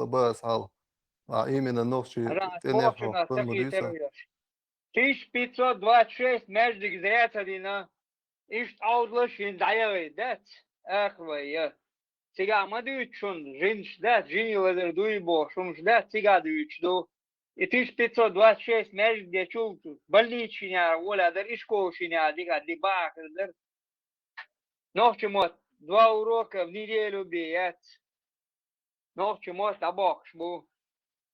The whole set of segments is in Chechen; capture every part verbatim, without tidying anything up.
бац хьал. А именно нохчий Ра, цӀенех нохчий хьо нас хан ма такие дийца. Терроры. Тысяча пятьсот двадцать шесть маьждиг зря ца дина. Иштта Ӏовдалаш йина дӀаяхийта дац, ахавай я. Цига ма дуьйцу шуна, жинаш дац, жиний лазар дуй бохуш, хӀумаш дац, цига дуьйцуш ду. И тысяча пятьсот двадцать шесть маьждиг дечул больничный яра воля дар, ишколаш йина яра дика ди бахар дар. Нохча мотт два урока в неделю бе яц. Нохча мотт дӀабоккхуш бу.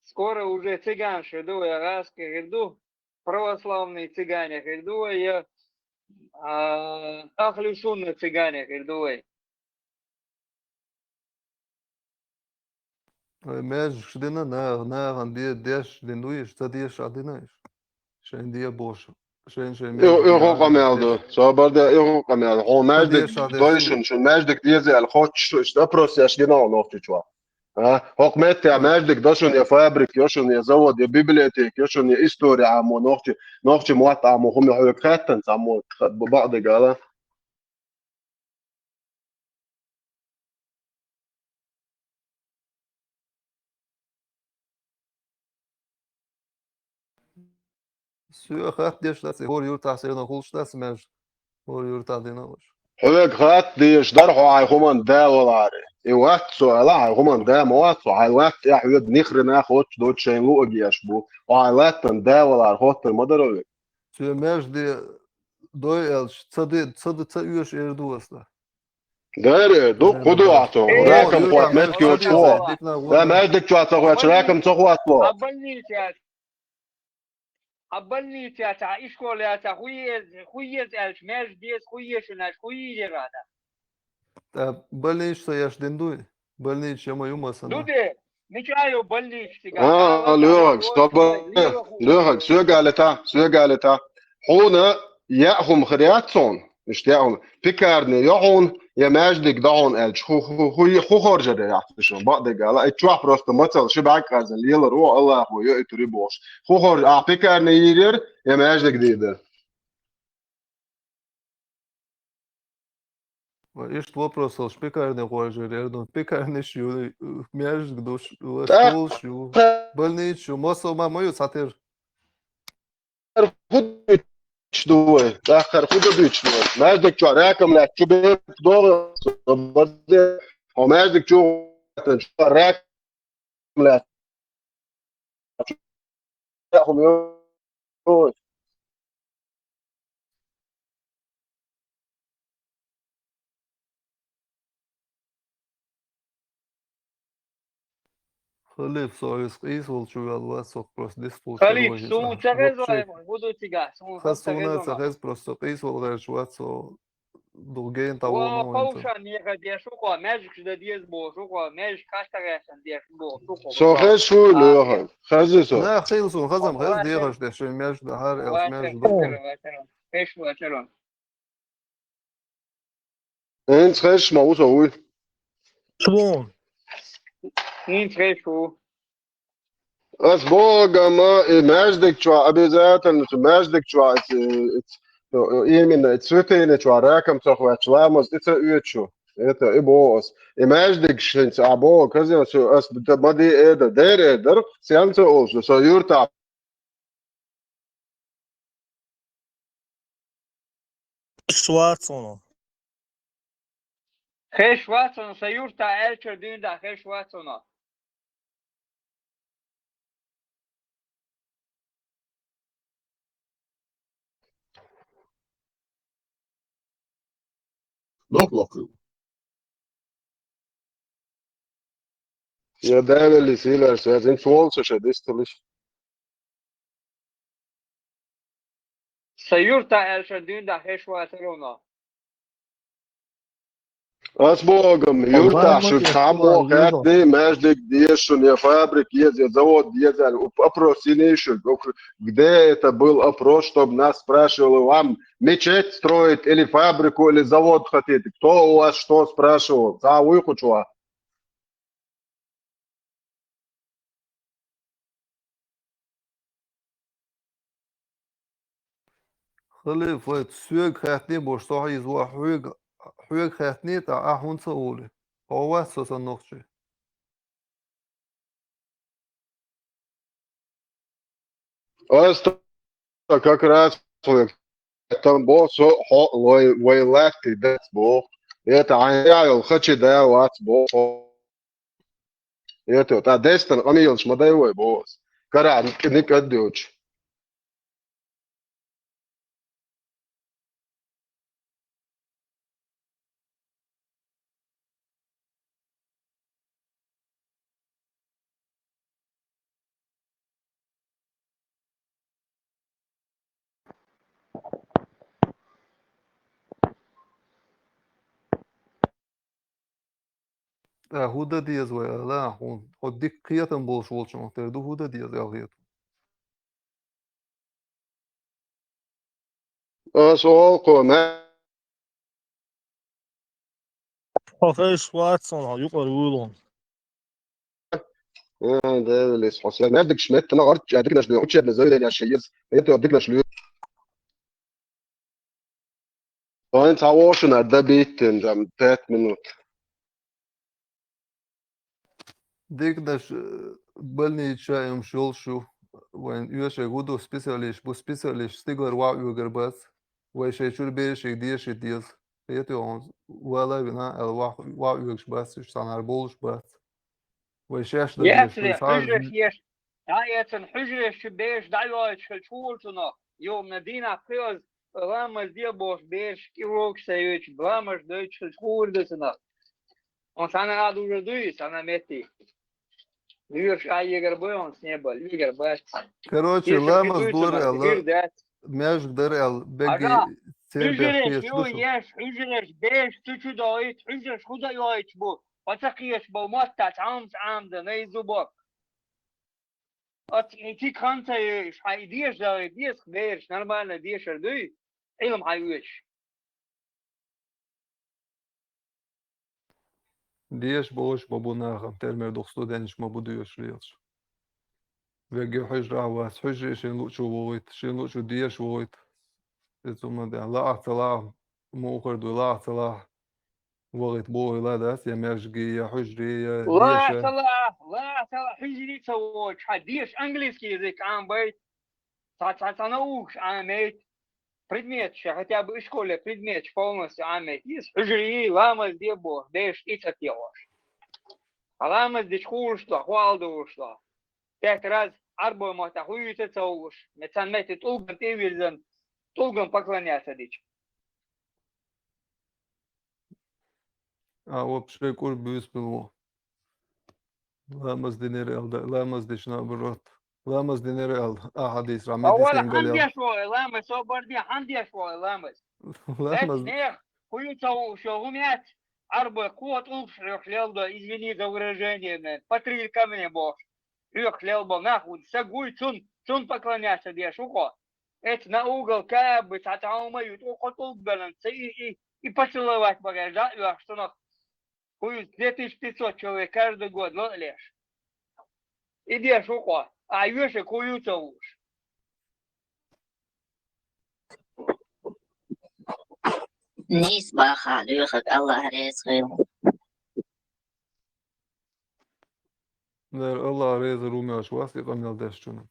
Скоро уже цыган хир ду, я гӀаскхи хир ду, православный цыгане хир ду, я, а, ахли сунна цыгане хир ду вай. Вай маьждигаш дина, наха, нахана де-, деш дина ду иш, ца деш а дина иш. Шайн де бохуш. Шайн, шайн И, маьждиг и хӀун яхьа къамел ду? деш. Со бар де, и хӀун къамел. Хьо Ца маьждиг деш а деш дойшун, шун. Шун маьждиг деза аьлла, хоттуш шу, иштта опрос еш дина нохчичо. А? ХӀокху метте маьждиг до шун, я фабрик, я шун, я завод, я библиотека, я шун, я истори Ӏамо, нохчи, нохчи мотт Ӏамо, хӀума хьоьга хаьттан, цхьаммо х-, б-, бакъдигала. Соьга хатта деш дац, и хӀора юьртахь сенах хуьлуш дац маьждиг, хӀора юьртахь дина уьш. Хьоьга хатта дезаш дара хьо хьайн хӀуманна да валаре. И вац со аьлла, хьайн хӀуманна да ма вац со, хьайн латта тӀехь хьоьга нихрена хоттуш доцу шайн луъаг еш бу. Хьо хьайн латтана да валар хоттар ма дара вега. Соьга маьждиг дой аьлча, ца де, ца де, ца оьшу эр ду аса. Дера, ду, Э, кху ду да. ахьа, Э, ракам Юра, хӀотта маьждиг маьждиг чу ца чу. деза, дикна Да, гӀо. маьждиг чу ца хӀоттуш, ракам ца хӀоттало. А больница, а больница, а ишкола, а хӀун еза, хӀун еза аьлча, маьждиг деза, хӀун еза шуна аьлча, хӀун йийр яра ада? Ткъа больница ца еш дина дуй? Больница я ма ю масана. Ду де, мича ю больница цига? А, А, лоьхаг, а, стоп. а, Лоьхаг, соьга лета, соьга лета. Хьуна яа хӀума хир яц хьуна. Иштта яа хӀума. Пекарня йо хьуна, я маьждиг до хьуна аьлча, хӀу, хӀу, хӀу, хӀу хоржар яц шуна, бакъдигала. И чохь просто мацалла ши бӀаьрг къазан лелар ву, Аллахо йо и тури бохуш. ХӀу хоржар, а пекарня йийр яра, я маьждиг дийр дара? Ва иштта вопросалла шпикарни гӀойжира, эрдун пикарниш ю, маьждиг душ, ва ТӀаккха школаш ю, больницаш ю, массо ма ма ю цхьатера. ХӀу дуьйцуш ду вай, тӀаккха хӀу ду дуьйцуш ду вай. Маьждиг чохь ракам лаьцна чу бен догӀу, хьо маьждиг чу ракам лаьцна. Халиф, со иза къийса волчу ваьлла вац, со просто дистхуш Халиф, суна ца хеза, хӀун ду цигахь? Суна хаза ца хеза, просто къийса волу гӀерташ вац, со дугӀу гейна тӀе волу ма вайна ца. Кховшан нехан деш ву кхо, маьждигаш дан деза бохуш ву кхо, маьждиг кхаж тӀе гӀертан деш ву бохуш ву кхо. Со хеза шуй лоьху, хеза со. Нах хила суна, хаза-м хеза, дехаш деш, шайн маьждиг хьара аьлла, маьждиг ду. Хеза вацара. ХӀинца хезаш ма ву со вуй. Суна. ХӀинца хезаш ву. Ас боху, ма и маьждиг чохь обязательно, цу маьждиг чохь, и, и, именно и цветение чохь ракам ца хваьчча, ламаз и ца оьцу. Это и боху ас. И маьждиг шинца а боху, казе, ас ма ди эда, дер эдар, сенца олуш, со юрта Хезаш вац хьуна. Хезаш вац хьуна, сан юрта аьллачуьра дуьйна дӀа хезаш вац хьуна. Лок, лок. Я Даьла сийлаш, я зин цолса ша дисталиш. Сан юрта аьлла шуна дуьйна дӀа хезаш вацара хьуна. Ас боху, юртахь шуьга цхьаммо хаьттина, маьждиг деза шуна, я фабрика еза, я завод еза аьлла, опрос йиний шуьга? Где это был опрос, чтобы нас спрашивали, вам мечеть строить или фабрику, или завод хотите? Кто у вас что спрашивал? Цхьа вуй кху чохь? Халиф, вай соьга хаьттина бохуш, со хьийза ву, хьоьга, хьоьга хаьттина, ткъа ахь хӀунда ца олий? Хьо вац со санна нохчий. Ас то как раз хьоьга там бо со хьо лой вай латти дац бо. Это айя йол хачи да вац бо. Это та дестан къамийлаш ма дай вай бо. Кара никад дёч. ТӀаккха хӀун дан деза вай, ала, хьуна, хьо дика кхетам болуш волчунах тера ду, хӀун дан деза, аьлла хета. Ас оал кхо ма. Хьо хезаш вац суна, хьо юкъара вуьйлу. А, девлис, хьо сел мердигаш меттана гӀарчча дигнаш дуй, учебный заведение шиез, это дигнаш луй. Вайн цхьа вошина добиттина, там, пять минут. Диканаш, э, больница чу йолуш ю, вайн оьшург хӀун ду, специалист бу, специалист стигалара ваха оьгар бац. Вай шайн чуьра берашка деши деза. Хетий хьуна, вала а вина, аьлла, ваха, ваха оьгуш бац, уьш цхьанхьара болуш бац. Вай шаьш дан дезаш, Яцаре, вай схьа хьуьжараш еш, дӀаэцан хьуьжараш чу бераш дӀайойтуш хилча хуур цунах, юхана дийнахь кхиоз ламаз де бохуш бераш кӀирогаш ца йойтуш, ламаз дойтуш хилча хуур ду цунах. Он цхьана а дужа дуй, цхьана метте. Лоьраш а егар бой, он с неба, лоьгар бац. Короче, Кеша ламаз хи дуй дора цунах, аьлла, хир дац. Маьждиг дара аьлла, бегги Ага, цербех хьуьжареш кхеташ ю ду шу. Еш, хьуьжареш, беш, цу чу дойту, хьуьжареш худа йойтуш бу. Оца кхеташ бо, мотта цхьамца Ӏамда, най зубок. Оц и тик ханца еш, хьай деша дагӀе, деза бераш, нормально дешар дуй, Ӏилма хьай оьцуш. Деша болуш ма бу нахам, термер дукха студенташ ма бу доьшуш лелаш. Вегги хьуьжарахь вац, хьуьжаре шен луучу вогӀуьйту, шен луучу деша вогӀуьйту. Иза хӀума де, лаахь ца лаахь, муххар дуй, лаахь ца лаахь, вогӀуьйту бохийла дац, я маьждиге, я хьуьжаре, я Ла деша. Ца лаахь, ла ца лаахь, хьуьжаре ца воцуш, хьан деша английский язык Ӏамбайта. Цхьа, цхьа, цхьа наукаш Ӏамайта, предметаш, хотя бы и школе предметаш полностью Ӏамайта. Иза хьуьжарий, ламаз де боху, бераш и ца техуш. А ламаз дича хулаш до, хьо ала долуш до. Пять раз Ӏарбой мотта хуьйца ца хууш, ме цхьана метте тӀулган тӀе а вирзан, тӀулган поклоняться дича. А вообще кӀур буьйсбилла ву. Ламаз динера аьлла, ламаз дича наоборот. Ламаз динера аьлла, а хьадийсра Ма вала хьан деш вогӀе ламаз, собар де, хьан деш вогӀе ламаз? Ламаз. Эцнех, хӀу ю ца хууш йо хӀума яц, Ӏарбой кхо тӀулгаш хьоьхуш лелдо, извини за выражение, мен, по три камня бохуш. Хьоьхуш лелбо нах ву, са гуй цун, цун поклоняться деш ву хьо. Эца на угол каба, цхьа цхьа хӀума ю, тӀулг кхо тӀулг белан, ца и, и, и поцеловать багаж, да, оьхуш цунах. Хуюц две тысячи пятьсот человек каждый год ло леш. И деш ву къо, а йоьшург хӀу ю ца хууш. Нийса баха, лоьхург Аллах реза хуьлда. Дера Аллах реза румелаш вас и къамел деш чуна.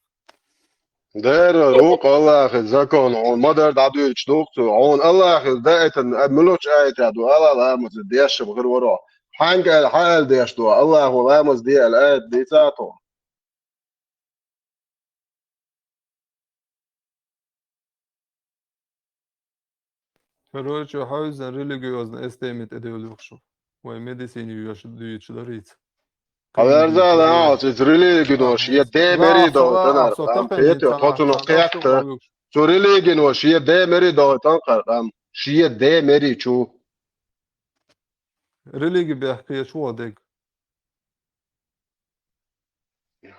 Дера, рукъ Аллахи закон, хьуна ма-дарра дӀадуьйцуш ду-кх цо. Хьуна Аллахи даийтина, а, муьлхачу аятехь ду, ала ламаз деш хир варо. Хьаьнга аьлла, хьан аьлла деш ду, Аллахо ламаз де аьлла аят дийца а тхо. Короче, хьаьвзина религиозный эстеми тӀедевлла ю-кх шу. Вай медицина йоьш дуьйцуш дарийца. Хьаверза а лаьа, оцу иза религино шен де мери догӀу тӀанара къам. Кхета, тхо цунах кхетта. Цу религино шен де мери догӀу тӀанкхара къам. Шен де мери чу. Религи бехк кхеташ ву хьо дега?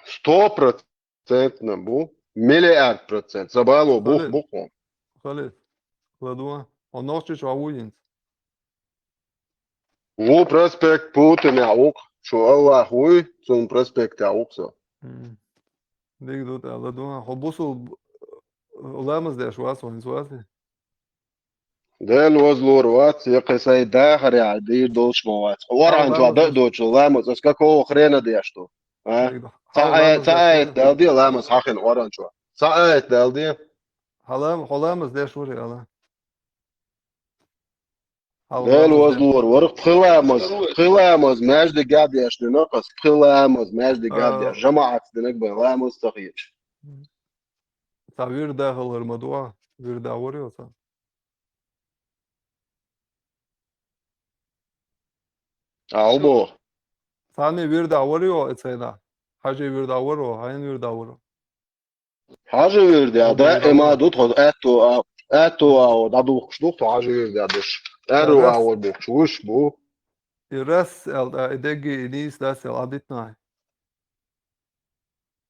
Сто процентов. Центна бу, миллиард процент. Сан бало бух бу-кх хьуна. Халид, ладугӀа, хьо Нохчийчохь ву хӀинца? Ву проспект Путинехь ву-кх, шу Аллах вуй, цунна проспектехь ву-кх со. М. Дика ду тӀаккха, ладугӀа. Хьо бусул б-, ламаз деш вац хьо хӀинца, вац? Дела вазлур вац, я кхин сайн дахарехь дийр долуш ма вац. Орхьанчохь дан а доцуш ламаз, ас какого хрена деш ду? А? Ца а, ца а дал де ламаз хьахина орхьанчохь. Цхьа аят дала де. Хьала-, хьо ламаз деш вари ала. Хьала Дела ламаз де. Вазлур варх пхи ламаз, пхи ламаз маьждига деш динакъас, пхи ламаз маьждига А. Деш, жамаӀат динаг бен ламаз ца хеташ. Цхьа вирда хилар ма дуа, вирда вари оца. А, убо. Царни вирда вари о эцайна. Хьажи вирда варо, хьайн вирда варо. Хьажи вирда, Хьажи да, вирда эма варо. Ду тхо, аьтту а, аьтту а, дадухш ду тхо хьажи вирда деш. Эру Раз. А вар бухш, вуш бу. И раз, эл, а, и деги, и нис, дас, эл, адитнай.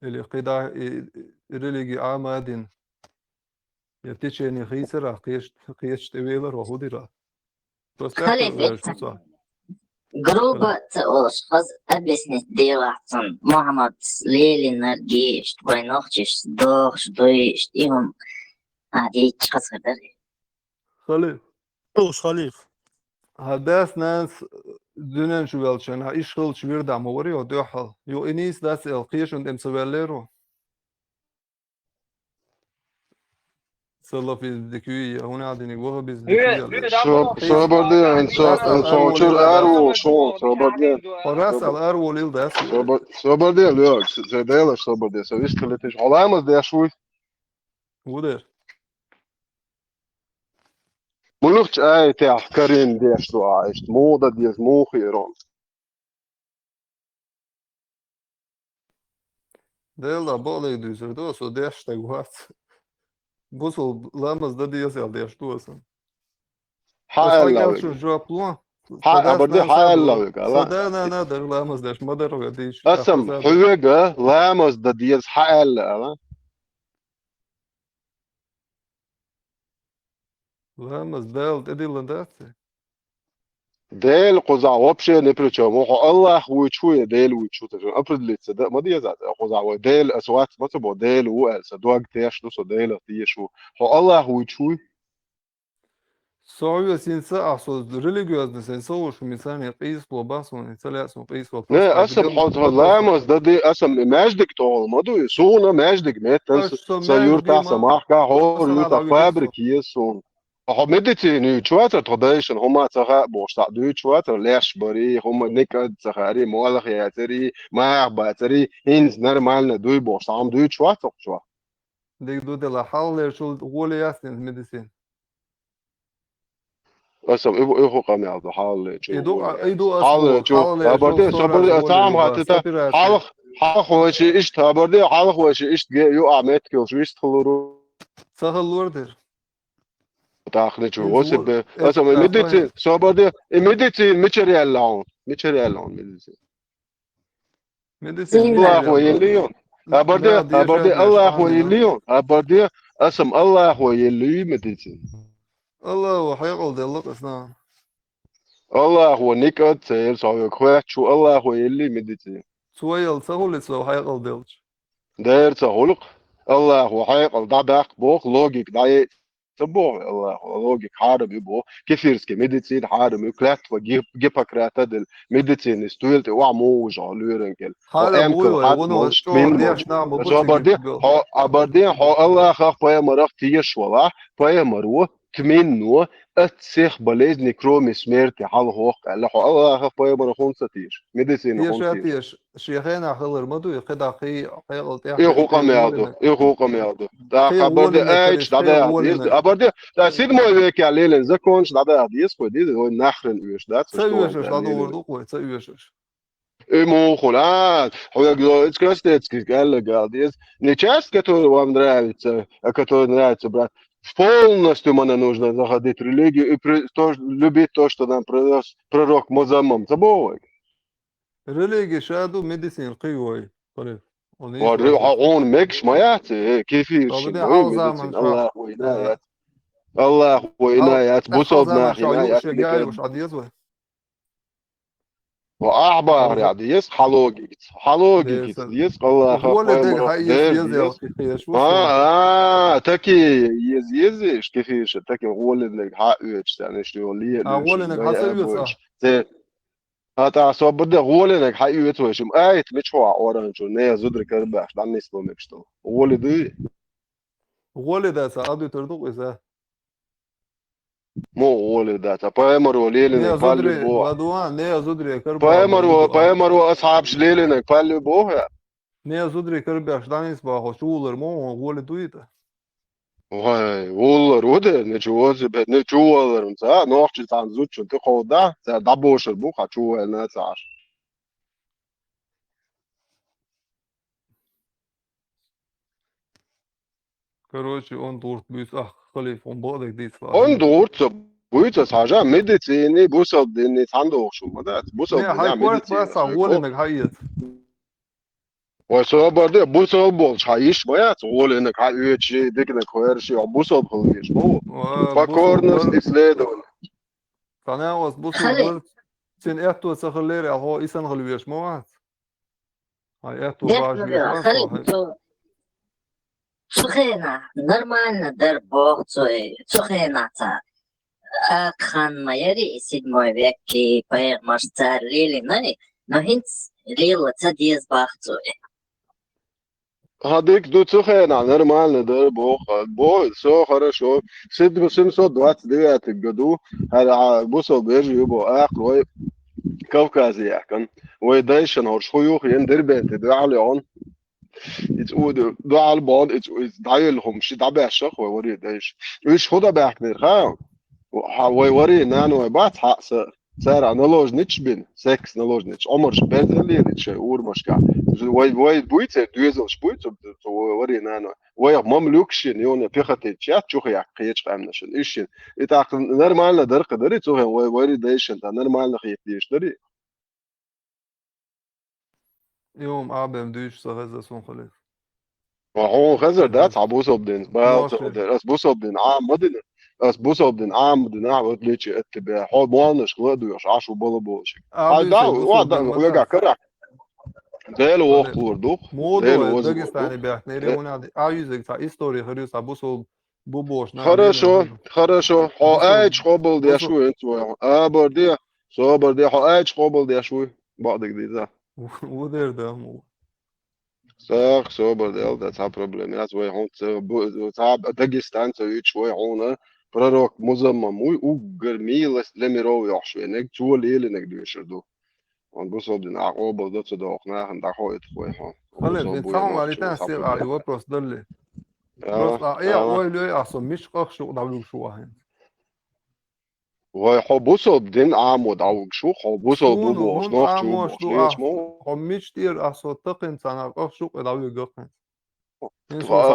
Или кхида, и, и религи амадин. Я в течение хийсара, кхеш-, кхеш тевелар, вахудира. Просто Халиф, так это ца. Грубо ца олш, хаз объяснить делахцун. Мухаммад Лелинар гешт, войнохчиш, дохш, дуйшт, и хум. А, дич, хаз хырдар. Халиф. Олш, Халиф. Хадас нас дюнен шу велчана, иш хилч вирда ма вари о дохал. Ю и нис дас эл, кхешун дем ца веллеру. Салафизм дикуя, хӀуна диниг ваххабизм дикуя. Со-, собар де, эн со-, эн со чур ару, шо, собар де. Хо раз ал ару лил дас. Собар, собар де, лё, се дела собар де, со вист хилитиш. Хьо ламаз деш вуй? Вудер. Мунух чай те карин деш дуа, ишт мода деш мухирон. Дела баълиг дуьйцур ду, со деш стаг вац. Бусул ламаз да дезал деш ду асан. Хьаалла Ас вега. Хьаалла вега, ала? Сада на, на, дар ламаз деш, ма дар вега диш. Асам, Ахуса. Хьувега ламаз да дез хьаалла, ала? Ламаз Дала тӀедиллан дац? Дела кхузахь вообще ни при чём. Хьо Аллах вуй чу, я Дела вуй чу, ца определиться да, ма деза, кхузахь вай Дела ас вац, ма ца бо, Дела ву аьлла, сан дог теш ду, со Делах теш ву. Хьо Аллах вуй чу? Со хьоьсин ца ахь, со религиозный сан, со уж мисани къийсло бахсун, ца лаьсун къийсло. Не, просто асам хьо ламаз да де, асам маьждиг тохал ма дуй, суна маьждиг меттан, аса со юртах, ма-, са махка, хьо аса юртах фабрик ес сун. Хьо медицина ю, чуватар тхо дайшан, хьо ма ца ха бохуш, ца дуй чуватар, леш бари, хьо ма никад ца хари, молах яцари, мах бацари, хинц нормально дуй бохуш, ца хьам дуй чуватар чува. Диг ду дела, хьаллер чул гъоле ясни медицина. Асам, и, и ху къамел ду, хьалле чу. И ду, и ду ас хьалле бу, чу. Хьалле чу, абарде, собарде, асам хатита, хьалх, хьалх вайши ишт, абарде, хьалх вайши ишт, ге, ю а мет килш вист хулуру. Ца хулур дир. Тахне чу, осибе. Асам, и медицин, собарде, и медицин, мичер яллаун, мичер яллаун медицин. Медицина Аллах ва еллиюн. Абарде, абарде, Аллах ва еллиюн. Абарде, асам Аллах ва еллию медицина. Аллах ва хьекъал делла къасна. Аллах ва никад цел савек хвечу Аллах ва елли медицина. Цоял ца хули цо хьекъал делч. Дер ца хулк. Аллах ва хьекъал дадак бох логик дай Ца боху Аллахо, логика хьарам ю боху, кефирский медицина хьарам ю, клятва Гип-, Гиппократа дела, медицина стуйла тӀе охьа мугӀужа лоьран кӀел. Хьарам вуй вай, вуно чӀогӀа деш нах ма бу цига. Собарде, хьо, абарде, хьо Аллахах, пайхамарах теш валахь, пайхамаро, тминно, от всех болезней, кроме смерти, хьалхох аьлла, хьо Аллахах, пайхамарах хӀунда ца теш? Медицина хӀунда теш? Шен хенахь хилар ма ду, и кхидӀа кхий хьекъал тӀехь. И хӀу къамел ду, и хӀу къамел ду. ТӀаккха абарде айча дӀадаха деза. Абарде, да, седьмой векехь лелийна законаш дӀадаха деза, кхой деза, вай нахрен оьшу, да, ца оьшуш дӀадогӀур ду, кхой, ца оьшуш. И мухула, а, хьоьга, эцкастецкий аьлла гал деза. Не часть, которая вам нравится, а которая нравится, брат. Полностью мне нужно заходить в религию и при-, то, любить то, что нам принёс пророк Музаммам. Ца боху вайга? Религи ша ду, медицина кхий вай. Хьо ре-, хьо хьуна мегаш ма яц, э, кефиршин вай медицина. Аллах вай ина яц. Аллах вай ина яц, бусалба нах ина яц. Хьо ахьбахарехь деза, хьа логикаца. Хьа логикаца деза, Аллаха пайхамарах дер деза. А, а, таки ез, езиш, кефирша, таки гӀолинарг хьа оьцуш, царна иштта йолу ле, а, гӀолинарг хьа ца оьцу? Ца ХӀа, тӀаккха собар де, гӀоле наг хьан оьцу вай шим? Айта, мичахь оранчо, не зудра карабаьхча, дӀанисло мегаш долу. ГӀоле дуй? ГӀоле дац, а дуьтур ду иза. Мо гӀоле дац, а пайхамаро лелинарг палли бо. Ладуан, не зудре кар. Пайхамаро, пайхамаро асхьабаш лелинарг палли бо хьа. Не зудре кар беш данис бахо, чулар мо, гӀоле дуйта. Вай, уллар удер, не чувози бе, не чувалар ца, нохчи цан зучун ти ховда, ца дабошар бу, ха чувал на цаш. Короче, он дурт буйца, ах, халиф, он бодак дийца. Он дурт буйца, сажа медицини, бусал дини, цан дохшу, ма да, бусал Не, хай корт баса, гӀоле наг хайет. Вай собарде, бусал болча, хьа йиш ма яц, гӀоле наг хьа оьчи, дикнаг хойрши, а бусал хилвеш, мо. Покорность, исследование. Цана вас бусал цин этто ца хилер, а хо исан хилвеш ма вац. Ай, этто бажи. Цу хенахь нормально дар боху цо, цу хенахь ца. Акхан ма яри и седьмой векки пайхамарш цара лелинарг, но хӀинца лела ца деза баху цо. Хьа дика ду цу хенахь нормально дар боху. Бо, со хорошо. Седьмой, семьсот двадцать девятый году, хьара бусал бежи ю бо, акхрой Кавказе яхкан. Вай дайшан хорш ху юх, ен Дербенте дуьхьал йогӀун. Иц уду дуьхьал бон, иц, иц дӀавелла хӀума ши дӀабаьшшах вай вари дайш. Уьш худа баьхкнера, ха? Хьа, вай вари наной бац, хьа, са, цара наложниц бин, секс наложниц. Омарш берзаллири шай урмашка. Вай, вай буй цер, доьзалш буй, цу, цу вай вари наной. Вай мамлюк шин, юна пехотинчат, чух як кхеча къамнашин. Иш шин. И так нормально дар кхадари, цу хен вай вари дайшин, та нормально хет деш дари. Йом, абем дуьйш са хеза сун халиф. Ва хьун хезар дац, а бусал дин, бал ца хезар. Ас бусал дин, а, ма дина. Ас бусал дин, а, ма дина, вот лечи от тебя. Хьо молнаш гладуешь, аш у бала болчик. Ай да, ва да, вега кара. Дел вохлур дух. Дел воз. Дагестане бяхне, регионал, а юзек ца история харю са бусал бу бош. Хорошо, хорошо. Хьо айч хобал деш ву, а, борде. Собар де, хьо айч хобал деш ву. Бадык диза. Удер да му. Сах, собар де, алда, ца проблема. Яц вай хьун, ца, бу-, ца, Дагестан, ца вич вай хьуна. Пророк Музаммам, уй, уггар милость для миров йохш венег, цо лелинег дуьшур ду. Он бусалдин, а, обал да ца дохна, хан да хо это хой хьун. Хале, бусал бен буй цаун нох али чу тан сел сапа али да. Вопрос далли. Просто, а, э, ой, лёй, а со миш къах шу, да, вуг шу ахин. Вай хьо бусал дин амуд авуг шу, хьо бусал бу бохш, нох чу бохш, нечмо. Хьо мичтир а со такъин цана къах шу, къеда вугахин.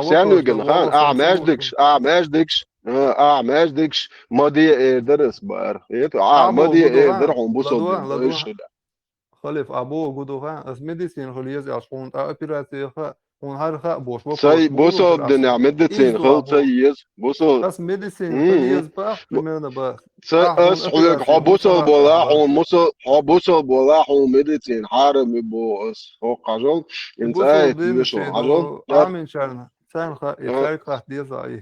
Сян вуган хан, а, междикш, а, междикш, а, междикш, мади эрдер ас бар. Это, а, мади эрдер хьо бусал дин. Халиф, абу гудуха, ас медицин хулиез, ас хун та операция ха, хун хар ха бош, бош. Цай бусал дин, а, медицин хул цай ез, бусал. Ас медицин хулиез ба, примерно ба. Цай ас хуек, хо бусал бола, хо мусал, хо бусал бола, хо медицин, харам бо ас, хо кажол, ин цай, бусал дин, хажол. Амин чарна. Цан ха, и цай ха деза и.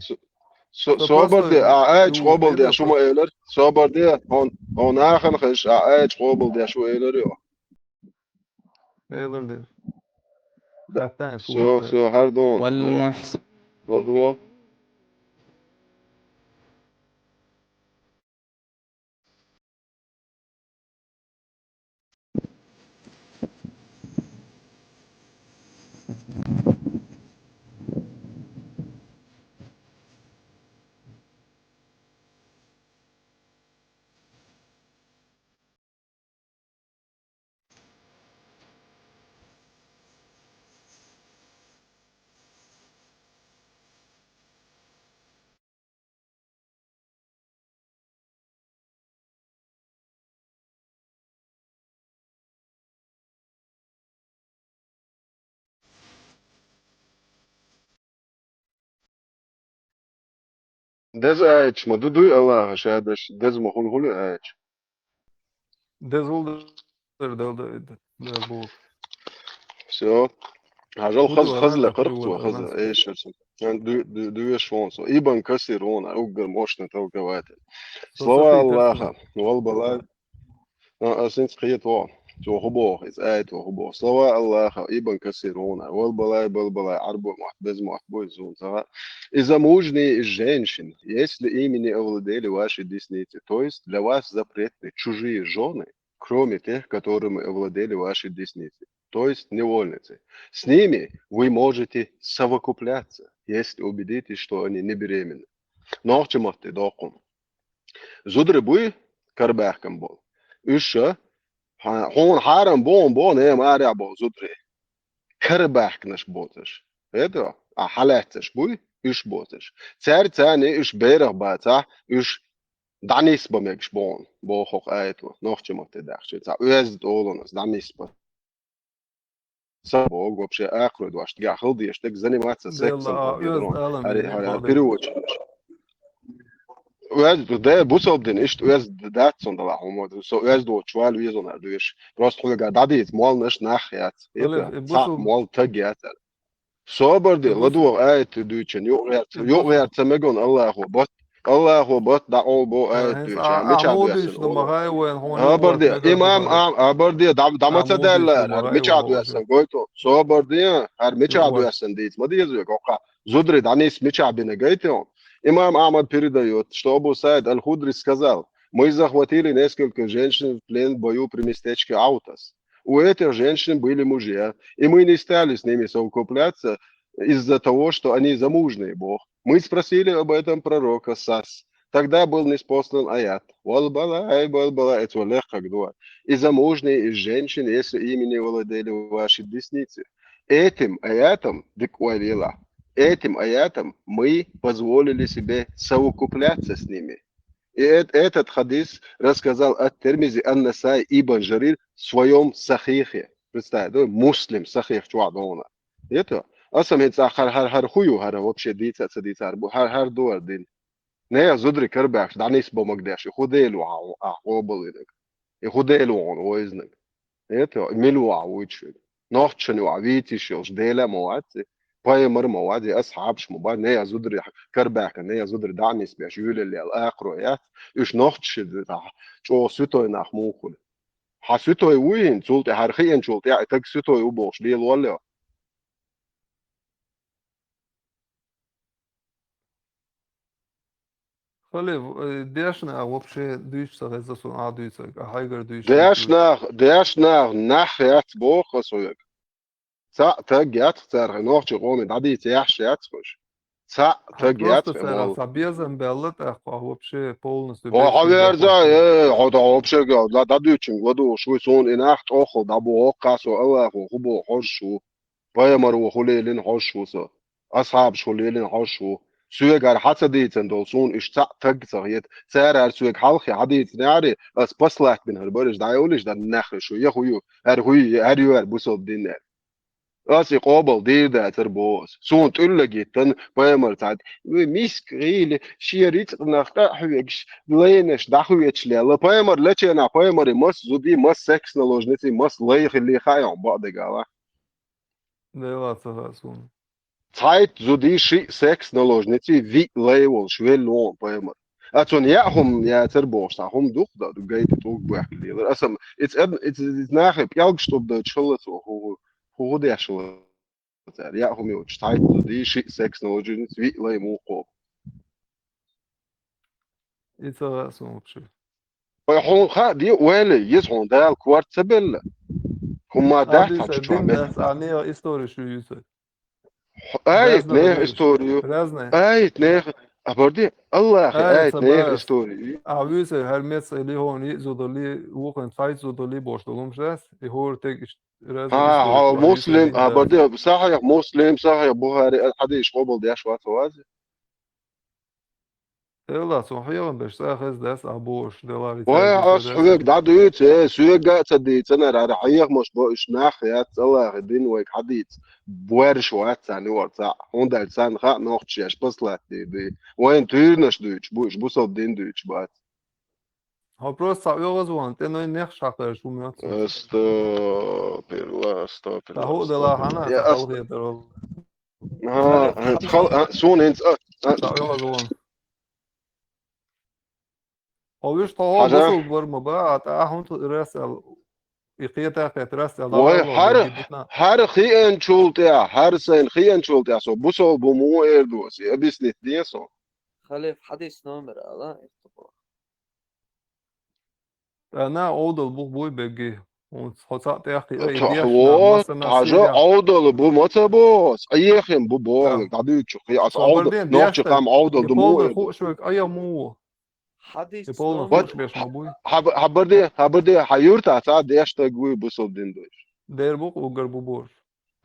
Собар де, а, айч хобал де, шума эйлер. Собар де, он, он ахан хеш, а, айч хобал де, шу эйлер ё. Эйлер де. Даттан, всё, всё, хардон. Валмахс. Ладуа. Дез айч, ма ду дуй Аллаха шадаш, дез ма хул хули айч. Дез вул дер дел да, дез бул. Всё. Хажал хаз, хаз ле, кырк цо, хаз, эйшерсен. Ду, ду, дуеш вон со. Ибн Касир вон, уггар мощный толкователь. Слова Аллаха, вал бала. А, а синц кхет вон. Цо хӀу боху, иза аят ву хӀу боху. Слова Аллаха, Ибн Касир вуна. Валбалай, балбалай, Ӏарбой мотт, беза мотт бу иза зуна цагӀа. И замужние из женщин, если ими не овладели ваши десницы, то есть для вас запретны чужие жены, кроме тех, которыми овладели ваши десницы, то есть невольницы. С ними вы можете совокупляться, если убедитесь, что они не беременны. Нохча матте доккхун. Зударий буй, карабаьхкан болу. Уьш ша, хьа-, хьуна хьарам боху, боху, нема арехь болу зударий. Карабаьхканаш боцуш. ХӀета? А хьалаьццаш буй, уьш боцуш. Цаьрца царна уьш берах бацахь, уьш дӀанисбан мегаш боху, боху хӀокху аято, нохча матте даьхча. Цхьа оьзда олу аса, дӀанисбан. Ца богу вообще акхарой дош, тӀехь хила дезаш дерг заниматься сексом. Оьзда алам, переводчик. Оьзда, да, бусалба дин, иштта оьзда дац сон далахь хӀума, со оьзда воцуш вала веза хӀара дуьйш. Просто хьоьга дӀадийца, молланаш нах яц. Цхьаъ молла таг яц. Собар де, ладогӀа аят дуьйцина, юкъагӀерца, юкъагӀерца мегон Аллахо бат. Аллахо бат дӀакъовла бо аят дуьйцина. Мича доьссина? Абар де, имам, а, абар де, дӀа, дӀа ма ца даьлла, хӀара мича доьссина, гойту. Собар де, хӀара мича доьссина дийца ма деза век, хӀокха зударий дӀанисса мича бина гайту. Имам Ахмад передаёт, что Абу Саид аль-Худри сказал: «Мы захватили несколько женщин в плен в бою при местечке Аутас. У этих женщин были мужья, и мы не стали с ними совокупляться из-за того, что они замужние, боху. Мы спросили об этом пророка, сас. Тогда был ниспослан аят. Валбалай, валбалай, это легко говорю. И замужние из женщин, если ими не владели ваши десницы». Этим аятом, дика ойла ела, этим аятом мы позволили себе совокупляться с ними. И эт-, этот хадис рассказал ат-Тирмизи, ан-Насаи, Ибн Жарир в своём Сахихе. Представь, да, Муслим Сахих чохь догӀна. Это? Аса хӀинца хӀара, хӀара, хӀара хӀу ю, хӀара вообще дийца а ца дийцар бу, хӀара, хӀара ду хӀара дин. Нехан зударий карабаьхча дӀанисбан мегадеш, и хӀу Дела ву хьан, ахь къобалвинарг? И хӀу Дела ву хьуна вевзинарг? Это, мила ву ахь вуьйцуш верг? Нохчашна юкъахь вийца йиш йолуш Дела а ма вац и, пайхамар а ма вац и, асхьабаш а ма бац, нехан зударий карабаьхкина, нехан зударий дӀа а нисбеш, юьйлалла яьлла акхарой яц, уьш нохчашна чӀогӀа суьтой нах муха хуьлу? Хьан суьтой вуй хӀинца, цул тӀаьхьа хӀара хиъначул тӀаьхьа и таг суьтой ву бохуш лелаволлу? Хали, э, дешна а вообще дуьйцуш ца хеза суна, а дуьйцург, а хьайгара дуьйцуш. Дешнах, дешнах нах яц боху аса хьоьга. Цхьаъ таг яц царах, нохчийн къоме дӀадийца яхьаш яц хӀуш. Цхьаъ таг яц. Просто царах цхьа безам баьлла тӀаккха, вообще полностью. Хьо, хьо верза, э, хьо, хьо вообще га-, ла-, дӀадуьйцучуьнга ладугӀуш вуй, суна и нах тӀоххал дӀабоху, кхасо Аллахо хӀу боху хьожуш ву. Пайхамаро хӀу лелийна хьожуш ву со. Асхьабаш хӀу лелийна хьожуш ву. Соьга хӀара хьан ца дийцина долу, суна уьш цхьаъ таг ца хета. Цара хӀара соьга хьалххе хьан дийцинехьара, ас паслать бина хӀара бараш дӀайолуш дан нехара шу, я хӀу ю, хӀара хӀу ю, хӀара ю хӀара бусалба дин аьлла. Ас и къобал дийр дацара боху ас. Суна тӀуьлла гиттан пайхамар цхьаьна, вуй миска гӀийла, шен рицкъанах тӀе а хьоьгуш, лайнаш дӀахоьцуш лелла. Пайхамар леченахь, пайхамаре мас зудий, мас секс-наложниций, мас лай хилли хаьа хьуна бакъдерг алахь. Дела ца хаьа суна. Цхьайтта зудий, шиъ секс-наложниций, виъ лай волуш велла вон пайхамар. А цунна яа хӀума яцара бохуш, цхьа хӀума дукха дан, гайта тӀулг бохкуш лелара. Аса м-, иза ад-, иза, иза нахе пӀелгаш тӀубдойтуш хилла цо, хӀу, хӀу, хӀу деш хилла цара. Яа хӀума йоцуш, цхьайтта зудий, шиъ секс-наложниций, виъ лай муха кхобу. И ца хаьа суна вообще. Вай хьуна хаа де, ойла, иза хьуна Дала корта ца белла. ХӀумма дац хьан чу чохь мел. Ас а нехан история шу юьйцур. Айт нехан историю. Разные. Айт нехан. А барди, Аллахе айт нехан историю. А вуьйцур хӀара меца или хьуна йиъ зудалли, вукхун цхьайтта зудалли бохуш долу хӀумаш дац, и хӀора тегиш разные. А, история, хьо Муслим, а барди, сахьих Муслим, сахьих Бухари, хьадисаш къобал деш вац вази? Элла, цунна хьехам беш, цӀа хеза дац, а бохуш, делари. Вай, ас хьоьга дӀадуьйцу, э, соьга а ца дийцинара, хӀара хьехамаш бо, уьш нах яц, Аллахе дин вайга хьадийца. Боьрша вац царна юкъара цхьаъ. ХӀунда аьлча царна хаьа нохчаша еш паслать дийр ду. Вайна туьйранаш дуьйцуш бу, уьш бусалба дин дуьйцуш бац. Хьо просто цхьа оьгӀазвахана, тӀе нойн нехаш хьакхараш хӀума йоцу. Астагфирулла, астагфирулла. Та хӀу дала хьана, я цхьа ас- халхе дарал. Ага, хьан хал-, а, суна хӀинца, а, а. Хьо вуьш тхо хьажа? Бусалба вар ма бац, а тӀа а хӀунда рес аьлла. И кхета, кхета, раз, Вай, хӀара, хӀара хиъанчул тӀехь, хӀара сайна хиъанчул тӀехь, со бусалба бу ма эр ду, аса объяснить де со. Халиф, хьадис номер ала, ТӀа на Ӏовдал бух буй бегги. Хьо цхьа тӀехь кхиа, и Цо-, деш, вот, масана хьажа сиря. Ӏовдал бу ма ца бос, Ӏехим бу бохлаг, Та. дӀадуьйчу, кхи, ас Ӏовдал, Собарден, нохчи деш, кам Ӏовдал и ду ма полный эр ду. Хуш век, а я му. Хьадис И полный номер. Хуш беш ма буй. Хьаб-, хьабарде, хьабарде, хьан юрта цхьа деш таг вуй бусалба дин дойш. Дер бу, угар бу борш.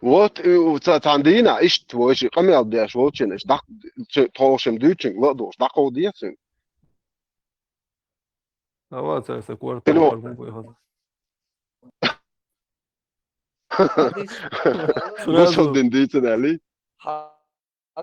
Вот, и, у, ца-, цхьан дийна, иштта вайши къамел деш волчун, иш дак-, ц-, тховшим дуьйчун, ла душ, дакъов децун. Давай, царь, са квартал Алло. Бар бу, бу, хаза. Хьадис. Сразу. Бусалба дин дийцина али? Хьа-,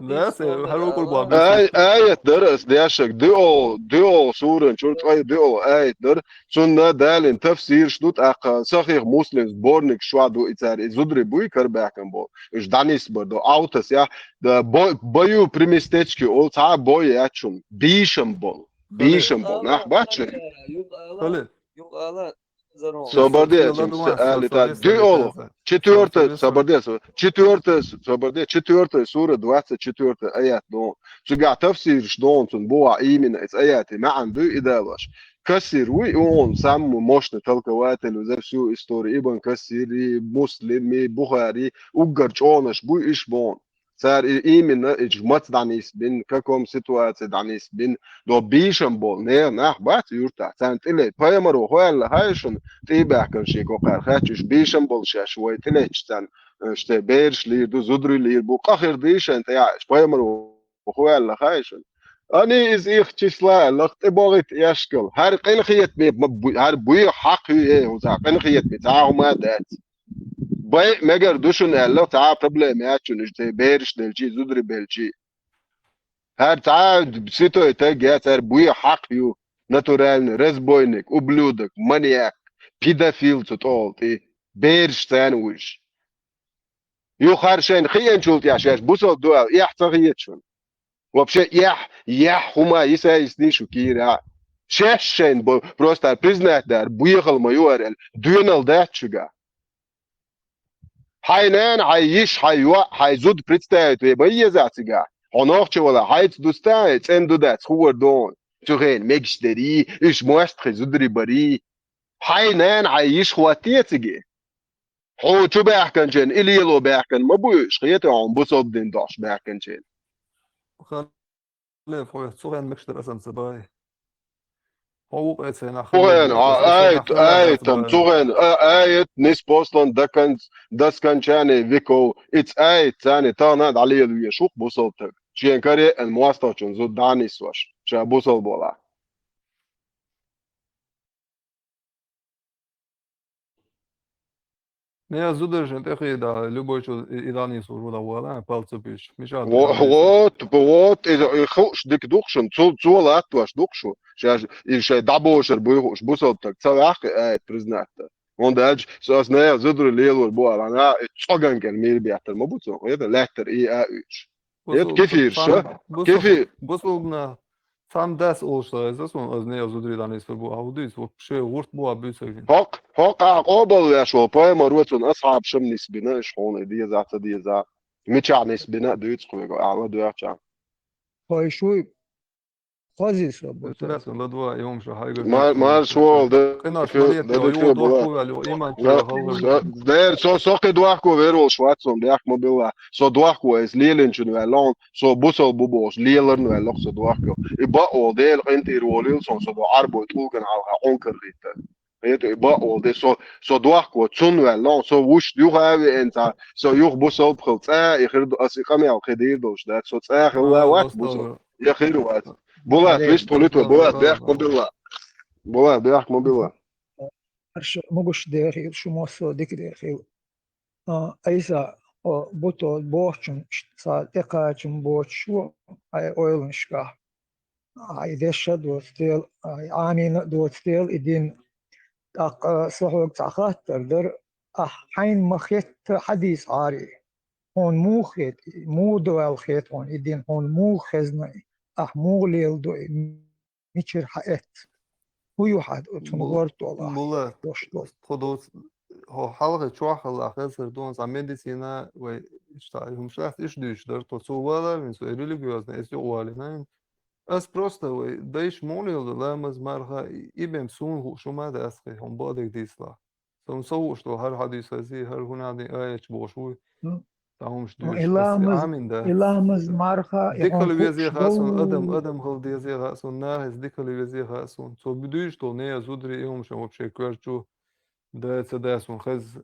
Да, хьадис се, номер хьару ала. Курбан. Ай, аят дар ас дешаг, дуо, дуо суран, чур чой дуо, аят дар. Цунна Далин тафсирш ду, тӀаккха Сахих Муслим сборник шва ду, и цар, и зудри буй, карбаькан бол. Иш данис бар ду, автос, я, да, бо-, бою при местечке, ол ца бой ячун, бишам бол. Бишам бол, нах, бачи? Юг ала, Хале. юг ала, зарон. Собардия, Собардия, чим ладума, се али та. Собардия, Дуо, Собардия, четвёртая, Собардия, Собардия, со-, четвёртая, Собардия, четвёртая сура, двадцать четвёртый аят, дон. Цуга тафсирш дон, цун буа именно эц аяти маан ду и далаш. Кассир вуй, он самый мощный толкователь за всю историю. Ибн Кассир, и Муслим, и Бухари, уггар чӀонаш буй иш бон. Цар и именно ич мац дӀанис бин, каком ситуации дӀанис бин, до бишам бол, не, нах бац юрта, цан тӀиле, пайамаро хоялла хайшун, тӀибахкан ши кокар, хачуш бишам бол шаш, вай тӀилеч цан, э, ште берш лир ду, зудри лир бу, къахир дишан тӀяш, пайамаро хоялла хайшун. Ани из их числа, лахте богит яшкал, хар къин хият ми, ма бу-, хар буй хак ю, э, уза, къин хият ми, ца хума дац. Бай, мегар душун аьлла, цхьа проблема яц шун, уж цай бераш делчи, зудри белчи. ХӀара цхьа святой таг яц, хӀара буй хьакъ ю, натуральный разбойник, ублюдок, маньяк, педофил цу тӀолтӀи, бераш царна вуж. Юхар шайн хиянчул тӀехь шаьш бусал дуал, эхь ца хеташ шун. Вообще, яхь, яхь хӀума йиса йисни шу кийра. Шаьш шайн бо-, просто признать дар, буехал ма юар аьлла, дуьнал дац шуьга. Хьай нана, хьай йиш, хьай йоӀ, хьай зуда представить ве ма еза цига. Хьо нохча вала, хьайца дуста, цӀен ду дац, хуур дон. Цу хен мегаш дари, иш мост хи зудри бари. Хьай нана, хьай йиш хӀоттае циге. Хьо чу баьхканчен, и лело баьхкан ма буй, иш хета хьон бусалба дин дохш баьхканчен. Лев, хьо цу хен мегаш дар асан ца бай. Хьо вукъе цай нах Цу хен, хилла, а, аса айт, цай нах хилла айт, ца там, бай. Цу хен, а, айт, ниспослан до кон-, до скончания веков, иц айт, цани тана дӀалелуе шух бусалтаг. Чен каре ан мосточун зуд данис ваш, ша бусал бола. Не, зудершин тӀехида, любой чу и, и данис вула вала, палцу пиш. Миша, Во-, ты вот, вот, и, и хуш дик духшун, цу, цу латтваш духшу. Шаш, и шай дабошер буй хуш, бусалтак, ца вахи, э, признать-то. Он дальше, со с нея зудру лелур буала, она, и цоган кен мир бяхтер, ма буцу, это леттер и а уч. Нет, кефир, ша? Кефир. Бусулгна. Сам дас олшта, аз сон, аз не аз удри дан из бу, а удис, вообще гурт бу, а бюцагин. Хок, хок, а, къобал вяш вол, пайма руцун, асхаб шам нисбина, иш хона, деза, ца деза. Мича нисбина, дуц хуего, а, ла дуяча. Хой шуй, хозис ва бу. Интересно, ла два, и ум ша хайгар. Ма-, марш вол, да. Къинаш, да, марият, да, ю, да, доху, валю, иман, да, чура, халгар. Да, дер, со, со къи дуахку верол швацун, бяхма билла. Со дуахку эс леленчун валон, со бусал бубош, леларн валох со дуахку. И ба ол дел къинтир волил сон, со до арбой тулган алха онкар лита. Это и ба ол де, со, со дуахку цун валон, со вуш юха ави энца, со юх бусал бхал ца, и хирду ас и къамял хидир долш, да, со ца хилла ват бусал. Я хир ват. Булат, вис политва, Булат, бяхма билла. Булат, бяхма билла. Арш могуш дехил, шумо со дик дехил. А, Айса, о, буто бохчун, ш-, са текачун бохчу, ай ойлуншка. Ай деша доцтел, ай амина доцтел, идин так, а, сохог цахаттар дар, а, хайн махет хадис ари. Он мухет, мудвал хет он, идин он мухезна, а, муглел до, мичир хьаэт. Ху ю хьад, оцун Бу-, гортола. Була, Дошло. Худос, хьо хьалхе чохь хилла хезар ду, цхьа медицина вай иштта хӀумаш лаьцна иштта дуьйцуш дара, тхо цо вала вина, со и религиозный эс юкъа валийна. Ас просто вай дайша муха лела ламаз, марха, и бен суна хууш хӀума дац кхин, хьуна бакъдерг дийцалахь. Со, со хууш долу хӀара хьадис хезий, хӀара хӀунадин аяташ бохуш вуй. Цхьа хӀумаш дуьйцуш, ас Ӏамийна дац. И ламаз, марха, и дика хила везий хаьа суна, адам, адам хила дезий хаьа суна, нахаца дика хила везий хаьа суна. Цо дуьйцуш долу нехан зударий, и хӀумаш вообще коьртачу да, ца да суна хеза,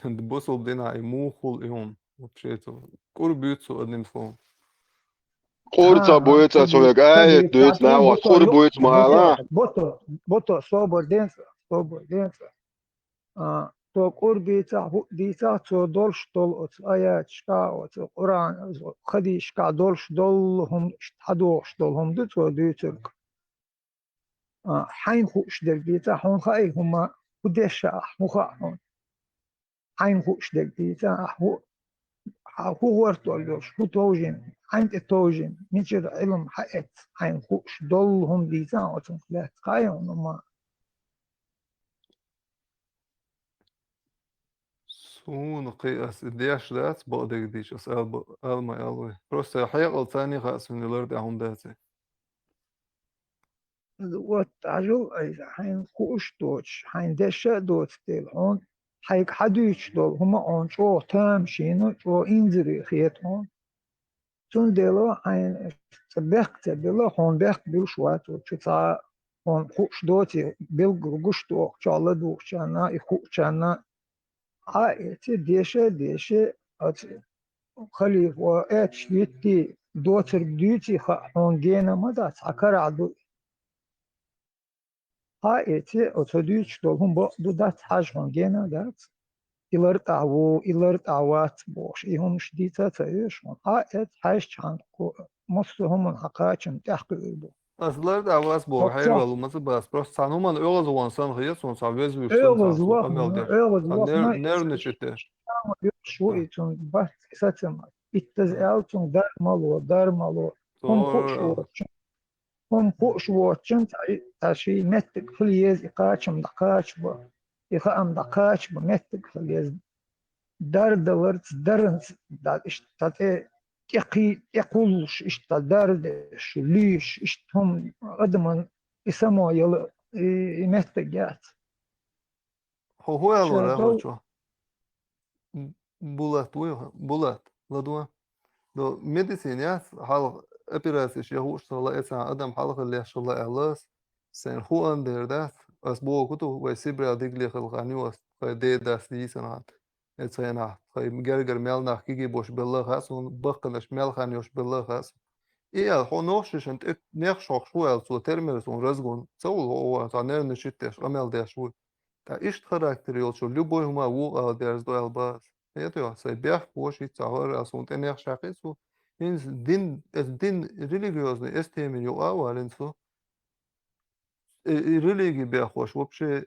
бусалба динахь и муха хуьлу и хӀума. Вообще цо кӀур буьйцу, одним словом. Къур ца буьйцу, цо вега аят дуьйцу, наха къур буьйцу ма ала. Бото, бото, собар денца, собар денца. А, цо кӀур бийцахь, хӀуъ дийцахь, цо долуш долу оцу аяташкахь, оцу Къуръан, оцу хадисашкахь долуш долу хӀума, иштта хьадохуш долу хӀума ду цо дуьйцург. А, хьайна хууш дерг дийцахь, хьуна хаьий хӀума, хӀун деш а ахь, хӀун хаьа хьуна? Хьайна хууш дерг дийцахь, ахь хӀу, хьан хӀун гӀортор йолуш, хӀун товжийна, хьайна тӀе товжийна, мичара Ӏилма хьаэцна, хьайна хууш долу хӀума дийцахь, оцунах лаьцна хаьий хьуна хӀума? Суна кхин ас и деш дац, бакъдерг дийцича, ас ала ма ала вай. Просто хьекъал царна хаьа суна, и лар тӀехь хӀума дац. Вот, Ӏажал айса, хьайна хууш доцуш, хьайна деш а доцу дела, хьуна хьайга хьадуьйцуш долу хӀума хьуна чӀогӀа тамашийна, чӀогӀа инзаре хета хьуна. Цундела хьайна цкъа бехк ца билла, хьуна бехк буьлуш вац, вочу цхьа хьуна хууш доций, билггал гуш ду оха чохь ладугӀучарна, и хуучарна. Хьа а эций, деша а деший, оцу халифа аьтташ диттий, доцург дуьйций хаьа, хьуна гена ма дац, хьан карахь ду. Хьа а эций, оцу дуьйцуш долу хӀума бакъ ду, дац, хьажа, хьуна гена дац. И лар тӀехь ву, и лар тӀехь вац бохуш, и хӀумаш дийца а ца оьшу хьуна. Хьа а эций, хьаьжча хьан массо а хӀуманна хьан кхачам тӀехь кхуьур бу. Ас лар тӀехь вац боху хьервалла ма ца бац, просто цхьана хӀуманна оьгӀазвахана санна хета суна, цхьа веза вуьйш санна, цхьа суна къамел деш. Цхьа нер-, нервничать деш. Ма йолуш ву и цунна, бац и сацам. Иттаза аьлла цунна, дар ма ло, дар ма ло. ХӀума хууш воцучун, хӀума хууш воцучун цхьа, цхьа ший меттиг хила еза и кхачам дӀакхачабо, и хаам дӀакхачабо меттиг хила еза. Дар даларца, даранца, да, иштта цхьа тӀе тӀекхий-, тӀекхуллуш, иштта дар деш, луьйш, иштта хӀума адаман и само яла, и, и меттиг яц. Хьо хӀун аьлла вара, хьо чу? Булат вуй хьо? Булат, ладогӀа. До медицина яц, хьалха операцеш ян хууш ца хилла, эцхьан адам хьалха леш хилла аьлла ас. Сайн хӀу ан дер дац, ас боху ду, вай Сибрел дигали хилла хан ю ас, тхай ден дас дийцина хьан. Эцхьанахь тхай гергара мел нах кегий бош белла хаьа суна, баккханаш мел хан йош белла хаьа суна. И аьлла, хьо нохчашна тӀе нехаш хьокхуш хӀу аьлла, цо термера суна разгун ца вула хьо, цхьа нервничать деш, къамел деш вуй. Ткъа иштта характер йолчо любой хӀума вукху ала дерза ду аьлла бац. Хетий хьо, сайн бехк бохуш хӀицца хӀара ас хьуна тӀе нехаш хьаькхи цо. ХӀинца дин, эс дин религиозный, эс темин юкъа а валина цо. И, и религи беххош вообще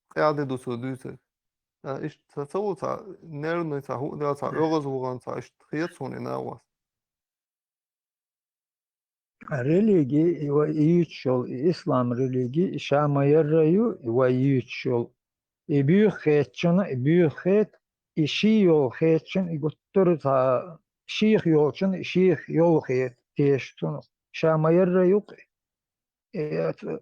къаьхьа де ду цо дуьйцург. А, иштта ца, ца ву цхьа нервный, цхьа хӀуъа даьлла, цхьа оьгӀаз вахана, цхьа иштта хета суна и накъост. Религи, и вай юьйцуш йолу, и ислам религи, и ша ма-ярра ю, и вай юьйцуш йолу. И буьйха хетачунна, и буьйха хета, и ший йолу хетачунна, и гуттар а цхьа шийх йолчунна, и шийх йолу хета, теша цунах. Ша ма-ярра ю-кх и. Э, ц-,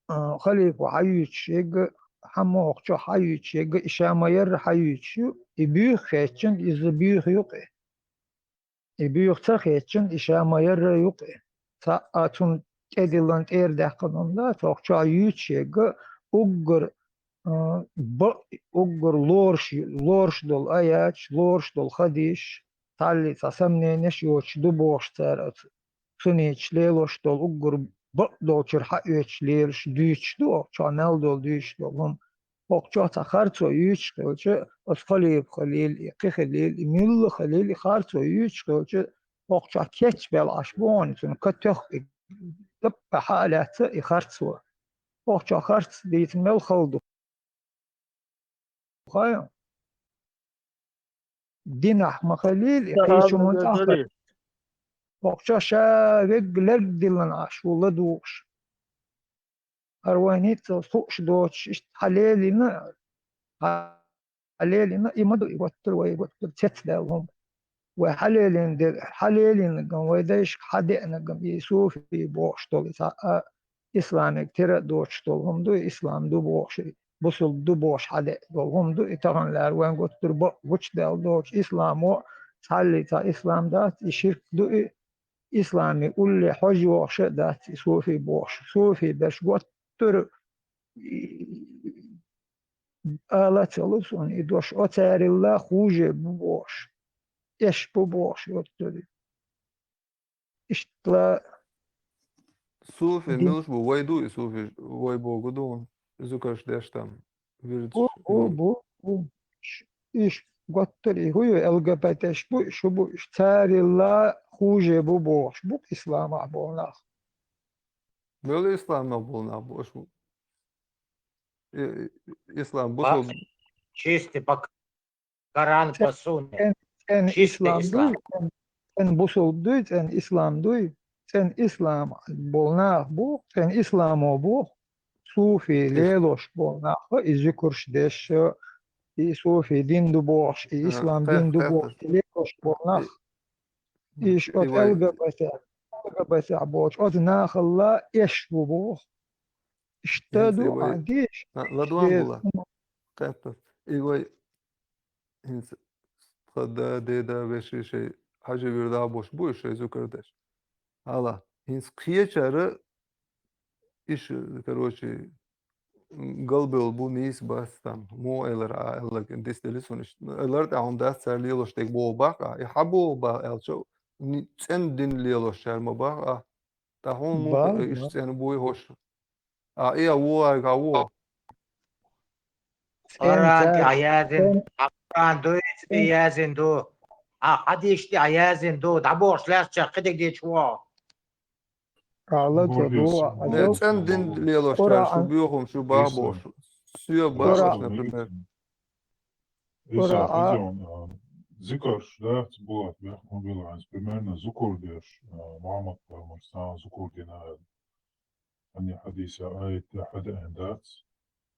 а, халифа хьаюьйцуш егга, хьан мохк чохь хьаюьйцуш егга, и ша ма-ярра хьаюьйцуш ю, и буьйха хетачунна, иза буьйха ю-кх и. И буьйха ца хетачунна, и ша ма-ярра ю-кх и. Цхьаъ а цунна тӀедиллина, тӀера даьккхина хӀума дац, хӀокху чохь юьйцуш егга, уггар, а, бакъ, уггар лоруш, лоруш долу аяташ, лоруш долу хадисаш, цхьаллий цхьа сомненеш йоцуш ду бохуш цара оцу сунниташ лелош долу, уггар бакъдолчуьра хьаоьцуш лелаш дуьйцуш ду, оха чохь мел долу дуьйцуш долу хӀума. Оха чохь цхьа харцо юьйцуш хилча, оцу халифа хилийла, и кхин хилийла, и муьлха хилийла, и харцо юьйцуш хилча, оха чохь кечбелла Ӏаш бу хьуна, цунна катоьхна и гаппа хьа а лаьцна и харцо. Оха чохь харц дийца мел хала ду. Хой, динахь ма хилийла, и кхечу хӀуманна тӀехь хилийла. Оха чохь ша вегга лерг диллина Ӏаш ву ладугӀуш. ХӀара вайн хӀинццалц хууш доцуш, иштта хьан лелийна, хьалелина, и ма ду, и готтур вай, готтур цецдаьлла хӀума. Вай хьалелина де-, хьалелинаган, вай дайшка хьадеанаган, и суфий бохуш долу, цхьа а исламега тера а доцуш долу хӀума ду, и ислам ду бохуш, и бусулба ду бохуш хьадеа долу хӀума ду, и тахана лаьара вайн готтур бакъ гучудаьлла доцуш, исламо а цхьаллий цхьа ислам дац, и ширк ду, и исламе улле хьожа йогӀуш а дац, и суфий бохуш. Суфий берш готтур, и, ала а ца лу суна и дош, оцарилла хуже бу бохуш, эш бу бохуш готтур. Иштта суфи ди- милаш бу? Вай ду и суфи, вай богу ду, зуькарш деш там, вирдаш Бу, бу, ду. Бу, бу. Ш-, иш готтур и хӀу ю, Л Г Б Т-ш бу, шу бу, иш царилла хуже бу бохуш бу исламахь болу нах. Мел исламахь болу нах бу, аш бу. И, и, ислам бу Бакъ-, со чисти бакъ- Коран Цен, по сунне. Цен, цен Чистый ислам ислам. Дуй, цен, цен бусулба дуй, цен ислам дуй, цен ислам болу нах бу, цен исламо бу, суфи Ис- лелош болу нах, и зуькарш деш, и суфи дин ду бохуш, и А, ислам кхе-, дин ду кхе-, бохуш, и лелош болу нах. И- Иш и оцу вай Л Г Б Т, Л Г Б Т бохуш, оцу нахалла эш бу боху. Иштта ХӀинца ду, и вай а, деш, а, ладван деш була. Кхетта. И вай ХӀинца тхан да, деда, веши шай хьажи вирда а бош бу, шай зукар деш. Ала, хӀинца кхечара иш, короче, галбел бу нийса бац там. Мо элар а, эллаг дис дели сун иш. Элар тӀа хьун дац цар лелош дег бо бах а. И хьа бо бах элча, ни-, цӀен дин лелош чар ма бах а. ТӀа хьун муха Бах, иш бах. ЦӀен буй хош. А, и а ву, а, а ву. Къуръан тӀе а язйина, Къуръан дуьйцу тӀе язйина ду, а хьадисаш тӀе а язйина ду, дӀабохуш лаьцна чекх кхидиг дийцаш ву. Алла ца ду, Не, цӀен дин лелош чара шу боьхум, шу бах бохуш. Соьга бах, например. Иса, Къуръан. Хазон, а, зикарш дац, Булат, бехк ма билла, примерно зукар деш, а, Мухаммад пайхамар сана зукар дина аьлла. Хьанна хьадиса аят тӀе хьадаьӀан дац,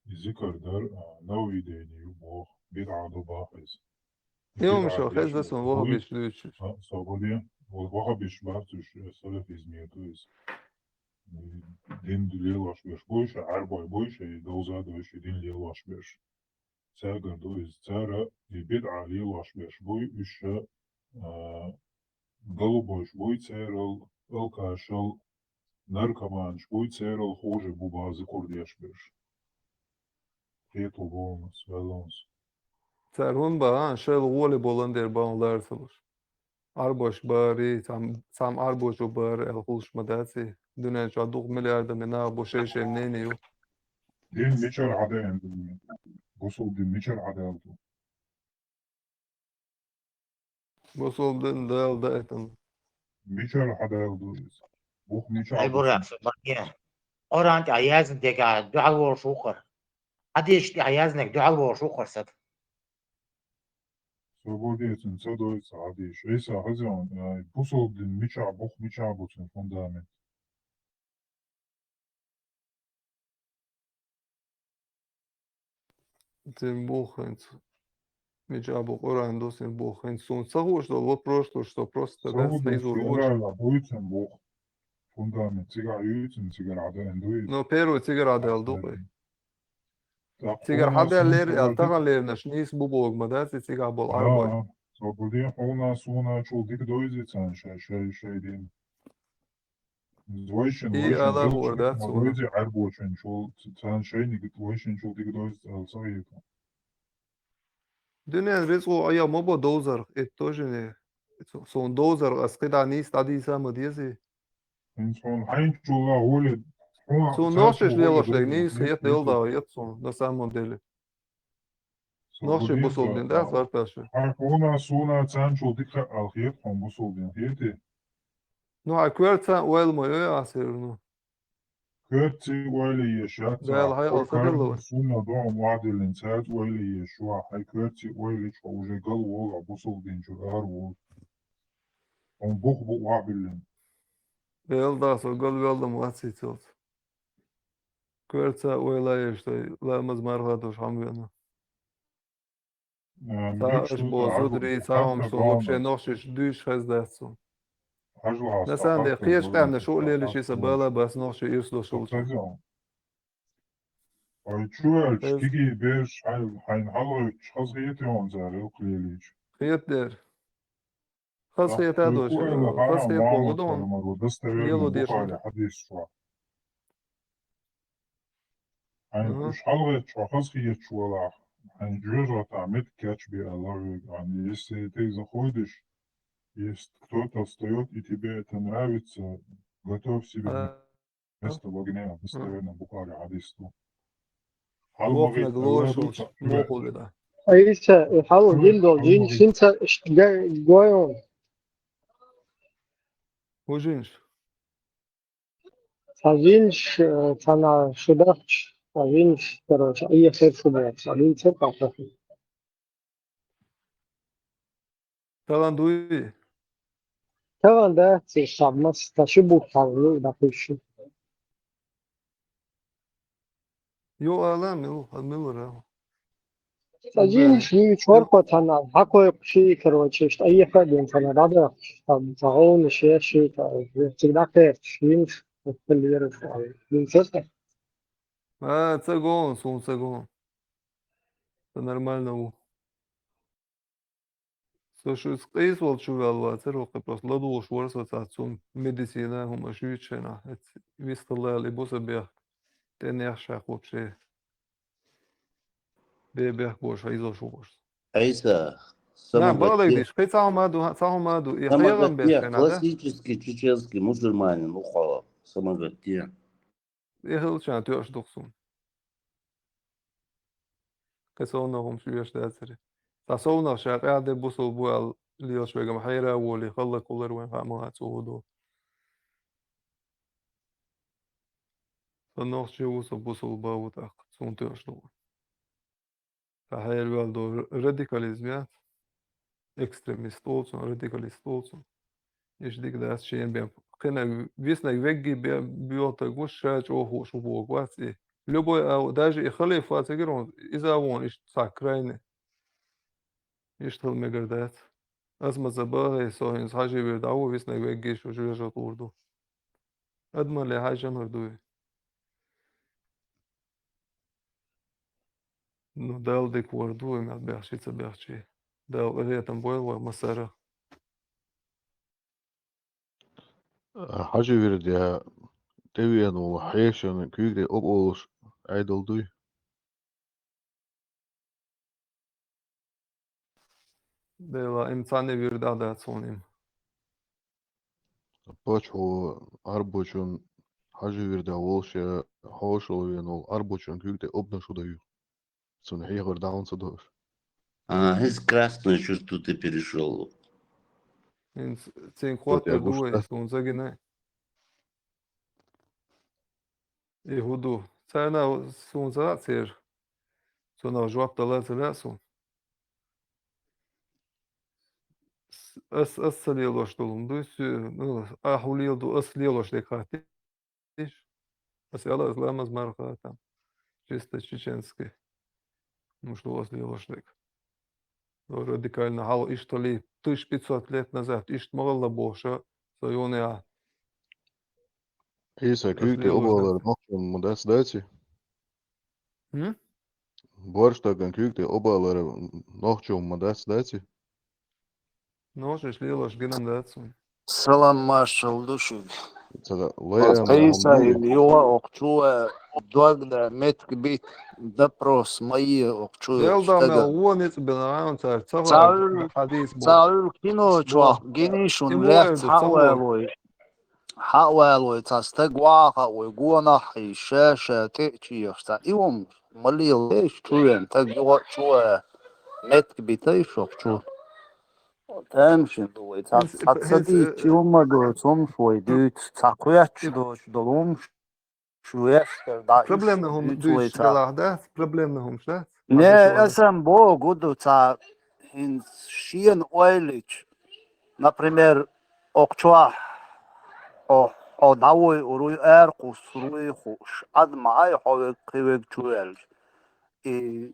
и зикар дар, а, нововведение ю боху, бидӀа ду боху иза. Йо, Миша, хеза сон вахабиш дуьйцуш. А, собаре, вахабиш бац уьш, э, салафизме ду иза. Дин лелош берш бу уьш, Ӏарбой бу уьш, и довза ду уьш, и дин лелош берш. Цаьргара ду иза. Цара и бидӀа лелош берш буй, уьш, а, галубойш буй церал, алкашал, наркоманаш буй церал, хуже бу база курдеш берш. Кхету болнус, велонус. Цара хӀун баан, шайла гӀоле болан дер баан ларсалуш. Ӏарбош бари, цам, цам Ӏарбошу бар, аьлла хуьлуш ма дац и. Дуьнен чохь дукха миллиардами нах бу, шай-шай мнение ю. Дин мичара хьадаьлла ду? Бусул дин мичара хьадаьлла ду? Бусул дин Дала даийтина. Мичара хьадаьлла ду иза? Бух мичара Ай, бура, со барге. Къуръан тӀе а язна дега дуьхьал волуш ву кхар. Хьадисаш тӀе а язнег дуьхьал волуш ву кхар сад. Со бурдецун ца дойца хьадийш. Эйса хазион, э, бусул дин мича бух, мича бу цун фундамент. Цин бух хӀинца. Мича бу Къуръан ду, цин бух хӀинца. Сун ца хууш долу вопрос, то, что просто дац, хьайзур вуш. Буй цин бух. Фундамент цигахь юй цин, цигара хьадаьлла дуй. Ну, первый цигара хьадаьлла ду, кхой. Цигара хьадаьлла лер, аьлла, тахана лернаш нийса бу боху ма дац, и цигахь болу Ӏарбой. Ага. Со бу дин хьуна, суна чул дика дойзи цан шай, шай, шай дин. Вайшин, И вайшин ала чул бор дац суна. Дойзи Ӏарбочун чул, цан шайниг вайшин чул дика дойзи цан сагӀита. Дуьнен рицкъу айя ма бо довзарх, это тоже не. Со-, сон довзарх ас кхидӀа нийса дӀадийса ма дезий. ХӀинца хьуна хьайн чулла гӀоле, хьуна Цун цаьрца нохчаш гӀоле лелош дерг дойла, нийса хӀинца хет хӀинца. Делдал, хет сон, на самом деле. Со Нохчий бу дин бусул дин, да, да, харташа. Хьай хьуна, суна цаьрца чул дика хьал хет хьуна бусул дин, хети? Ну, хьай коьрца ойла ма йой, а, всё равно. Коьрци ойла еш яц, Дала хьай Къуръан алсадилла вай. Сунна догӀу муадиллин цаьрца ойла еш, шу хьай коьрци ойла еш, хьо уже гал волу, бусул дин чур ар волу. Хьуна бух бу охьабиллин. Дела да, со гал велла ма вац и цалц. Коьрца ойла еш дай, ламаз марха дош хьан вена. Цхьа аша бо зударий, цхьа хӀумаш, цо вообще нохчашца дуьйцуш хезна дац цунна. На самом деле, кхечу къаьмнаш шу а лелийча, иза бала бац нохчий ирс долуш волча. Вай чу аьлча, кегий бераш хьайн, хьайна хьалхаветташ хазахетий хьуна цара, лелийча? Хетадера. Хазахета а долуш, хазахета бохург ду хьуна, лело дезаш хӀума. Хьайна уьш хьалхаветташ хьо хазахеташ валахь, хьайна жоьжахатий меттиг кечбе аьлла вайга, если ты заходишь, если кто-то встаёт и тебе это нравится, готовь себе место в огне, достоверно Бухари хьадис ду. ХьалмагӀийта Ӏалла ду ца. Айса, и хьалха гина долу жин, шин ца ш-, га-, гойон. ХӀун жинаш? Ца жинаш, э, цхьана шу дахча, ца жинаш, короче, айя хер шу боху, ца жинаш хер пахча. Талан дуй? Талан да, ци шабмас, та ши бух талан, да, пиши. Йо, ала, мил, мил ра. Та жин ши чор по тана, хакой ши, короче, что ехать день тана, да, да, там, заголовно ши, ши, та, всегда кайф, ши, ши, А, ца гон, сун ца гон. Ца нормально ву. Со шу къийса волчу ваьлла вацара, хӀокху просто ладугӀуш вара со цхьацца цунна медицина, хӀума шуьйцу шайна. Вистхалла и бу сан бехк. ТӀенех ша вообще. Бе бехк бош, хьийзош ву бош. Айса, На, самагатте. Балайдиш, кхин цхьа хӀума ду, цхьа хӀума ду. И хьегӀан бехк шайна, да? Классический чеченский мусульманин, ухо, самагатте. И хилча тоьаш ду-кх суна. Кхин совнах хӀумаш оьшуш дацара. Цхьа совнах ша къаьхьа де бусул бу аьлла лелаш вегам хьера а волий, халлакулар вайн хаа ма хац, цо хӀун ду. Сан нохчи ву, со бусул ба ву тӀаккха, цунна тоьаш ду. Сан хьера ваьлла ду радикализм яц. Экстремист олу цунна, радикалист олу цунна. Иштта дика дац шена бен. Кхина виснаг вегги бе-, боьлтаг ву, ша чӀогӀа хууш ву боху вац и. Любой а, даже и халифа ца гира вон, иза а вон иштта цхьа крайне. Иштта хила мегар дац. Ас ма ца бахе, со хӀинца хьажи вир дӀа ву, виснаг вегги шу жоьжахатур ду. Адамалле хьаьжжина хир дуй? Ну, Дала дика вар ду, вай мел бехчи ца бехчи. Дала къинхетам бойла вай массара. Хьажи вирд я тӀевеана волу хьешан куьйга тӀе объолуш Ӏедал дуй? Дела, им цхьанне вирд а дац хьуна им. Пачхьо Ӏарбочун хьажи вирда волуш я хьошалла веана волу Ӏарбочун куьйга тӀе обнаш хӀу дан юьху? Цунна хьехар дӀа хӀунда ца дохуш? А, хӀинца красную черту ты перешёл. ХӀинца цуьнга хӀоттар ду вай, суна ца гина. И хӀун ду? Царна суна ца хаьа церан. Цунах жоп дала ца лаьа суна. С-, ас, ас ца лелош долу хӀума ду, су-, ну, ахь хӀун леладу, ас лелош дерг хаттийша. Ас аьлла, ас ламаз марха там. Чисто чеченский. Ну, что ас лелош дерг. Ну, радикально хьал иштта ли, тысяча пятьсот лет назад иштта ма хилла бохуша, со юна я. Ӏийса, куьйга тӀе обалар нохчо ма дац, даций? М? Борштаган куьйга тӀе обалар нохчо ма дац, даций? Нохчаш лелош гинан дац вайн. Салам, маршалла ду шуьга. Ца лайрам Ӏийса, юха окху чу, э, дог да, метка бит, допрос ма е окху чу. Дел да мел вон ницкъ бина, ан цар ца хьадис бу. Ца Ӏуьллу кино чохь гиний шуна лаьцна хьа а валой. Хьа а валой, цхьа стаг ваха а вой, гонах а хьийза, ша, ша тӀе а чийгӀаш, цхьа и вон ма лела, эш чу вен, стаг юха а чу а, метка битай шох чу. Тамашийна ду вай, цхьа, цхьа ца дийцча, и хӀума доцу хӀумаш вай дуьйцу, цхьа кхоьттуш доцуш долу хӀумаш, шу вешкара дӀа. Проблемный хӀума дуьйцуш делахь, да? Проблемный хӀумаш, да? Не, аса-м боху ду, цхьа хӀинца шена ойла йича, например, окху чохь хьо, хьо дӀавуй уруй, ара кхуссур вуй хууш, Ӏад ма Ӏай хьо вег, кхин вег чу ваьлча. И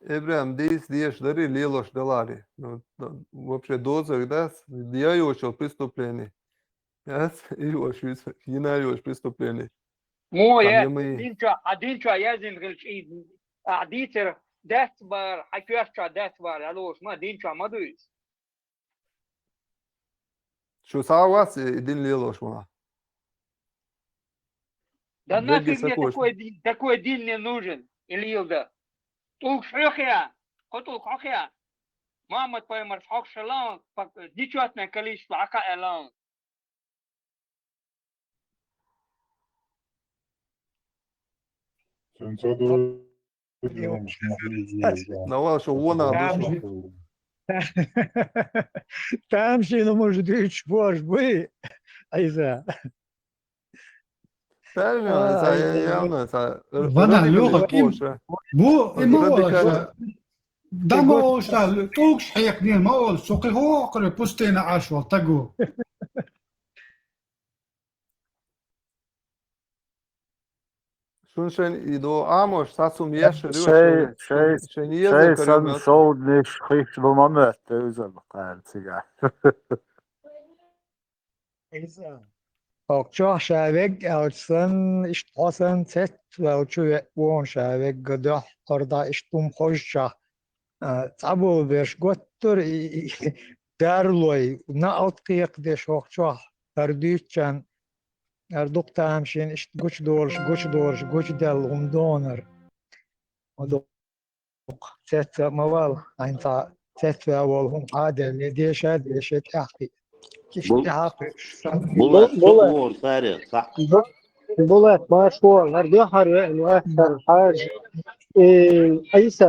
Эбрахам, дийца деша дарий лелош даларе. Ну, д-, вообще доза дац, яйочал преступление. Яц, йош виц, йина йош преступление. Мо Там я, я мы- динча, а динча я зин гилчи, а дитер датбар, а кёрча датбар, а лош ма динча ма дуйц. Шу савас и дин лелош ма. Да Бегги нафиг мне сакош. Такой дин, такой дин не нужен, Илилда. ТӀулг хьёхья, кхо тӀулг хьёхья. Мухаммад пайхамар хьёхьшалан, нечётное количество, ака элан. Цунца ду- Давай, шо вон а Там душу. же, там же, ну, может, и чего ж вы, Айза. Даже, А, за, я, я, я, ну, за, Вана, рыбный Лёха, ким? Бу, Радикал. Ему, да, ма оша, тукш хьекнин, ма ол, сукъи хо, кре, пустына ашвал, тагу. Шун шен идо амош, сасум яшер, шей, шей, шен шей, еза шей карим сан яшер. Шоудниш хиш лума мэтте үзел калцига. Охчох шавег алчсан, ишт хосан цет, валчу вон шавег гадох, орда иштум хожчах. А, цӀа болбеш готтур и, и, дарлой, наалт кхекъдеш охчох, дардуьйччан, ардукъ тамашийна иштта гучудолуш, гучудолуш, гучудаьлла хӀума донар. Ма доккха цецваь ма вал, хьайна цхьа цецваь волу хӀума Ӏаделле, деша, деша тӀаьхьакхи. Иштта Бу-, тӀаьхьакхуьуш. Булат, Булат. Шо вон, царе, цхьаъ. Бу-, Булат, марш вон, хӀара дуьххьара веана вац хӀара хьажа. Э, Ӏийса,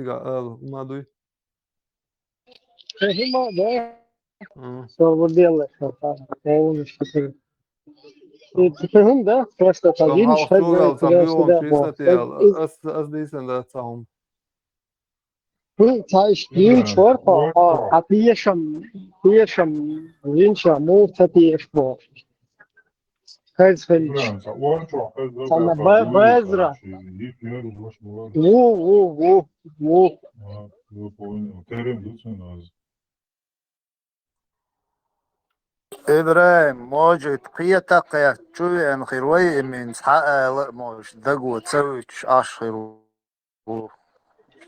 цигахь ала, ма дуй. Хима, да? М. Что вы делаете? Полностью. И ты, да? Просто так Там видишь, хьалха как чувал, говорится, там да, биом всегда чисто бог. тел. Ас ас дийсан да цаун. Ну, цаиш дин чорхо, а пешам, пешам, винча, мув ца пеш бо. Хез фельч. Сама безра. Ву, ву, ву, ву. Ибрайм, может, кхета кхетта чу веана хир вай, и мин цхьа ала а, может, даго ца вуьтуш Ӏаш хир ву.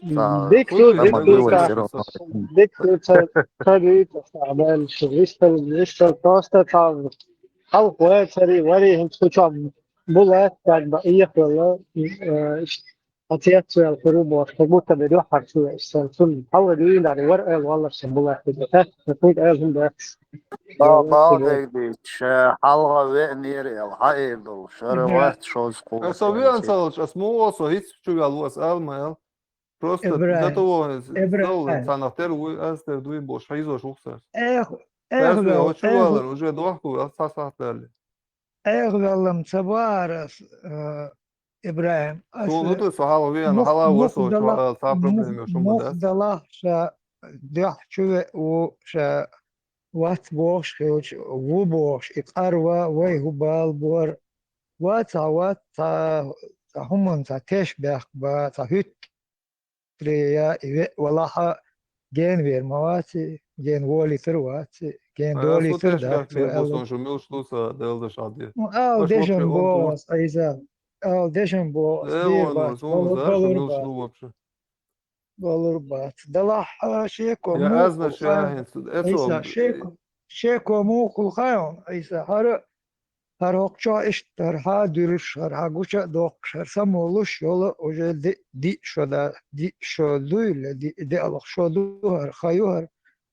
Дик ду, дик ду, ца, дик ду, ца, ца дуьйцу, ца баьлла, вистал, вистал, просто ца, хьалха вай цари, вари хӀинца кху чохь бу лаьцна, как бы, эхала, э, ишт, а цец вел хир ву бохуш, как будто бы дуьххьара чу веана, цунна хьалха дуьйна, вара ала валлаш, сан бу лаьцна, тӀаккха кхуьнга ала хӀума дац. Ба-, бал дегдийча, хьалха веанера ала, хьаэр долуш, ара вац шозза кху. Аса веана ца луш, ас муха со хӀинца чу вел ву, ас ала ма аьлла. Просто Ибрахим, дата вогӀу, Ибрахим. Цхьанах тера вуй, ас тера дуй бохуш, хьийзош ву-кх цара. Эх, эх, Ас вел, веана чу эх, валар, уже дохку, ас цхьа сахьт ваьлла. Эх, веллам ца бахара ас, э, Ибрахим. Ас Суна ду со хьалха веана, мух-, хьала ву со мухдала, чохь, цхьа мух-, проблема ю, шуна ма дац. Мухдала ша дуьхьа чу веа ву, ша вац бохуш хилча, ву бохуш, и къарва, вай хӀу бала бора. Вац, цхьа вац, цхьа, цхьа хӀуманна, цхьа теш бехк ба, цхьа хӀуьтту Австрия, и веа валахьа, гена вер ма ваци, гена волийтар ваци, гена Ай, ас долийтар ву теш дац, бехк бу бер бу аьлла. Сон шу муьлш ду ца, Делла ша де. Ну, ал Аш дешан вообще бо, он ас, Айза. Ал дешан бо, Э, ас дийр он, бац, сон балур, узар, шу балур муьлш бац. Ду вообще. Балур бац. Далахь, а, шеко Я муха азна хул ша хьайн? Хин су, эцо Айса, м-, шеко, шеко муха хул хьайн, Айса? ХӀара ХӀара хӀокху чохь иштта хӀара хьа а дуьллуш, хӀара хьа гуча а доккхуш, хӀара самолуш йолу уже ди-, диъ шо да-, диъ шо дуйла, ди-, диъалгӀа шо ду хӀара, ха ю хӀара.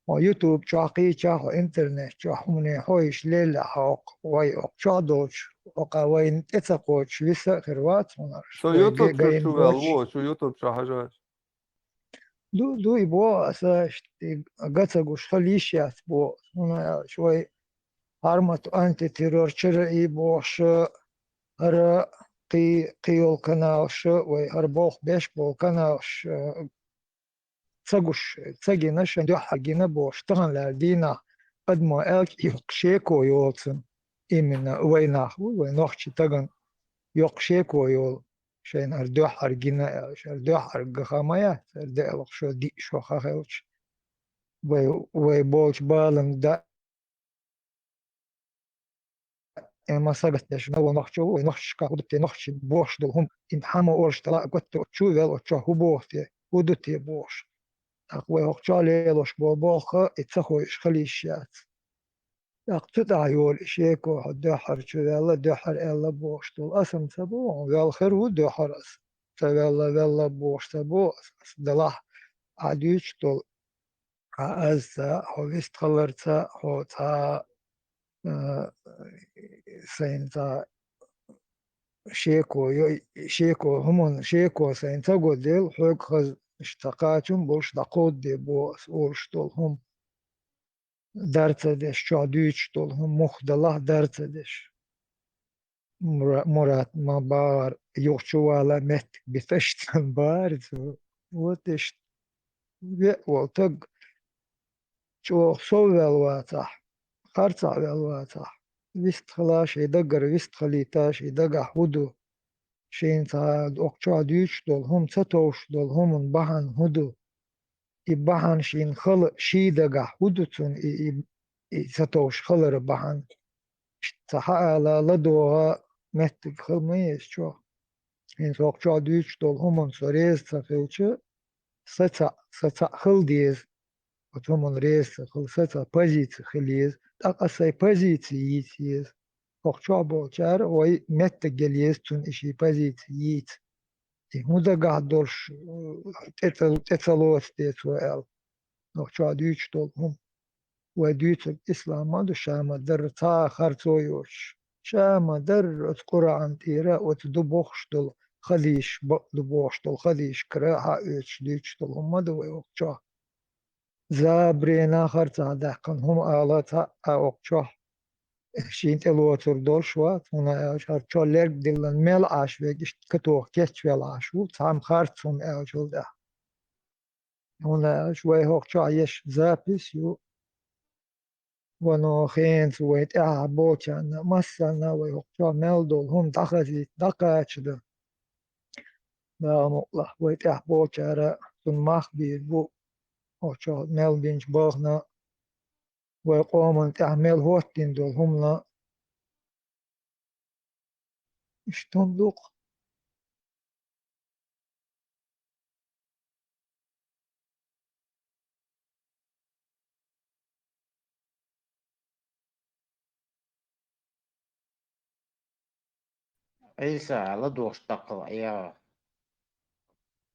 Хьо YouTube чохь кхийча, хьо интернет чохь хӀумане хьо йиш лелла хьо хӀокху, вай хӀокху чохь доцуш, хӀокху вайна тӀе ца кхочуш виса а хир вац хьуна. Со вай YouTube ге-, чу гайна шу ваьлла доцуш. Ву, шу YouTube чохь хьажа. Ду, ду, и боху аса, и га ца гуш хила йиш яц боху. ХӀунда аьлча вай хьармат антитеррор чара и бохуш, хӀара кхий-, кхийолу каналаш, вай хӀара болх беш болу каналаш, а, ца гуш, ца гина, шайн дуьххьара гина бохуш, тахана лаьрра дийнахь адамо аьлча, йоккха шеко йолу цунна. Именно вай нах ву, вай нохчийн тагана йоккха шеко йолу, шайна хӀара дуьххьара гина аьлча, хӀара дуьххьара ган хан ма яц, хӀара даьлла шо, диъ шо хан хилча. Вай, вай болчу баланна да-, Э, ма сагатдеш, ма вон нохчо ву, вай нохчашка хӀу ду те, нохчи бохуш долу хӀума, и хьан ма олуш тала а готта, оцу чу вел, оцу чохь хӀу боху те, хӀу ду те бохуш. ТӀаккха вай хӀокху чохь лелош болу болх а, и ца хойуш хила йиш яц. ТӀаккха цу тӀехь йолу и шеко, хьо дуьххьара чу ваьлла, дуьххьара аьлла бохуш долу. Аса-м ца боху, вел хир ву дуьххьара аса. Ца ваьлла, ваьлла бохуш ца боху аса, аса далахь, ахь дуьйцуш долу. Хьан аз ца, хьо вистхалар ца, хьо цхьа, а, сайна цхьа шеко йо-, шеко, хӀуманна шеко сайна ца го дела, хьоьга хаза иштта кхачам болуш дӀакховдаде боху ас олуш долу хӀума. Дар ца деш, чохь дуьйцуш долу хӀума муха далахь дар ца деш. Мура-, Мурат ма бахара, юха чу вала меттиг биташ цан бахара цо. Вот иштта. Веа волу таг чӀогӀа сов ваьлла вацахь, харцахь ваьлла вацахь, вистхила шайн дагара, вистхилийта шайн дагахь хӀу ду? Шена цхьа окху чохь дуьйцуш долу хӀума, ца товш долу хӀуманна бахьана хӀу ду? И бахьана шена хала ший дагахь хӀу ду цунна и, и, и ца товш халара бахьана? Иштта ца хьаала, ладогӀа меттиг хила ма еза чохь. ХӀинца окху чохь дуьйцуш долу хӀуманна со реза ца хилча, са цхьаъ, са цхьаъ хила деза. Оцу хӀуманна реза ца хила, са цхьа позици хила еза. ТӀаккха аса сайн позици йийца еза. Окху чохь болчара вай меттиг яла еза цунна и ший позици йийца. И хӀун дагахь долуш, тӀе ца, тӀе ца лоцу те цо аьлла. Окху чохь дуьйцуш долу хӀума. Вай дуьйцург ислам ма ду, ша ма-дарра цхьа а харцо йоцуш. Ша ма-дарра оцу Къуръан тӀера, оцу ду бохуш долу хадийсаш, бакъ ду бохуш долу хадийсашкара хьаоьцуш дуьйцуш долу хӀума ма ду вай окху чохь. Забарена харцахь даьккхина хӀума ала цхьаъ а окху чохь шена тӀелоцур долуш вац, хӀунда аьлча хӀара чо лерг диллина мел Ӏаш верг иштта катоха кечвелла Ӏаш ву, цхьамма харц хӀума аьллачул тӀаьхьа. ХӀунда аьлча вай хӀокху чохь еш запись ю, вано хенца вай тӀаьхьа болчарна, массарна вай хӀокху чохь мел долу хӀума дӀахазийта, дӀакхачадан. Дала мукъалахь, вай тӀаьхьа болчара цунна мах бийр бу, хӀокху чохь мел бинчу балхана, вай къоман тӀехь мел хӀоттийна долу хӀумана. Иштта хӀума ду-кх. Ӏийса, ладогӀуш даккхал, я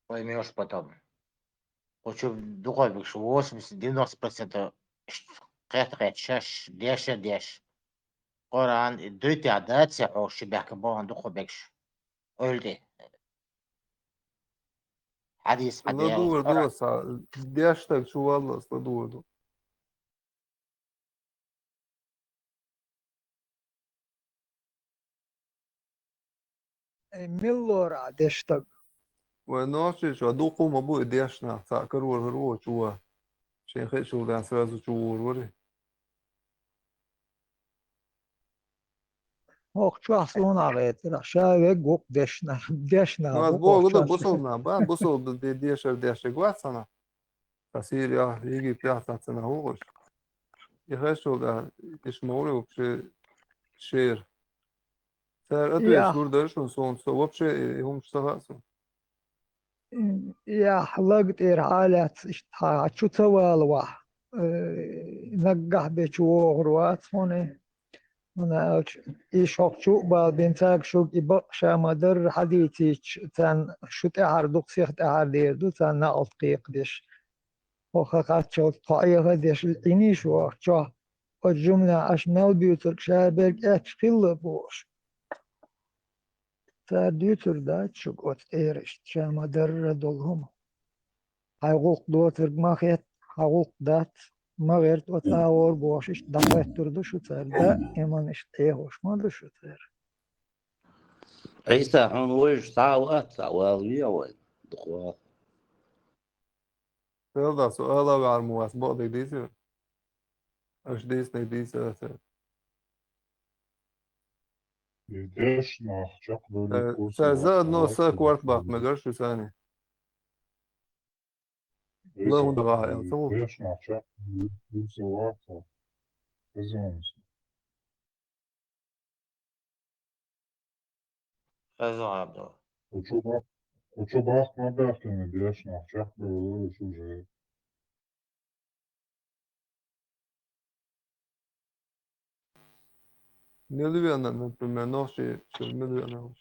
поймёшь потом. Кху чу дукхахберш восемьдесят-девяносто процентов кхетта-кхетта шаьш деша а деш. Къуръан и дуьйтехь дац я хьо ши баьхка бахана дукхахберш. Ойла тӀе. Хьадис хьан дела. ЛадугӀур ду аса, деш стаг чу валлалц ладугӀур ду. Эй, мила лору ахь деш стаг? Вай нохчийчохь дукха хӀума бу и деш нах, цхьаъ карор хир ву чу ван. Шен хиъчул тӀаьхьа сразу чу вогӀур вара. ХӀокху чохь суна а гӀертира, ша вегга ву-кх дешна, дешна. Ну, аз боху, да, бусалба нах, ба, бусалба де-, дешар деш вац хьуна. Ткъа Сирия, Египет, цхьацца нах ву уьш. И хезчул тӀаьхьа, иштта ма ву вообще шера. Цара ответ гур дара шуна, суна со вообще и хӀумаш ца хаьа суна. Яхь лаг тӀера хьалаьцна иштта хьан чу ца валавахь, э, наггахь бечу вогӀур вац хьуна. ХӀунда аьлча, и шух чу а бала бина цаьрга шуьга и бакъ ша ма-дарра хьадийцийча, царна шу тӀаьхьара дукха сиха тӀаьхьара дер ду, царна накъалт кхайкхадеш. ХӀокху кхаччалц тхо Ӏеха а деш, Ӏийний шу чохь, оцу жуманехь аша мел буьйцург ша берг аьтташ хилла бохуш. Цара дуьйцур дац шуьга оцу тӀера иштта ша ма-дарра долу хӀума. Хьайн гӀуллакх доцург ма хетта, хьан гӀуллакх дац, ма гӀерта оцу агӀор бохуш иштта дӀахӀоьттур ду шу цара, даиман иштта Ӏехош ма ду шу цара. Ӏийса, хьуна вуйш цхьа а вац, цхьа вала ве вайн. Дукха вала. Селдас, ала ваьр ма вац, бакъдерг дийцира. Аша дийцинарг дийцар аса. Дешнах чакхбевлла. Э, курс ца за одно са корт бакъ мегар шу сани. Ла хӀунда гӀа аьлла, ца ву? Дешнах чакхбевлла курс вац. Хезонс. Хезон, Абдул. Кучу бах-, кучу бахт ма бахтина дешнах чакхбевлла уж уже. Мила веана, например, нохчи чу мила веана вац?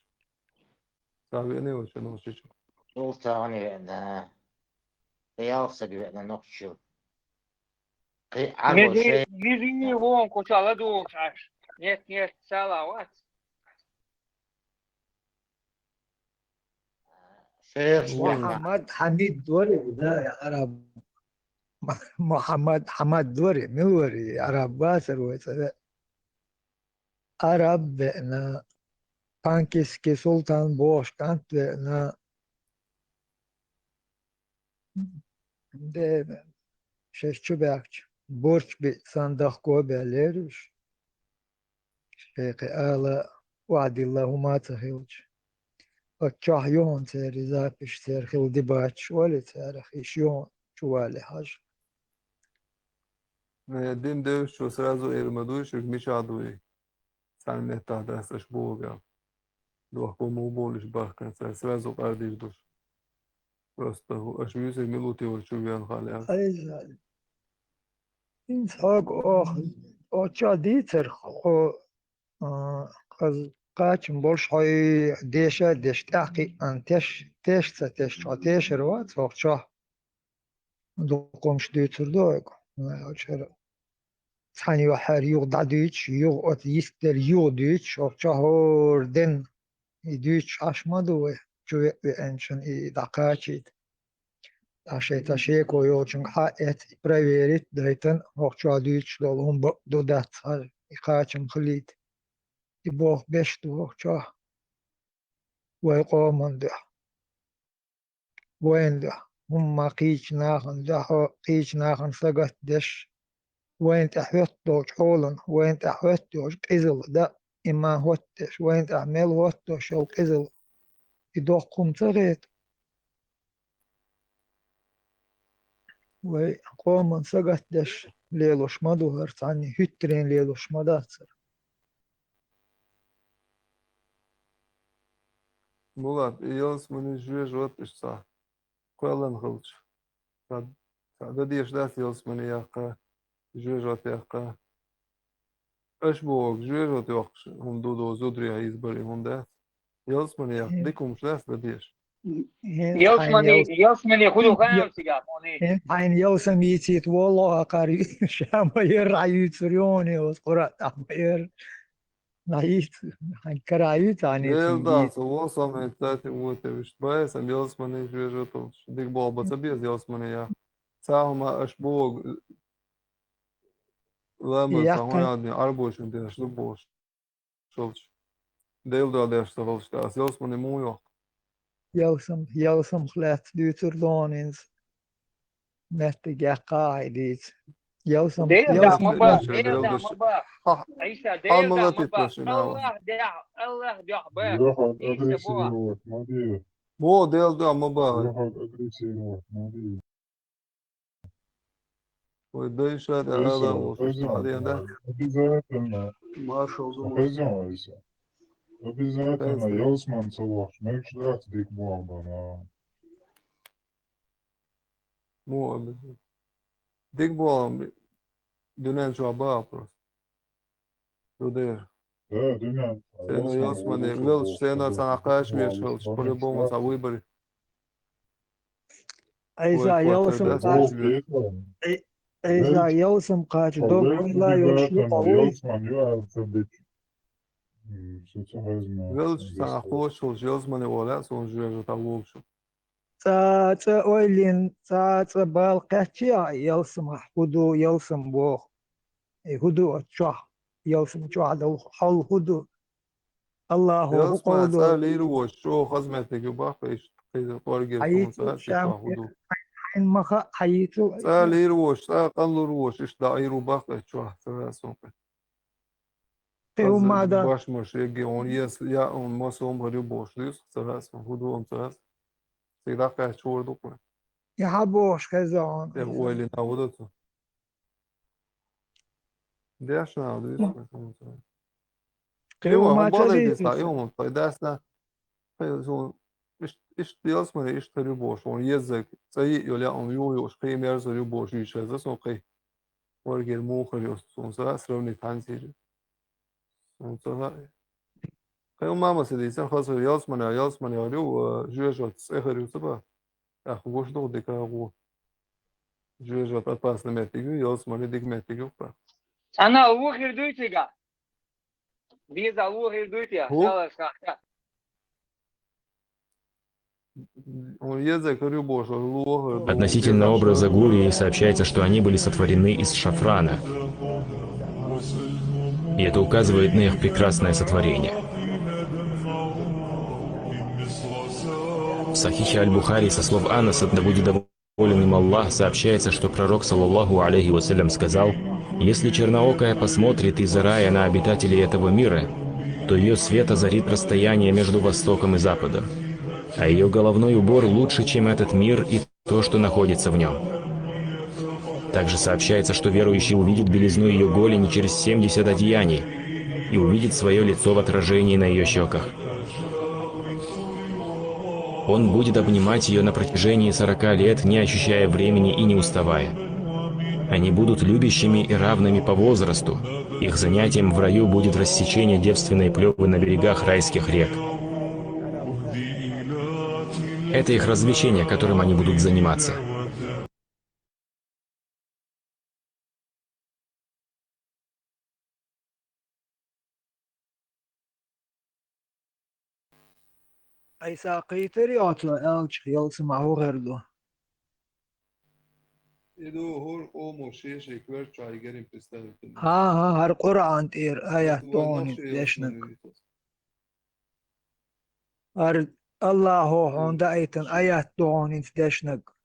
Ца веана вац нохчи чу? Султан веана. Ялсаг веана нохчи чу. Кхы Мири-, Ӏарбошей. Мири вон куча ладугӀуш Ӏаш. Нет, нет, цала вац. Шейх Мухаммад Хьамид вари, да, араб. Мухаммад Хьамад вари, мила вари, араб вацар вай цӀа ве. Араб веана, Панкиски Султан бохуш кӀант веана. Де, шаьш чу баьхкача, бурч биъ санна дахко а баьллера уьш. Шайкхи ала охьадилла хӀума а ца хилча. Оцу чохь юхана церан запись, церан хила дибаташ олий царах, иша юхана чу вале хьажа. Э, дин девзачо сразу эр ма дуй, шуьга мичахь дуй? Цхьана меттахь дац аша бохург аьлла. Дохко муха боху уьш бахкана цара, сразу къардийр ду шу. Просто аша вуьйцург мила ву те вай чу веана хала аьлла. Айза. ХӀинца хьоьга оха, оцу чохь дийцар хьо, а, кхаз-, кхачам болуш хьо и деша а деш, тӀаьхьакхиъна теш, теш ца теш, хьо тешар вац оха чохь. Дукха хӀумаш дуьйцур ду хьоьга. Вай хьо чара цхьана юьхьара юха дӀадуьйцуш, юха оцу йистера юха дуьйцуш, оха чохь хӀора денна и дуьйцуш Ӏаш ма ду вай, чу ве-, веанчун и дӀакхачийта. Ткъа шайн цхьа шеко йолчуьнга хьа а эцна, и проверить а дайтина, хӀокху чохь дуьйцуш долу хӀума бакъ ду дац хьажа, и кхачам хилийта. И боху беш ду хӀокху чохь. Вай къоман дуьхьа. Вайна дуьхьа. ХӀумма кхечу нахана дуьхьа, кхечу нахана сагатдеш. Вайна тӀе хӀоьтту долчу хьолан, вайна тӀе хӀоьтту йолчу къизалла дан, и ма хӀоттадеш, вайна тӀе мел хӀоттадеш йолу къизалла. И доккха хӀума ца хета. Вай къоман сагатдеш лелош ма ду хӀара, цхьанна хӀуьттаренна лелош ма дац хӀара. Булат, и ялсамани жоьжахати иштта кхоьллина хилча, цхьа, цхьа дан дезаш дац ялсамани яккха, жоьжахати яккха. Аша бохург, жоьжахати йоккхуш хӀума ду, ду зударий хьийзабар, и хӀума дац. Ялсамани яккха дика хӀумаш дац дан дезаш. Ялсамани, ялсамани хӀун ду хаам цигахь, хьуна? Хьайна ялсам йийцийта волло а кхара ю-, ша ма яра, хьан юьйцур ю хьуна, оцу Къуръан тӀехь ма яра. Хьан йийца, хьайн кара юьйцу, хьан йийца. Дела дац, вон сом хӀинца тӀе вон тӀе вуьшта бай, сан ялсамани жоьжахати долуш. Дика боху бан ца беза ялсамани я. Цхьа хӀума аша бохург, ламаз цхьа хӀума яц, Ӏарбошна деш ду бохуш. Шолчу. Дела дуьхьа деш ца хилча, ас ялсамани муха йоккху? Ялсам, ялсамах лаьцна дуьйцур ду хьуна хӀинца. Меттиг яккха а хьайн дийца. Ялсам, Дела дуьхьа ма бах, Дела дуьхьа ма бах. Ӏийса, Дела дуьхьа ма бах. Аллах дуьхьа, Аллах дуьхьа бах. Ӏийса бах. Бо, Дела дуьхьа ма бах. Вай дайша тӀе ала ву шу хьален дац. Обязательно. Маршал ду. Хезон, Ӏийса. Обязательно ялсамани ца вахча, мегаш дац дика боху бан. Муха обязательно? Дика боху, дуьнен чохь баха просто. Ду дера. Да, дуьнен. Сена ялсамани велча, сена цхьа кхача веш велча, по-любому цхьа выбор. Ӏийса, ялсам кхача. Ӏийса, ялсам кхача, дог хьуна йолуш ю хьо вуй? Велча цхьа кхочуш волчу ялсамани валахь, суна жоьжахати вогуш. Цкъа, цкъа ойлина, цкъа, цкъа бала кхаьччи а ялсамахь хӀун ду, ялсам боху. И хӀун ду оцу чохь, ялсам чохь долу хьал хӀун ду? Аллахо хӀу къовдо. ЦӀа лийр вош, чӀоагӀа хазметтиг ю баккха, иштта кхайза кӀоргера хьайицу хӀун цӀа шен шийтта хӀу ду. Хьайн маха хьайицу. ЦӀа лийр вош, цӀа къаллур вош, иштта дӀаийр ву баккха чохь, цара сункъе. Кхин хӀумма а да. Баш-маш егги, он ес, я, он масом гӀар ю бош дуьйцу, цара сан хӀу ду, он цара. Цига дӀакхаьчча хӀора ду кхуьн. Я хьан бохуш хеза хьуна? Я ойла на хӀу ду цу. Деш нах дуьйцу, он цара. Кхин хӀумма а ца дийцина. Даьсна, Иш-, иштта ялсамане иштта хир ю бохуш, хьуна еззаг, цӀа йиъ йолу яа хьуна юха юуш, кхин мерза ю бохуш, йиш хеза сан кхин. Варгера муха хир ю, суна ца хаьа, сравнить хьанца хир ю. Суна ца хаьа. Кхин ма ма ца дийцина, хаза хир ялсамане, ялсамане хир ю, а, жоьжахати цӀе хир ю ца боху. ТӀаккха гуш ду дика гӀо. Жоьжахати опасный меттиг ю, ялсамане дика меттиг ю боху. Цхьана а ву хир дуй цига? Деза ву хир дуй те, хӀу? Шалаш хахта. Относительно образа гурии сообщается, что они были сотворены из шафрана. И это указывает на их прекрасное сотворение. В Сахихе Аль-Бухари со слов Анаса, да будет доволен им Аллах, сообщается, что пророк, саллаллаху алейхи ва саллям, сказал: «Если черноокая посмотрит из рая на обитателей этого мира, то ее свет озарит расстояние между востоком и западом, а ее головной убор лучше, чем этот мир и то, что находится в нем». Также сообщается, что верующий увидит белизну ее голени через семьдесят одеяний и увидит свое лицо в отражении на ее щеках. Он будет обнимать ее на протяжении сорока лет, не ощущая времени и не уставая. Они будут любящими и равными по возрасту. Их занятием в раю будет рассечение девственной плёвы на берегах райских рек. Это их развлечение, которым они будут заниматься. Айса кхийтира оцу аьлча, ялсамане хӀун хир ду? И ду хӀора къомо шен-шен коьрта чохь и герим представитель. ХӀан, хӀан, хӀара Къуръан тӀера аят догӀуница дешнаг. ХӀара Аллахо хьуна даийтина аят догӀуница дешнаг.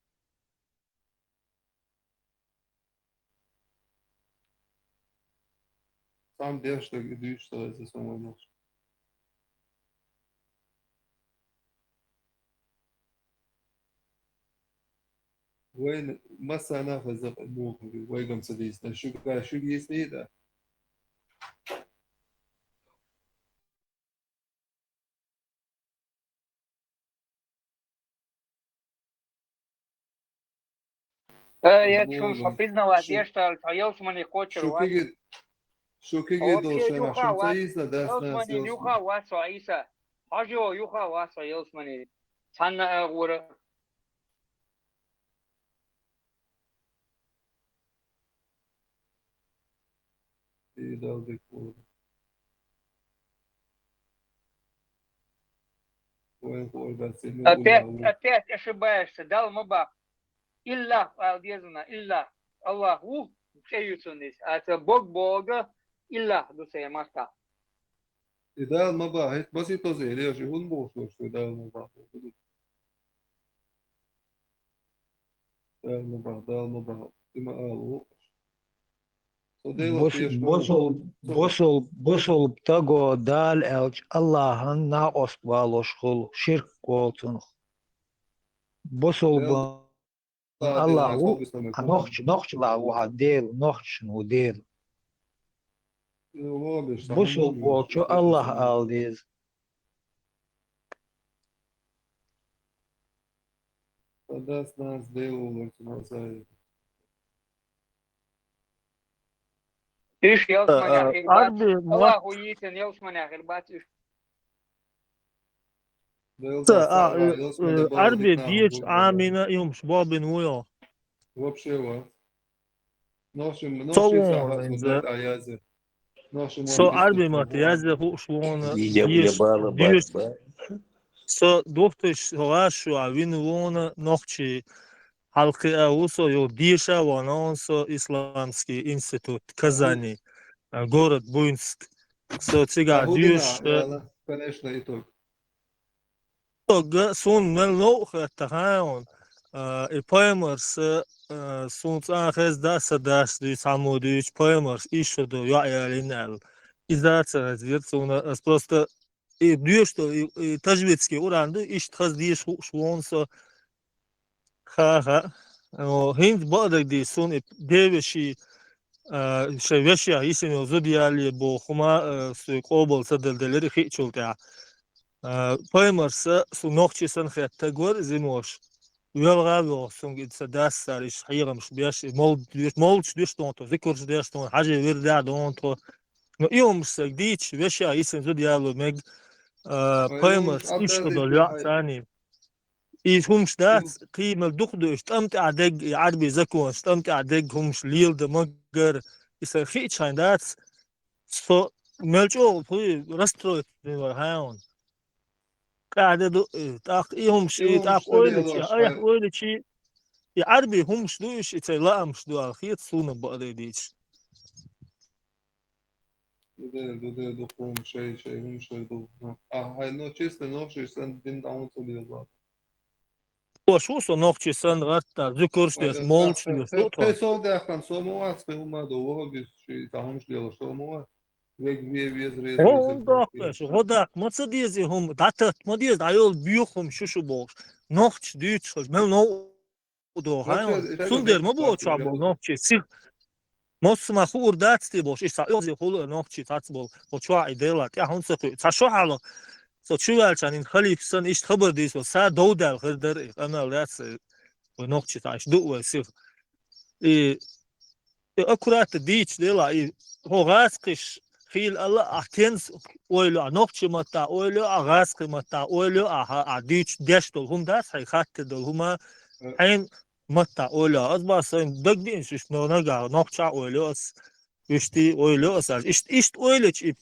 Цхьамма деш дерг и дуьйцуш ца хеза сан вайнаш. Вайна массарна а хеза, муха вайга-м ца дийцина. Шуьга, шуьга йийцина и тӀаккха? Э, я чуьра со признавать еш тарло, цхьа ялсамане кхочур вац. Шу кегий, шу кегий долу шайна шуна ца йийцина, даьсна ялсамане юха вац со, Ӏийса. Хьажо, юха вац со ялсамане. Цхьанна а гӀура. И Дала дика ву. Вайн хӀора дац, и опять, опять ошибаешься, Далла ма баккха. Иллах ала деза вайна, иллах. Аллах ву, цӀе ю цуьнан иза. А ца Бог боху, иллах ду церан маттахь. И Дала ма бахьа, хӀета масийтоза леш, и хӀунда бохуш ву, что Дала ма бахьа? Дала ма бахьа, Дала ма бахьа, и ма ала ву. Со Дела бус-, тешаш ву. Бусул-, бусул-, бусулба таго Дала аьлча, Аллахьан накъост валош хуьлу, ширк волу цунах. Бусулба Дела Аллах ву, а нохча, нохчалла ву хьан Дела, нохчашна ву Дела. Бусулба волчо Аллах ала деза. Ишта ялсаманехь хир бац. Аллахо йийцина ялсаманехь хир бац уьш. Ца, а, э, э, Ӏарбе дезаш Ӏамийна и хӀумаш бохбина ву йо? Вообще вац. Со вон, со Ӏарбе ма-, язде хууш вон, деш, деш. Со духтуш, со гӀаш шу а вина вон нохчий хьалкхиа ву со, йо, деша ван вон со исламский институт Казани, а, город Буйнск. Со цигахь доьшуш, э, конечно, итог. Итог, сун мел новкъа хетта хьаун. А, и паймарса, а, сун цӀан хезда са дас дуй, цхьаммо дуйч паймарс, ишшо до, йоӀ ялин аьлла. Иза ца хезира суна, ас просто и дуьш до, и, и тажвидский уран ду, ишт хаз деш хукъуш вон со. Ха-ха. О, хӀинца бакъдерг дий сун и девеши, а, шай вешех йисина зуда яле боху хӀума, а, суй къобал ца дала делира хиъчул тӀаьхьа. А, паймарса су нохчи сан хеттаг вар зимош. Велгъа а вогӀу сунга и ца дас цара иш хьехамаш беш, и молд-, молдаш дуьш донто, зикурш деш донто, хьажи вирдехь донто. Но и хӀумаш саг дийча, вешех йисина зуда яло мег, а, паймарс ишта долу йоӀ царний. И хӀумаш дац, кхиймал дукха ду уьш, тӀам тӀехь дегга, и Ӏарби законаш, тӀам тӀехь дегга хӀумаш леладан магар, и сан хиъча хьайн дац, со мел чӀогӀа хуй расстроиться дина вара хьаун. Къаьхьа де ду, и, тӀаккха и хӀумаш, и тӀаккха ойлачи, айхьа ойлачи, и Ӏарби хӀумаш ду уьш, и цай лаамаш ду аьлла хета суна бакъдерг дийча. Дуде, дуде, дукха хӀума шай, шай хӀума шай ду. А, хьай, но чисто нохчий сан дин дӀа хӀунда ца лелабо? Ош ву со нохчий сан гӀатта, зуькурш деш, молчу деш, ду тхо. Тхай сов даьккхана со ма вац, тхай хӀума ду, вахабис ши, цхьа хӀумаш лелаш со ма вац. Вег ве веза реза. ХӀун доккхуш, гӀо даккха ма ца деза и хӀума, дӀататта ма деза, дӀайолу боьха хӀума шу-шу бохуш. Нохчий дуьйцуш хилча, мел новкъа доху хьайн. Цундела ма боху чохь болу нохчий сих. Массо ма хуур дац те бохуш, иштта цхьа оьгӀазе хуьлу нохчий цхьацца болу. Хьо чохь и дела, тӀаьхьа хӀунда ца кхуьу? Цхьа шо хьалха, со чу ваьлча, хӀинца халипа санна, иштта хабар дийцо, са дов даьлла хир дара, и къамел дац, вай нохчий цхьа иштта ду вай сих. И, и аккуратно дийчу дела, и хьо гӀазкхиш хийла аьлла, ахь кенца ойла а, нохчий маттахь ойла а, гӀазкхий маттахь ойла а, хьан а дуьйцуш деш долу хӀума дац, хьайн хаттар долу хӀума, хьайн маттахь ойла а. Ас бах сайн дагадеъна шуьш, но нагахь нохчахь ойла ас, уьш тӀе ойла ас аьлла. Иштта, иштта ойлачу и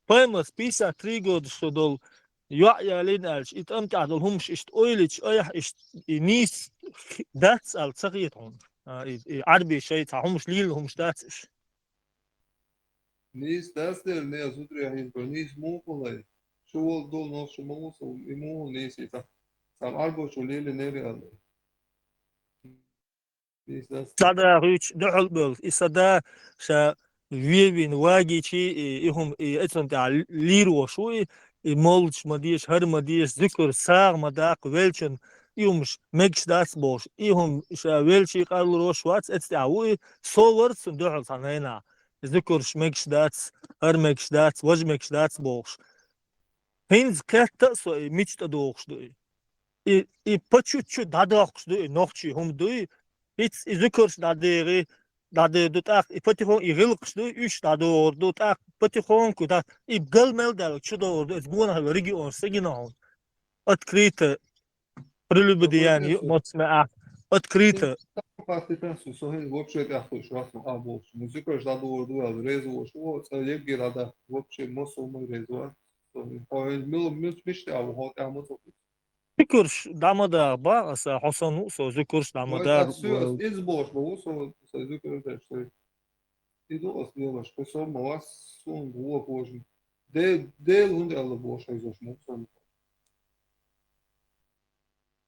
паймас пятьдесят три года шо долу йоӀ ялийна аьлча, и тӀам тӀехь долу хӀумаш иштта ойлачу, айхьа иштта и нийса дац аьлла ца хета хьуна. А, и, и Ӏарби шай цхьа хӀумаш лийла хӀумаш дац уьш. Нийса дац дера, не зударий хьийзабар, нийса муха лай. Шу волу долу нохчо ма ву со, и муха нийса и цхьа. Цхьа Ӏарбочо лелийнера аьлла. Нийса дац. Сада хуьйцу дуьхьал бевлла. И сада ша вевина вагийчи, и, и хӀума, и эцун тӀехь лийр вош ву, и, и моллуш ма дезаш, хӀара ма дезаш, зуькар сагӀа ма даккха, велчун и хӀумаш мегаш дац бохуш. И хӀума ша велчий къарлур вош вац, эцу тӀехь ву, и со вара цунна дуьхьал цхьа найнахь. Зуькарш мегаш дац, хӀара мегаш дац, важа мегаш дац бохуш. ХӀинца кхетта а со и мича тӀедогӀуш ду и. И, и по чуть-чуть дӀадоккхуш ду и нохчий хӀума дуй. ХӀинца и зуькарш дӀадегӀи, дӀадер ду тӀаккха, и патихонку и гӀиллакхаш дуй, уьш дӀадогӀур ду тӀаккха, патихонку дӀа-, и гал мел даьлла чу догӀур ду, иза гонахь вай регионаш са гина хьуна. Открыто, прелюбодеяние, юкъамаца меа, открыто. Хьаститан со, со хӀинца вообще тӀехь хуьйш вац ма а бохуш. Ну, зуькарш дӀадогӀур ду аьлла, реза вош, о, цӀа еггий дӀадаккха, вообще массо а ма реза вац. Хьо хӀинца мила, мил-, мича тӀехь ву, хьо тӀехь ма ца хуьйцу. Зуькарш дӀа ма даха, бах аса, хьо санна ву со, зуькарш дӀа ма даха. Иза бохуш ма ву со, со зуькарш деш, со. И ду ас лелаш, кху со ма вац, суна вон хожа. Де-, Дела хӀунда аьлла бохуш хьайзош ма ву со.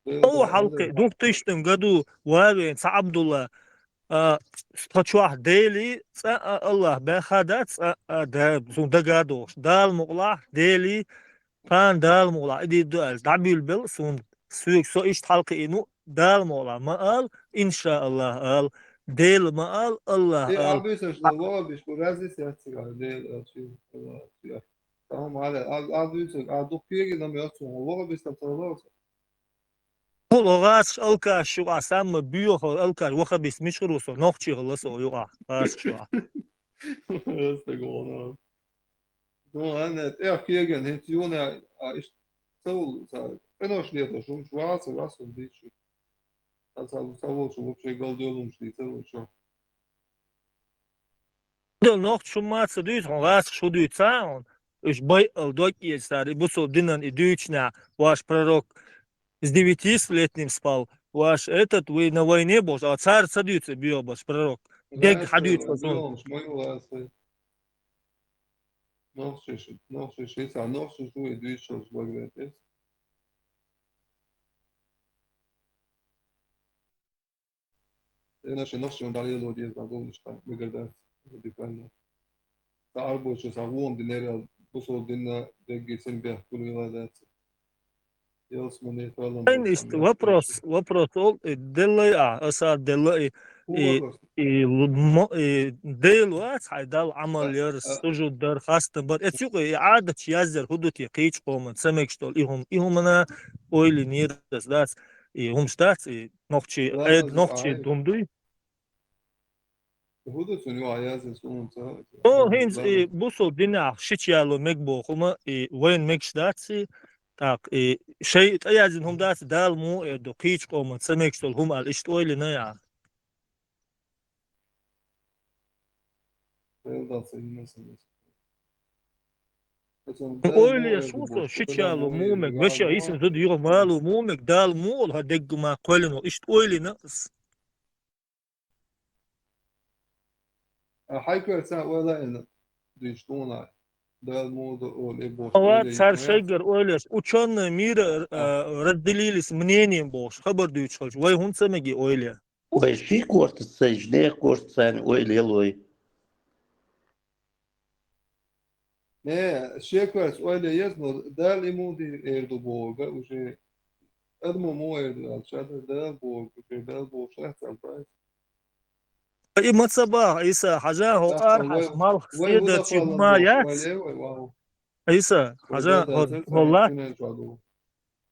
О, хьалкхи, двухтысячном году ван вен цхьа Абдулла, а, тхо чохь Дели, цкъа а Аллах баьхха дац, цкъа а да, суна дага а дохуш. Дала мукъалахь, Дели, кхана Дала мукъалахь, и дийр ду аьлла, дӀабуьйлабелла суна, соьга со иштта хьалкхиъна ву, Дала мукъалахь ма ала, иншааллах ала, Дела ма ала, Аллах ала. Абуьйсаш, вахабиш, разница яц цигахь, Дела ала, Аллах ала. Тамам, Ӏа, Ӏа, Ӏа дуьйцург, Ӏа дукха кегий нам йоцу, вахабистам ца лоцу. Хьо гӀазкхаш алкаш юкъахь самма боьхар алкаш вахабист мичхур ву со, нохчий хилла со юкъахь, гӀазкхаш юкъахь. Стаг вон. Ну, ладно, тӀех кеган, хӀинца юна, а, иштта ца вул, ца, къинош леташ, хӀумаш вац, вац, хӀума дийцу. Ца, ца, ца волчу вообще галдоьллумаш дийца ву чо. Дел нохчу хӀума ца дуьйцу, хьуна гӀазкхаш хӀу дуьйцу ца хьуна? Уьш байъал дог эца цара, и бусул динан и дуьйцунехь, ваш пророк с девяти с летним спал, ваш этот, вы на войне бохуш, а цара ца дуьйцу и боьха баш пророк. Дег хьан дуьйцу хьо цунна? Нохчий шу, нохчий шу, цхьа нохчий шу, и дуьйцуш баглетес. Э, наши нохчий он далило деза, гонишка, мегардац, радикально. Цхьа Ӏарбочо цхьа гӀум динера, бусул динна дегги син бехкулила дац. Ялсмане фалан Айн болчам ист я. Вопрос, вопрос ол, э, деллай а, аса деллай, Ху и, вопрос. И лу-, мо-, и дейл вац, хай дал амал А, яр, а. Сужуд дар, хаста бар. Эцюк, и адат язер худути, кийч кома, цамек штол, и хум, и хумана, ойли нир, дас, дас, и хумш дац, и нохчи, Ладно, эд нохчи ай. Думдуй. Худо цуню аяз сунца. О, хинз, и, бусул динах шич яло мег бохума, и, вайн мегш даци, так, и, шей тӀаязин хум дац, дал му, э, до кийч кома, цамек штол хум ал, ишт ойли на я. Эл дац, эл дац. Ойли я шуса, шич яло му мег, веша исин зуд юга малу му мег, дал му ол, ха деггума колин ол, ишт ойли на. А хьайкоца ойла ина дуьйш тӀуна. Дал муду оли боху. Ава, оли цар итмаят. Шайгар ойлаш, учёные мира, А. Э, разделились мнением бохуш, хабар дуьйцуш халч. Вай хӀунца меги ойла? Вай ши корта цайш, не корта цайна ойла елой. Не, шекварс ойла ез, но Дал и муди эрду бога, уже Адамо му эрду ал, шада Дал бога, уже Дал бога, шахт ал прайс. И маца бах, Иса, хьажа, хӀо Ах, архьаш вай, малх вай седар худа чи палан хӀума бох, яц? Вай, вай, вау. Иса, хьажа, Худа хӀо, дацар, хӀо ла-, кунен чуаду.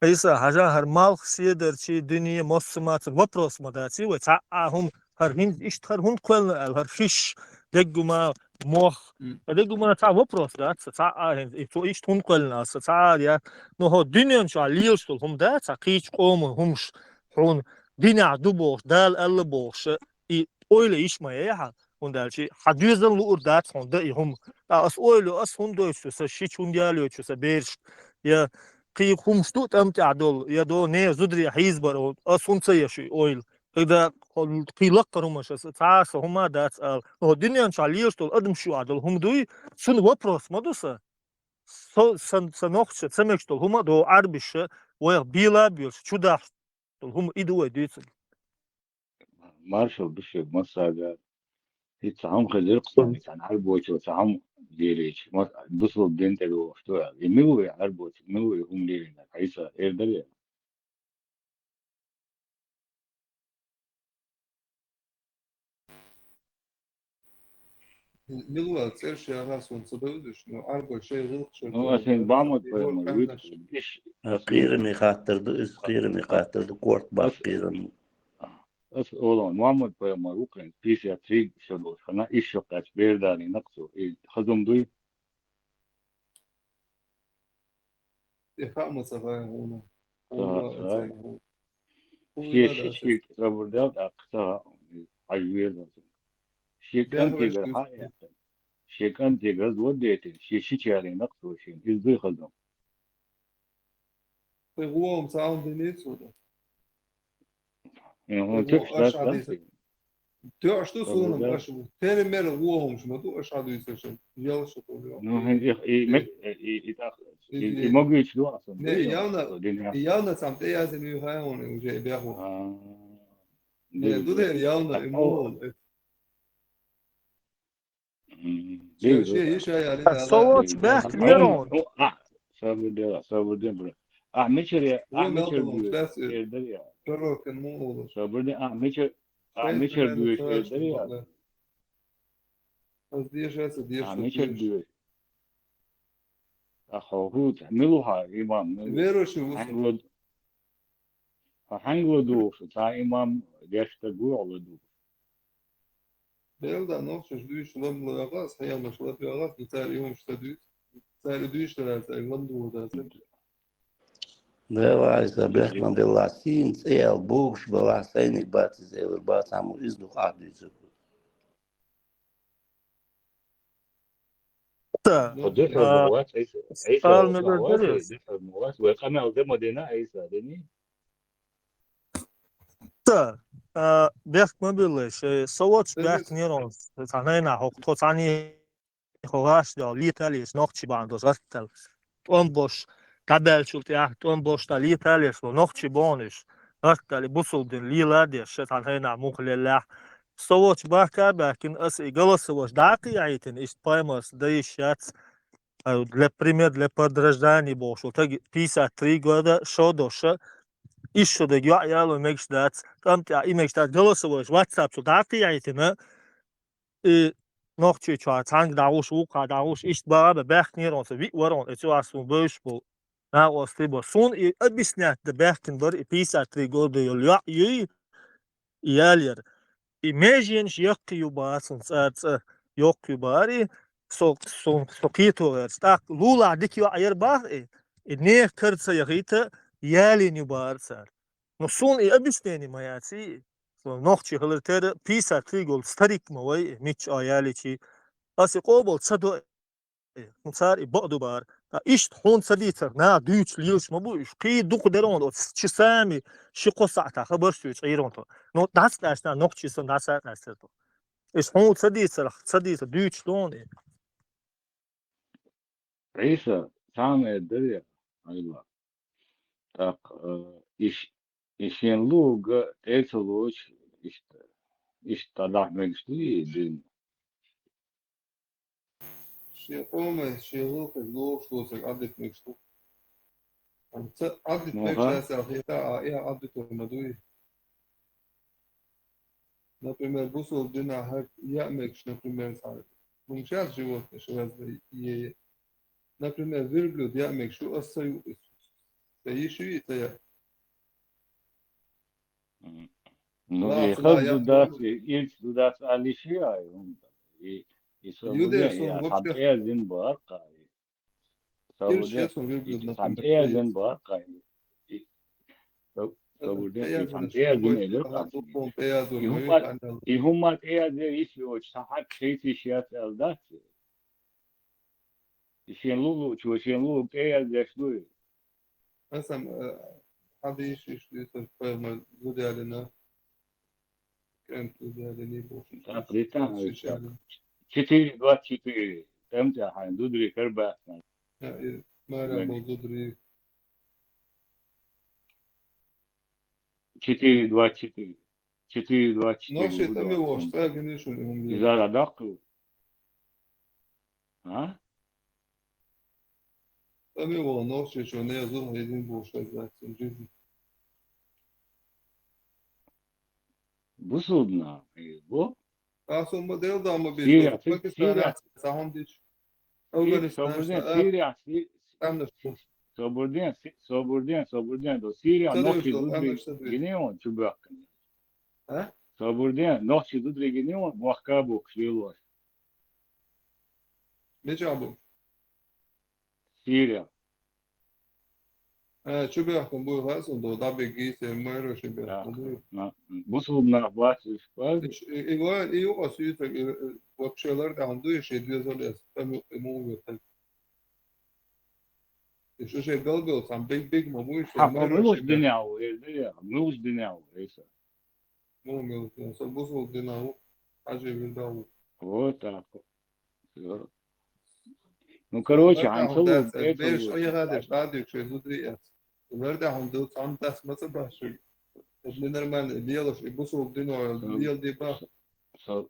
Иса, хьажа, хӀар малх седар чи дуьне мосса маца вопрос ма даци, вай, цхьа а хӀум, хӀар хӀинз ишт хӀар хӀунда кхоьлна аьлла, хӀар хиш, деггума, мох. М. Деггума цхьа вопрос дац, цхьа а хӀинз, и цо ишт хӀунда кхоьлна аса, цхьа а я. Ну, хӀо дуьнен чу лелаш долу хӀум дац, цхьа кхийч къоман хӀумаш, хьуна динехь ду бохуш, Дала аьлла бохуш, и ойла йиш ма яй хьан, хӀунда аьлча хьан доьзал луур дац хьуна дан и хӀума. ТӀаккха ас ойла йо, ас хӀунда дойтуш ду сан шича, хӀунда ялойтуш ду сан берашка, я кхин хӀумаш ду тӀам тӀехь долу, я до не зударе хьийзабар, ас хӀунда ца еш и ойла. Когда кхин лаккхара хӀумаш аса, цхьа а сан хӀума дац ала. Но дуьнен чохь лелаш долу адамаш юкъахь долу хӀума дуй, цунна вопрос ма ду сан. Со, сан, сан нохча, ца мегаш долу хӀума а до Ӏарбиша, вайх бела а боьлуш, чу дахьаш долу хӀума и ду вай дуьйцург. Маршал ду шега массага. ХӀинца хьан хезира кху цхьана Ӏарбочо, цхьа хьан лелийча, ма-, бусалба дин тӀе догӀуш ду аьлла. И мила ву и Ӏарбочо, мила ву и хӀума лелийнарг? Хьайса, эр дара? Мила ву аьлла, цӀераш яхьа суна ца довзуш, но Ӏарбой шайн гӀиллакхаш Ну, аса хӀинца Бахьмад пайхамар вуьйцу, иш А, кхераме хаттар ду, иза кхераме хаттар ду, корта баккхийран. Ас олу, Мухьаммад пайхамар ву кхин, пятьдесят три шо долуш хана, иш шо кхаьчча бер далийна-кх цо. И хаза хӀума дуй? И хаа ма ца хаьа хьуна. Ца хаьа. Шен ши шийтта сабар дел тӀаккха ца хаьа, хьажа веза. Шен кӀантигара хьа а яьккхина, шен кӀантигара дӀадеттина, шен шича ялийна-кх цо шена. Иза дуй хаза хӀума. Тхайн гӀо хӀума ца хьалдинийца хӀуна. Э, хьуна текст дац, дац? Тоьаш ду суна, аша ву. Тера-мера гӀо хӀумаш ма ду, аша хьадуьйцуш. Ялш ду. Ну, хӀин и, и, и, и, и, тӀаккха, и, и, и магийча ду аса. Не, явна, явна цхьана тӀеязйина ю хьайна уже беху. А. Не, ду де, явна, и муха. М, Ше, ше, ше, ше, я, я, я, Совоч я, бехк я, нерон. Ну, а, сабуде, сабуде, бра. А, мичер я, а, мичер дуьйш, эрдер я. Пророкан му олу. Сабуде, а, мичер, а, мичер дуьйш, эрдер я. Аз дешаса, деш. А, мичер дуьйш. А, хо, хут, милуха, имам, милу. Верующий вусу. Хьанглод-, хьанглодугӀуш, ца имам, дешта гугӀладугӀуш. Белда нохчаш дуьйцуш лабла вегӀас, хьемаш лаб вегӀас, ду цара юхамаш ца дуьйцу. Цара дуьйцуш дара, цара лаб дугӀу дацара. Бела Ӏайса, бехк ма белла, сийна цӀе ял богуш бала, сайниг бац иза элар бац, амма иза ду къахь дуьйцург. Та, Хо дехьа а, ма вац, Ӏайса, Ӏайса, Сталин ма вац, деррес. Дехьа ма вац, вай къамел де ма дина, Ӏайса, дени? Та, а, бехк ма билла, шей, совоч бехк нерон, цхьа хӀайна хӀокху, тхо цхьаьний. хьо гӀаш дал леталеш нохчий бахьан долуш гӀаттал. ТӀом бош дӀабаьллачул тӀаьхьа, тӀом бош дӀа леталеш ло нохчий бохуш, гӀаттал и бусулба дин леладеш, ша цхьана хенахь муха леллехь. Со волчу бахка а баьхкина, аса и голосовой дӀа а кхехьийтина, иштта поймас дан йиш яц, а, для пример, для подражания бохуш, вот так пятьдесят три года, шо доша, иш шо даг йоӀ яло мегаш дац, тӀам тӀехь и мегаш дац, голосовой WhatsApp чу дӀа а кхехьийтина, и нохчий чохь цхьаьнга дӀагӀуш, вукхахь дӀагӀуш, иштта баха бан баьхкинера хьуна, виъ вара хьуна, и цу ас хьуна бевзаш болу. Накъостий бо. Суна и объяснять дан баьхкина бара, и пятьдесят три года йолу йоӀ юй, и ялера. И меженаш яккхий ю баха цунна цӀа, цӀа йоккха ю бара, и со, со, со кхето гӀерта. ТӀаккха лулахь дика йоӀ яра баха и, и нехан кара ца яхийта, ялийна ю бара цара. Ну, суна и объяснение ма яц и. Со нохчий хилар тера пятьдесят три года старик ма вай, мичча а яличи. Аса и къобал ца до, ну, цара и бакъ ду бара. Ткъа иштта хьуна ца дийцар, наха дуьйцуш лелаш ма бу уьш. Кхин дукха дара хьуна оцу часами, ши-кхо сахьтахь хабарш дуьйцу Ӏийронто. Ну, дӀасакъаьстина нохчий санна дӀасакъаьстира тхо. Иза хьуна ца дийцарх, ца дийцар дуьйцуш ду хьуна и. Ӏийса, цхьа а ма эр дара я, Ӏайла. ТӀаккха, э, и ш-, и шен луга тӀе ца лоцуш, иштта, иштта дӀадахьа мегаш ду и дин? Шен къоман, шен лулахе лоруш доцург Ӏадита мегаш ду. Амма ца Ӏадита мегаш дац аьлла хета, а и Ӏадитор ма дуй. Например, бусулба динахь хӀара яа мегаш, например, цхьа, ну, сейчас животное, что разве е-, например, верблюд яа мегаш ю, аса ца юкъа, ца йиш ю и ца яа. Мгм. Ну, и хаза ду дац, и ирча ду дац, али ши ай, хӀунда. И, и со юдер сон вообще тӀеязин бакъ ай. Со юдер сон верблюд, например, тӀеязин бакъ ай. И со, со юдер сон тӀеязин элир къа. И хӀума, и хӀума тӀеязер йиш йоцуш, сан хьакъ шайца йиш яц аьлла дац. И шен лулучо, шен лулу тӀеяздеш дуй? Аса, э, хьадийш иш дуьйцур пайхамар зуда ялина, кӀант зуда ялина бохуш. Так, летам, четыре двадцать четыре. Там тя хьайн зударий карбаьхна. Э, э, мара бо зударий. Четыре двадцать четыре. Четыре двадцать четыре. Ну, вообще, там его, что я, конечно, он... Изара даккху. А? Ами вон нохчийчо не зун хӀедин бу шазлацин жизнь. Бусулбна, э, бу? А со модель да ма бит. Сирия, Пакистан, Сирия. Сахандич. Афганистан, Сирия, Сирия, Сирия. Там на что? Собурден, Си-, Собурден, Собурден, до Сирия, нохчий зудри, гине он чубак. А? Собурден, нохчий зудри гине он, бохка бу, кшлилуаш. Мича бу? Сирия. Э, чубехкун буй хасун до, дабиги се майро чубехкун буй. Бусулбнах бац иш бац. И, и, и, и, и, вообще лар да ханду, и ши две золес, там ему увертать. И что же галгал, там биг-биг ма буй, что... Ха, муж диняу, э, диняу, муж диняу, эса. Ну, милки, со бусул динау, хажи вирдау. Вот так вот. Всё. Ну, короче, ан цалу, беш, ой, гадеш, гадеш, шей зудри эц. Верда хун дил цам дас маца баши. Это ненормально, делаешь, и бусул дино, дел ди ба. Со,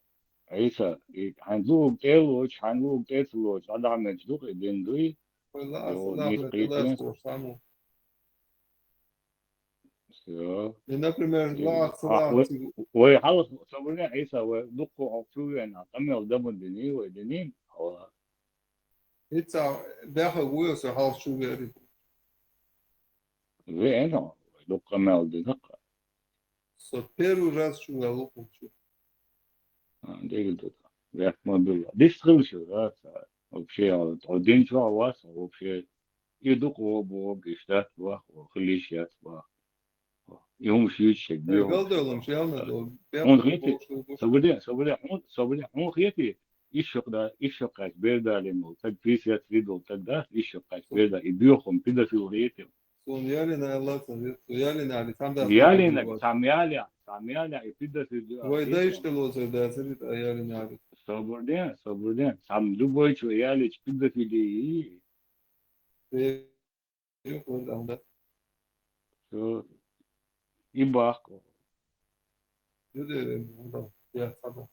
Иса, и ханзу телу, ханзу тецлу, адамеч дук, и дин дуй. Ой, ла, ас, ла, ас, ас, ас, ас, ас, ас, Всё. И, например, лахца, лахца. Вай хьалха, собрне, Иса, вай дукха хьо чу вена, къамел дабун дини, вай дини, хьо. Ица бяха вуйса хьалха чу вери. Вена, вай дукха къамел дини. Со первый раз чу вела лукху чу. А, дегил тут. Вяхма билла. Диш хилчу, да, ца. Вообще, а, один чё, а вас, а вообще. И дух, о, бог, и штат, вах, о, хилиш, яц, вах. И ум шьючек, бил. Галдолам, шелна, до. Он хети, собуде, собуде, он, собуде, он хети, ишо да, ишо кач, бердалин, так писят видел, так да, ишо кач, берда, и бьёхом, педофил хети. Сон ялина, Аллах, сон ялина, али, там да, ялина, там яля, там яля, и пидда сидди. Вай да иште лоза да, сидди, а ялина, али. Собар де, собар де. Сам любой чу ялич педофилии. Э, ё, вот, да, да. Всё. И бахко. Люди, э, ну, да, я сам.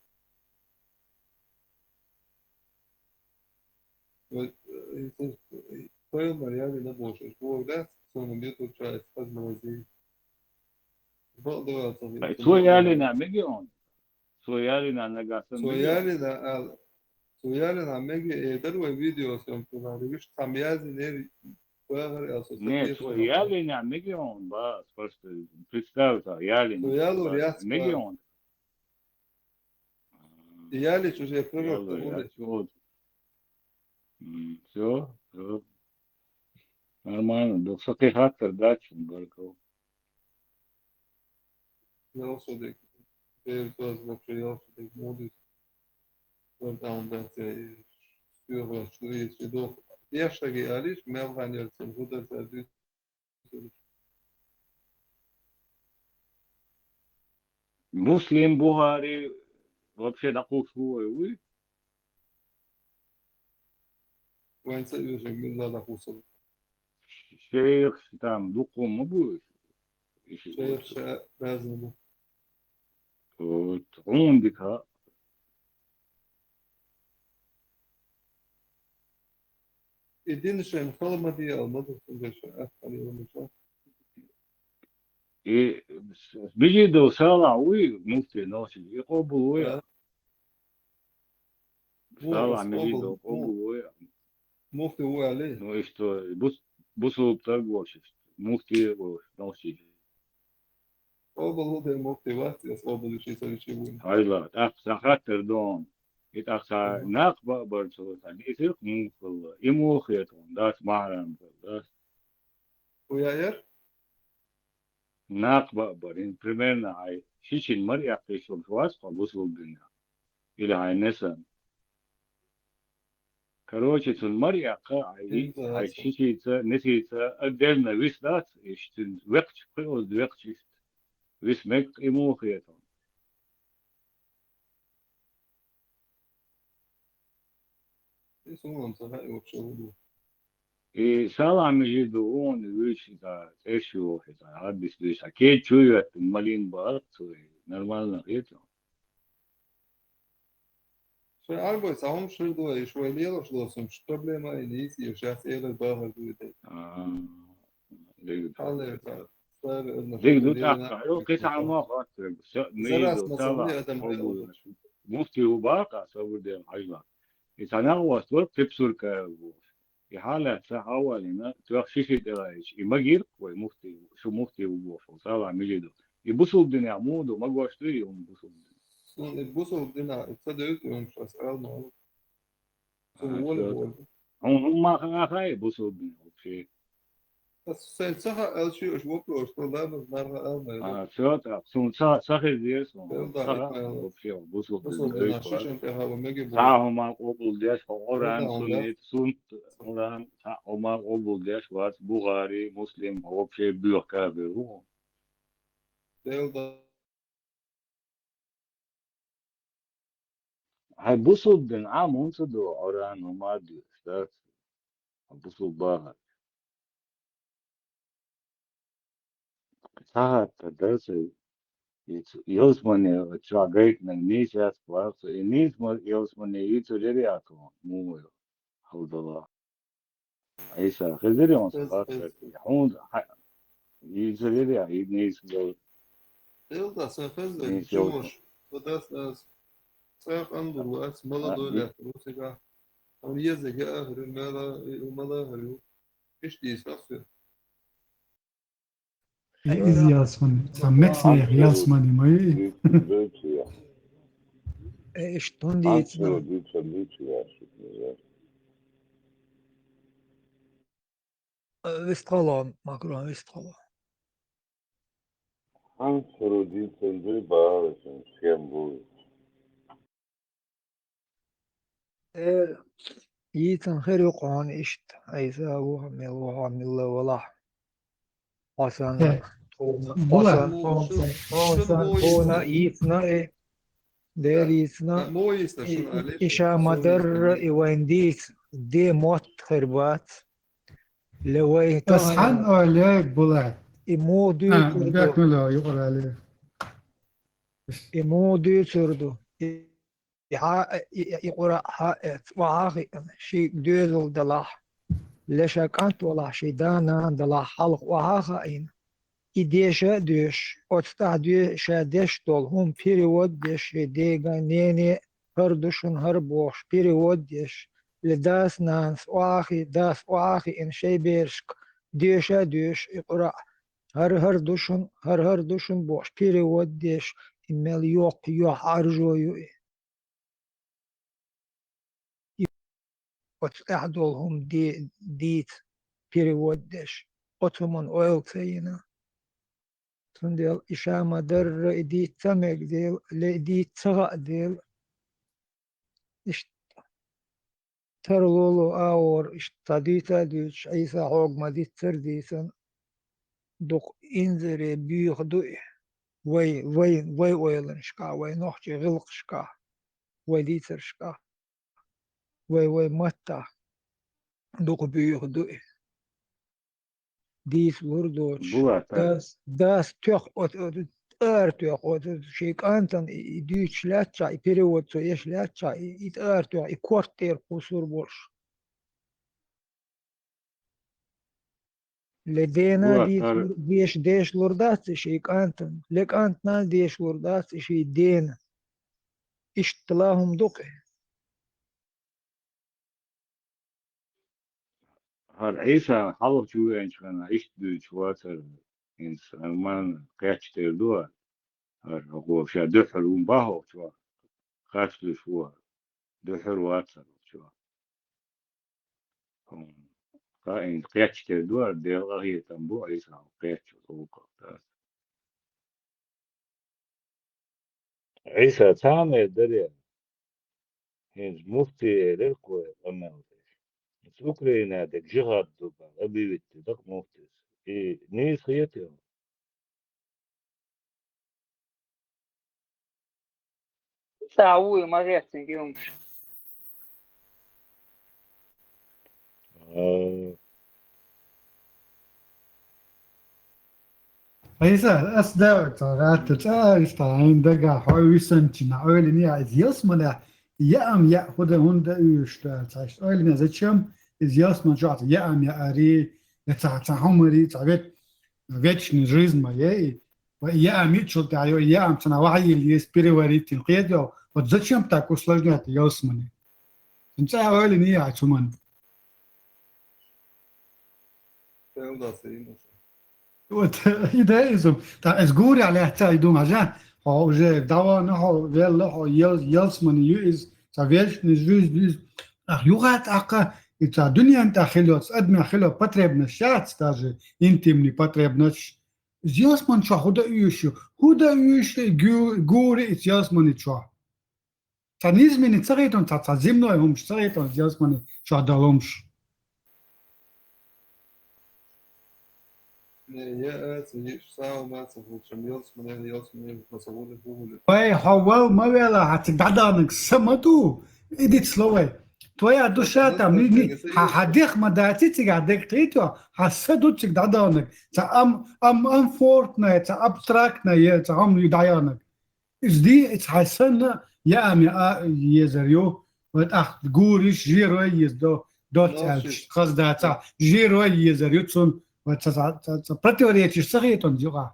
Вот, э, и тут, э, понял, Марьяна, на больше. Бог даст, всё, мы тут чай, возможно. Бог давал, там, Ай, цо ялина мегион. Цо ялина нагасан мегион. Цо ялина, ал, цо ялина меги, э, дарвай видеосъёмка, да, видишь, там язин, э, багар, а со Не, цо ялина мегион, ба, просто представь, цо ялина. Цо ялур яс мегион. Ялич уже пророк, Ялур яс. Всё, всё. Нормально, да, сакихаттар дачун, баркал. Ялсудик. Бер тоз вообще ялсудик модис. Вот там, да, те, всё, что есть, и дух. Я шаги алиш, мелванер, сен, гудер, сен, Муслим, Бухари вообще дакъуш хӀу вай, уй? Вайн ца южик милла дакъусал. Шейх там дукъум ма бу? Шейх ша разный бу. Вот, он дика. Единственное, холмади алмаду, конечно, ахали алмаду. И с-, с-, бижи до сала уй, муфти носит, и къобул уй. Да. Сала Муфти мижи до къобул, къобул уй. Муфти уй али. Ну и что, бус-, бусулб торговщик, муфти носит. Къобул уй, муфти вац, я къобул иши саричи уй. Хайла, так, сахаттер дон. И так са Мгм. Накъ ба-, барцо, са, и сирк муфти, и муфти тон, дас маьрам, дас. Уяер? Накъ ба-, барин, примерно, ай, шичин мар якъи шул швас, къа бусул дуня. Или ай несан. Короче, цун мар якъа, ай, Тинца ай, яса. Шишица, несица, отдельно вис дац, и шитин векъч, хъиоз векъч ишт. Вис мекъ и мух етон. И сунам сага и вообще уду. И салам жиду он вич да эши охи да адис виш а ке чует малин бар цуй нормально хето. Шо арбой саум ширдуа и швай лело шлосум, ш-, проблема и нис, и шас эле бахар дуйте. А, легд. Халле та. Легд ду такка. Ё, кис ама хатре. Всё, не Зарас иду, масални сала, адам обу. Муфти убака, собур дем хажла. И санагъ вас вар, кепсурка вар. И хала са хавалина, туях шиши делаич. И магир, кой муфти, шу муфти убоф, сала милиду. И бусул дин я муду, магош ту и он бусул дин. Сун и бусул дин я, и цадают и он шас алма. Сун А, воли всё. Воли. Он, он ма ха-, хай бусул дин вообще. Сен саха алчи уж вопрос, то да, марха алма. А, всё так. Сун са-, сахи дир сун. Всё, да, Саха это вообще бусул дин. Бусул дин, а шишен те хава меги бу. Са хуман обул деш, Оран, Оран, суннит, сунт, Оран, са хуман обул деш, вац, Бухари, Муслим, вообще бюх кабе. Делда. Хай бусул дин, а мунца ду, Оран, умади, штат. Бусул бага. Сахат, да, се, и ц-, ёсмане, чуа гайтнаг, нис яс кварцу, и нис ма ёсмане, и цу лери ату, мумой, халдала. Иса, хизири он Эс, сахат, эс. Хун, ха-, и цу лери а, и нис гал. Делда, са хезле, Нис чумош, ёс. Подас нас. Сах андур вас, молодой А, лет, русига. Он езеге ахрю, мела, и мала ахрю. Ишти сахсю. Из ясман, са мецнех ясман имай. Э, что он деется? Э, вистхала, Макрон, вистхала. Ханс родился, да и баарасен, с кем будет? Э, йицан хер юкъан ишт, Айса вуха мел вуха милла вала. Хасан, Э, туна, була, Хасан, Хасан, Хасан, Хасан, туна, йицна, э. Деррицна, и, и ша ма дарра, и вайн дийца де мотт хир бац. Ле вай тахана, хьан ойла, Булат? И муха дуьйцур ду? Юкъара али. И муха дуьйцур ду? И, и хьа-, и, и Къуръан хьаэц, охьа а хиъна, ший доьзал далахь, ле ша кӀант валахь, ший да-нана далахь, хьалха охьа а хаийна. И деша а доьшуш, оцу тӀехь доьшуш, ша деш долу хӀума перевод деш, шен дега, нене, хӀара ду шуна хӀара бохуш, перевод деш, ле дас-нанас охьа а хи-, дас охьа а хиъна, шайн берашка деша а доьшуш, и Къуръан хӀара-хӀара ду шуна, хӀара-хӀара ду шуна бохуш, перевод деш, и мел йоккха, йохь-Ӏаржо ю и. И оцу тӀехь долу хӀума де-, дийца, перевод деш, оцу хӀуманна ойла ца йина. Цундела и ша ма дарра, и дийца ца мега дела, ле и дийца ца хаьа дела, иштта тарлоло агӀор, иштта цхьа дийца а дуьйцуш, Ӏийса хьога ма диццара дийцина, дукха инзаре буьйха ду и, вай, вай, вай ойланашкахь, вай нохчийн гӀиллакхашкахь, вай дийцаршкахь, вай, вай маттахь дукха буьйха ду и. Дийца лур доцуш. Булат, а? Дас, дас тоьхна оцу, оцу, тӀара тоьхна оцу, шен кӀантана и, и дуьйцуш лаьттачохь, и перевод цо еш лаьттачохь, и, и тӀара тоьхна, и корта тӀера кхуссур болуш. Ле дена дийца лур, деш, деш лур дац и ший кӀантана, ле кӀантана деш лур дац и ший дена. Иштта ла хӀума ду-кх и. ХӀара Ӏийса хьалха чу веанчу хенахь иштта дуьйцуш вацара, хӀинца хӀара ма кхетча тера ду, хӀара хӀокхо ша дуьххьара ву бахьа чохь, харц дуьйцуш ву хӀара, дуьххьара вацара чохь. Хьуна хаийна кхетча тера ду, хӀара Делан къахетам бу, Ӏийса кхетча гӀуллакхах таса. Ӏийса цхьа а мер даре, хӀинца муфти элира кхо къамел деш. Украина дерг жихад ду бан, объявить дакъа муфтис. И нийса хетий? Ца вуй, ма гӀертина гилмаш. Э, Ӏийса, ас даьлла ца гӀатта, цӀа а иштта хьайн дагахь хьо висанчина, ойлина яа, иза ялсаманехь яа ма яа, хӀунда, хӀунда уьйш ду аьлла, цхьа иштта ойлина, зачем иза ялсамани чохь цхьа яа ма яари, я цхьа, цхьа хӀумари, цхьа вет-, вечный жизнь ма яй, ва яа ма яичул тӀаьхьа йо, яа ма цхьана вахьа йилла еза переварить йина кхета йо, вот зачем так усложнять ялсамани? Цун цӀа а ойла йина яа цу ман. Вот, иудаизм. ТӀаккха иза гуре лаьцна и ду хьажа, хьо уже дӀавахана хьо, велла хьо, ял-, ялсамани ю иза, цхьа вечный жизнь ю иза. Ах, юха тӀаккха, и цхьа дуьнен тӀехь хила йоцу, адамехь хила йоцу потребность яц, даже интимный потребность. Иза ялсамани чохь хӀунда уьйш ю? ХӀунда уьйш ю и гу-, гуре иза ялсамани чохь? Цхьа низменный ца хетон, цхьа, цхьа земной хӀумаш ца хетон, ялсамани чохь долу хӀумаш. Не, я, э, ца йиш, сау, ма, ца хӀу, чам, ялсамани, ялсамани, ма, ца хӀу, хӀу, хӀу. Вай, хьо вал ма вела, хьан цига дӀадаханарг са ма ду, иди ца ло вай. Твоя душа там, ни, ни, хьан, хьан дегӀ ма дац и цига, хьан дегӀ кхетий, хьан са ду цига дӀадаханарг. Цхьа ам-, ам-, амфортная, цхьа абстрактная, цхьа хӀума ю дӀаяханарг. Иза ди, иза хьайн санна яа ма яа езар ю, вай тӀаккха гуриш, жерой еза до-, доц аьлча, хаза дацахь, жерой езар ю цунна, вай ца, ца, ца, ца противоречиш ца хетон юкъахь.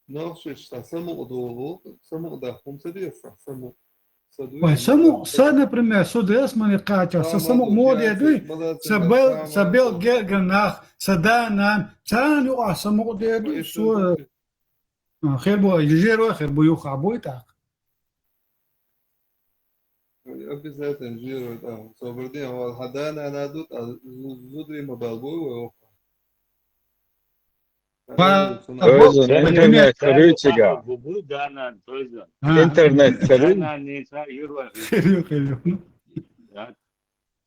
Нохчаш ца самукъа долу, самукъа даха хӀума ца деза, самукъа. Вай самукъа, са, например, со дес мани кхача, са самукъа моде дуй, са бел, са бел герга нах, са да-нана, царна юкъахь самукъа де дуй, со. А, хир бу, жерой хир бу, юха буй тӀаккха. Обязательно жерой там. Собрди, а вот хьан да-нана ду, а зу-, зудри ма бал буй, вай, оха. Тойзан, интернет каруй цига. Бу, бу, да-нана, тойзан. А. Интернет каруй. Да-нана, не ца, жерой. Хир ю, хир ю. Да.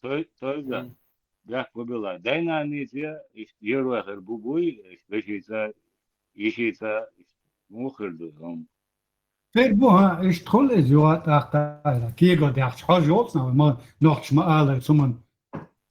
Той-, тойзан. М. Бехк бу била. Дай-нана ница, иш, жерой хир бу буй, иш, вешица, йишица, иш, муха хир ду, хӀума. Хир бу, хӀа, иштта хуьлу иза юха а тӀаккха, кегал даьхча хьожа йолчу нах, ма, нохчаша ма аллара цуьнан.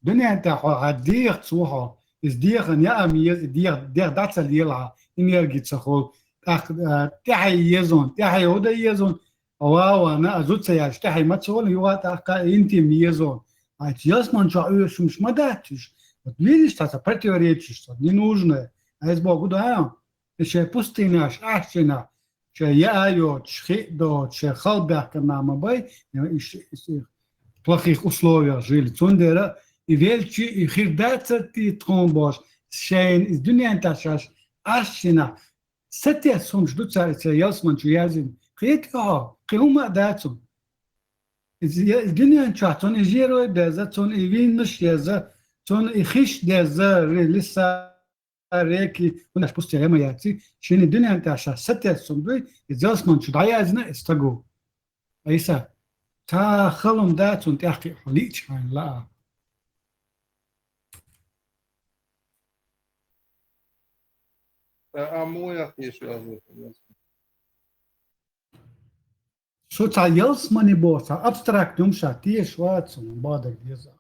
Дуьнен тӀехь хьо хьан дехаца ву хьо, иза дехана яа ма еза, и дех, дех дӀа ца лела хьан, энерги ца хуьлу, тӀаккха, а, тӀаьхье еза хьуна, тӀаьхье хӀун дан еза хьуна, а, ва, вана, а, зуда ца яьлча, тӀаьхье ма ца хуьлу, юха а тӀаккха интим еза хьуна. Хьайца ялсамани чохь оьшуш хӀумаш ма дац уьш. Вот видишь, цхьацца противоречишца, ненужное. А иза боху ду, а? И шайн пустынаш, ахчанаш, шайн яа йоцуш, хи а доцуш, шайн хала баьхкина нах ма бай, и ш-, ш-, плохих условиях жили. Цундела и велчи, и хир дацар те тхуна бохуш, шайна иза дуьнен тӀехь шаьш ахчанаш, сатесса хӀумаш ду цара и церан ялсамани чу яздина. Кхета хьо, кхин хӀума а дац хьуна. Иза я-, иза дуьнен чохь цунна и жерой беза, цунна и виннаш еза, цунна и хиш деза, ри-, лиса, реки, хӀунаш пустя яма яци, шина дуьнен тӀехь ша сатесса хӀума дуй, и ялсамани чу дӀаяздина и стаг ву. Айса, цхьа хала хӀума дац хьуна тӀаьххье хьо лиъча хьайна лаа. Ткъа а муха яхтийша ваьлла? Со цхьа ялсамани боху, цхьа абстрактни хӀума ша тешаш вац суна, бадар деза.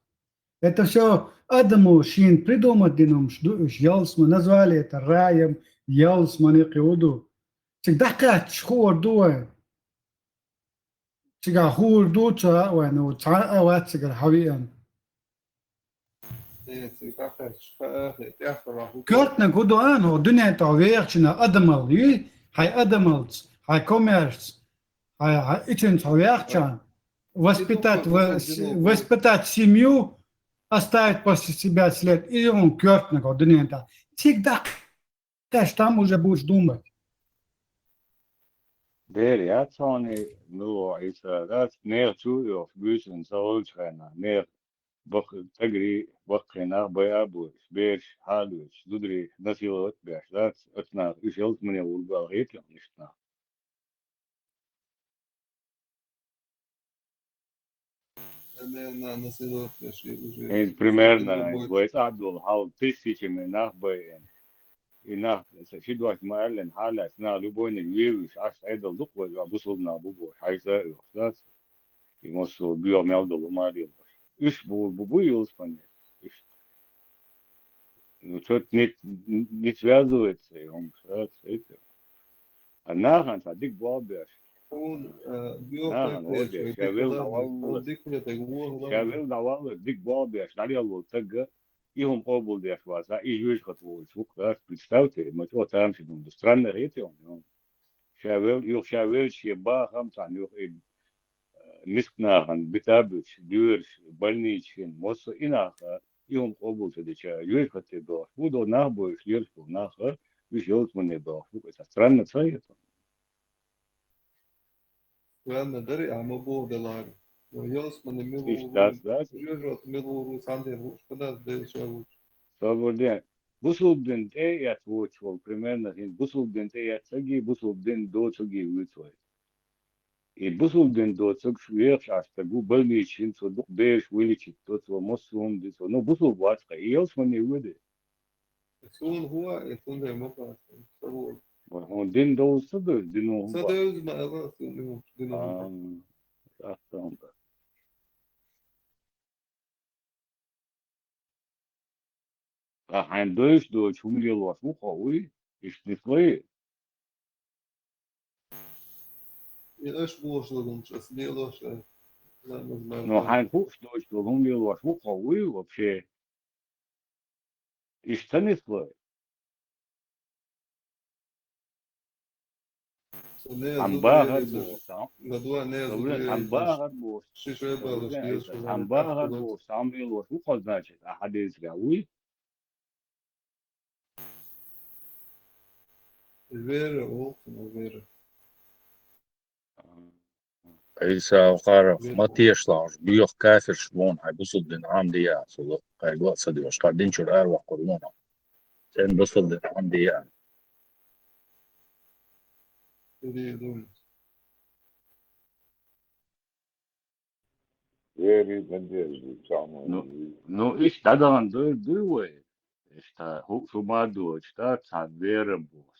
Это всё адамо шена придумать дина хӀумаш ду уьш, ялсамани, назвали это раем, ялсамани кхин хӀун ду. Цига дӀакхаьчча хуур ду вайн. Цигахь хуур ду ца а вайн, ну, цхьа а вац цигара хьан веана. Коьртаниг хӀун ду аьлла, хӀокху дуьнен тӀехь вехачунна адамалла юй, хьайн адамаллица, хьайн коммерцаца, хьайн, хьайн ичунца хьо вехча, воспитать, вос-, воспитать семью, оставить после себя след, и хӀун коьртаниг хӀокху дуьнен тӀехь. Цига дӀакхаьчча там уже будешь думать. Дера яц хьуна, ну, Ӏийса, дац, нехан чу а йохуш, буьйсанна ца волчу хенахь, нехан бакъ-, тӀагарий, баккхий нах байа а бойуш, бераш хьалоьцуш, зударий насиловать беш дац, оцу наха уьш ялсамане вур бала хетий хьуна иштта нах? ХӀинца примерно, вай цӀахь долу хьал тысячами нах байина. И нах, ши дош ма-аьллина, хьалаьцна нах любойниг вевзаш, Ӏаш Ӏедал дукха вай, бусулба нах бу бохуш, хьайца а оьхуш дац. И массо а боьха мел долу хӀума а лелош. Уьш бу, бу, бу ялсамани. Уьш. Ну, что-то не, не связывается, и он, да, с этим. А нахана цхьа дика болх беш. Нахана болх беш. Ша велла дӀаваллалц. Ша велла дӀаваллалц, дика болх беш, дӀалелла волу стаг, и хӀума къобалдеш вац, и жоьжахате волуш ву-кх, представьте, ма чӀогӀа тамашийна хӀума ду. Странно хетий хьуна? Ша велла, юха ша велча шен бахам цхьаьна юха и, э, мискачу нахана бита а буьтуш, доьраш, больницаш хӀинца, массо а и нах, и хӀума къобал ца дича, жоьжахате бохуш, хӀун до нах бойуш, лелаш болу нах, уьш ялсамане бохуш, хӀун кхета, странно ца хета? Странно дарий, ахьа ма боху далара. Но ялсамане мила ву, жоьжахате мила ву, цхьаьна дера хууш ма дац, Делан ша ву. Собар де. Бусулба дин тӀе а эцна воцуш волу, примерно, хӀинца бусулба дин тӀе эцна стаги, бусулба дин доцург а вуьйцу вай. И бусулба дин доцург вехаш Ӏаш стаг ву, больницаш хӀинца цо дукха бераш вылечить до, цо массо а хӀума ди цо. Ну, бусулба вац-кх, и ялсамане воьду. Суна хӀун а, и цундела ма бац, ца вон. Вай хьуна дин довза ца девза, дино хӀун бац? Ца девза ма аьлла, суна и хӀума, дино хӀун бац? А, тӀаккха хӀун бац? Ткъа хьайн девзаш доцуш хӀума лелош ву-кх хьо, вуй? Иштта нислой? И аша бохуш долу хӀумнаш аса лелош а, ламаз мара. Ну, хьайн хууш доцуш долу хӀума лелош ву-кх хьо, вуй, вообще? Иштта ца нислой? Цхьана бахар бохуш, цхьана бахар бохуш. Ши шай балаш дезаш, цхьана бахар бохуш, цхьана лелош ву-кх хьо, значит, ахьа дезарехь, вуй? Вера, оха, вера. Ӏийса, кхара ма тешалахь, боьха кафирш боху, хьайн бусулба дин Ӏамаде а, цо кхайгӀа а ца доьхуш, кхара дин чуьра араваккхур ву. Церан бусулба дин Ӏамаде а. Вера иза деза, цхьаммо. Ну, ну, иштта дӀадахана дуй, дуй вай. Иштта хӀу-, шу ма доцуш, да, цхьа вера бохуш,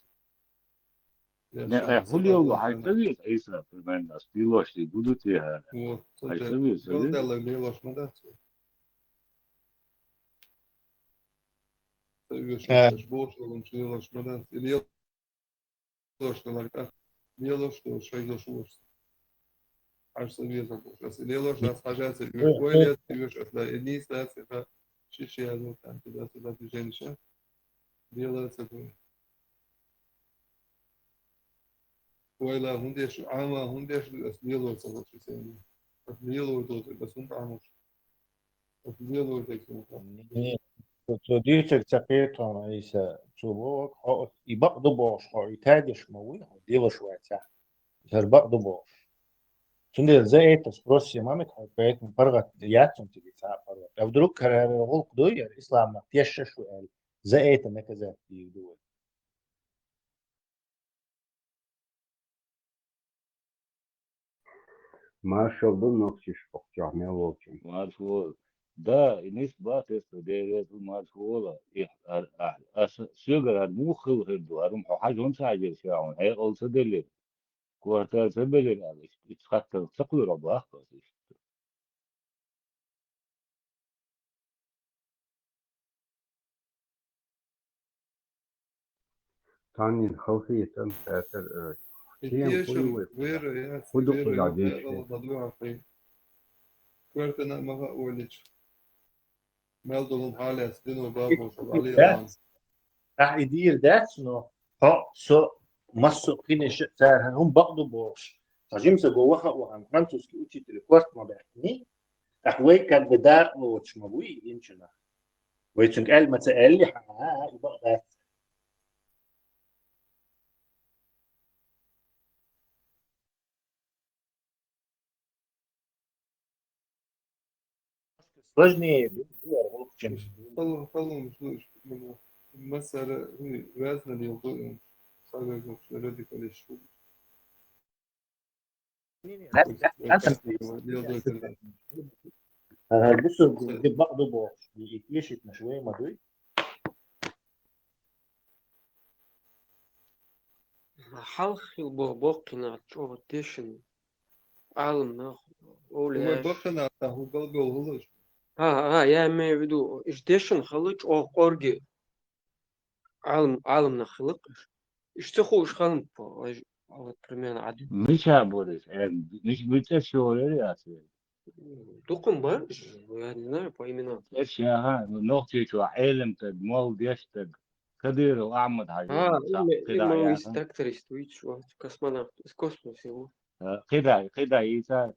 Не, э, хӀун лело, хьайна ца веза Ӏийса, примерно, ас лелош дий, буду те хӀара. Вот, хьайна ца веза, ца веза. Галдалла лелош ма дац. Ца веза, э, шоаш бохуш долу лелош ма дац. И лелош далар кӀа. Лелош долу шайн лелош ву. Хьажа ца веза бохуш. Ас и лелош дац, хьажа ца веза. Ой, лец ца веза, ас да, и нийса дац, и да. Ши-ши язо, там, туда-сюда движение ша. Лела ца веза. Ойла хӀун деш, Ӏама хӀун деш, ас лело ца веза, ас лело доцу, ас хӀунда Ӏамош? Ас лело деш, ас хӀунда? Не, цо, цо дийцарг ца кхета хьуна, Ӏийса, цо боху, хьо и бакъ ду бохуш, хьо и тадеш ма вуй, хьо лелош вац, а? ХӀара бакъ ду бохуш. Цундела за это спросим, а мет хьо, поэтому паргӀат яц цунна цига цхьа а паргӀат. А вдруг хӀара, хӀара гӀуллакх дуй, яра исламах тешаш ву аьлла, за это наказать дийр ду вай. Маршалла ду нохчашна, охьа чохь мел волчунна. Маршалла. Да, и нисбат эцу дерриг маршалла. И, а, а, аса, соьгара хӀара муха хила хир ду, хӀара хьо хьажа хӀунда ца хьаьжира ша хьуна, хьекъал ца делира, кортар ца белира аьлла, иштта, иштта хаттар ца кхоьру баккха аса иштта. Царнин халхетам цаьртара, э, и тема тешам хӀун ю вай? Вера яц, хӀун ду вера кхуза ю, дийши? Хьекъал ма ду хьан. Коьртана а ма хаьа олича. Мел долу хьалаца дино бабо шо валийла. Ахь и дийр дац, но хьо, со, массо а кхиниш цара хӀара хӀума бакъ ду бохуш. Цхьа жимса го ваха а вахан, французский учитель корта ма баьхкиний. ТӀаккха вай как бы дакъа лоцуш ма буй и гинчунах. Вай цуьнга аьлла ма ца аьлли, хьан, а, а, и бакъ дац. Сложнее, чем... Халон, халон, слушай, массара, ну, разные лелдо, сагай гокш, радикалиш. Не, не, раз-, раз-, раз-, лелдо, ага, бусу, где бакъ ду бохуш, и тешитнаш вай ма дуй. Хьалха хила бо-, боккхина чӀогӀа тешна Ӏалам нах, овлияш. Хьо баккхина, хьо балбол хӀуллаш. ХӀа, хӀа, я имею в виду, иштта тешна хила чӀогӀа кӀорге Ӏалам, Ӏалам нах хиларх. Иштта ца хууш хиларх, вот, примерно, Ӏадда. Мича бу иза, э, мич-, мича шорери аса? Дукха бара, я не знаю по именам. Эш, аха, ну, Нохчийчохь Ӏелам стаг, молодец стаг, Кадыров Ахьмад-Хьажи, а, цхьа, именно, кхидӀа именно яхана. Из тракторист, видишь, вот, космонавт, из космоса его. Э, кхидӀа, кхидӀа йийца.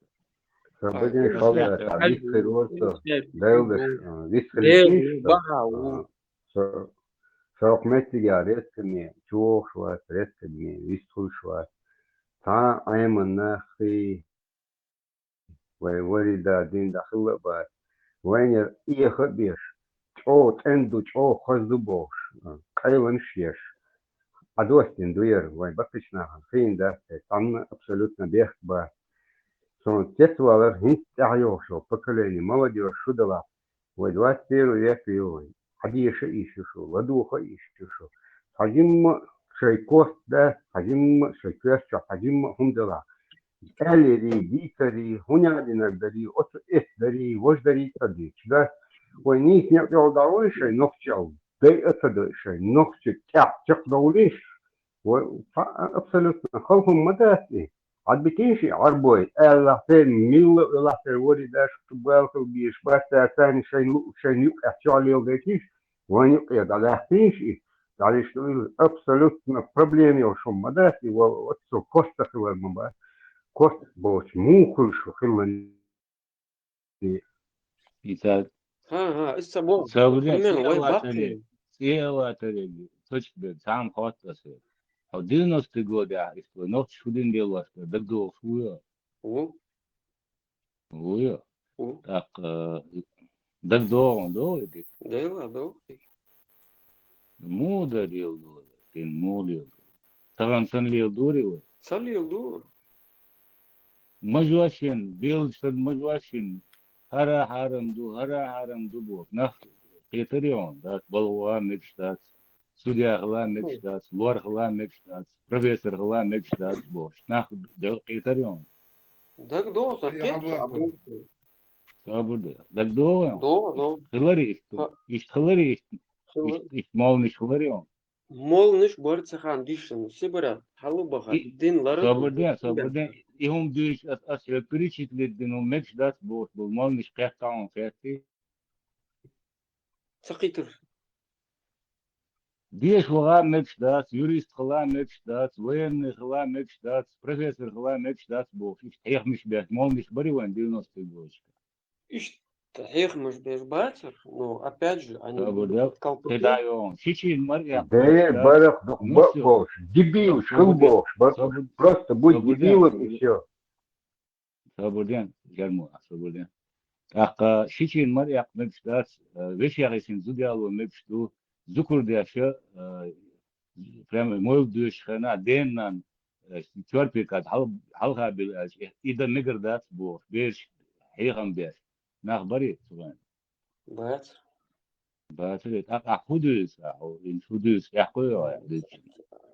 Сан а, бегин шалгӀа, вист хир вара со, Даьла деш, э, вист хир йиш ду, баха, а, со, со хӀокху меттигехь редкаме чувогӀуш вац, редкаме вист хуьлуш вац. Цхьа а Ӏеман нах хи, вай вари да дин дахилла а бац. Вайнера эха а беш, чӀогӀа цӀена ду, чӀогӀа хаза ду бохуш, къайланаш а еш, Ӏадостина ду яра, вайн баккхийчу нахана хиъна дац те, цхьанна абсолютно бехк бац. Суна цецвалар хӀинца тӀаьхьа йогӀуш йолу поколение, молодёжь шу далахь, вай двадцать первый век ву вай. Ӏадеша а йиш ю шу, ладоха а йиш ю шу. Цхьа жимма а шайн кост дац, цхьа жимма а шайн коьрта чохь, цхьа жимма а хӀума делахь. Аьлларий, дийцарий, хӀун яа динарг дарий, оцу эс дарий, важа дарий ца дийцаш дац. Вай нийса некъ йолу дӀаволий шайн нохчалла, дайа ца дойу шайн нохча тӀехь чекхдовлийша. Вай, абсолютно, хала хӀума ма дац и. Ӏадбитийша и Ӏарбой, аьлла, церан милла а велахь, церан вари даш, бала хила безаш бац, цара царна шайн лу-, шайн юкъехь чохь леладайтийша, вайн юкъе дӀалаьхкийша и, дӀалуьйш ду иза, абсолютно проблема йолуш хӀума ма дац и, ва-, оццул коста хилар ма бац. Коста боцу муха хуьлуш хилла. И ца... ХӀан, хӀан, иза ца боху. Ца вуьллу, примерно, вай баккхий. ЦӀе а латаре, цочу бен, цхьа а ма хотту аса. Хьо девяностый годехь, иштта вай нохчаша хӀун дина лелош дара, дагадогӀуш вуй хьо? Ву. Вуй хьо? Ву. ТӀаккха, э, ДагадогӀун, догӀу и дика? Дела, догӀу. Муха дан леладора, дин муха леладора? Тахана санна леладорий вай? Ца леладора. Мажошин, белгаш санна мажошин, хӀара хьарам ду, хӀара хьарам ду бохуш. Нах кхетарий хьуна, дац, балха ваха мегаш дац, судья хила мегаш дац, лор хила мегаш дац, профессор хила мегаш дац бохуш. Нах кхетарий хьуна? ДагадогӀу сан, кхеташ а бу. Собар де. ДагадогӀу хьуна? ДогӀу, догӀу. Хиларий иштта? Хила-, иштта хиларий хьуна? Хила-, иштта, иштта молнаш хиларий хьуна? Молнаш бара цхьана дийшина, се бара, хьалабаха, дин лара. Собар де, собар де. И хӀума дуьйцуш ас, ас хьоьга перечислить дина хӀума мегаш дац бохуш болу молнаш кхетта хьуна, кхеттий? Ца кхийтира. Деша ваха мегаш дац, юрист хила мегаш дац, военный хила мегаш дац, профессор хила мегаш дац бохуш, иштта хьехамаш беш, молнаш барий вайн девяностые годашка? Иштта хьехамаш беш бацара, но опять же, они будут колпаки. Собар де, кхидӀа а йогӀун. Шичийн мара эккха мегаш дац. Дера, барах дукха бакъ болуш, дебилаш хила бохуш, барах. Просто будь дебилом и всё. Собар де, Джарму, собар де. ТӀаккха шичийн мара эккха мегаш дац, э, вешех йисина зуда яло мегаш ду, зукар деш, э, прямо мовлид доьшучу хенахь дена-нанна, э, чорпе кад хьал-, хьалха билла аьлча, и дан мегар дац бохуш, бераш хьехам беш. Нах барий цу хенахь? Бац. Бацаре, тӀаккха ахь хӀун дуьйцу, ахь хӀун, хӀун дуьйцу, тӀаьхьакхуьй вай, дуьйцу?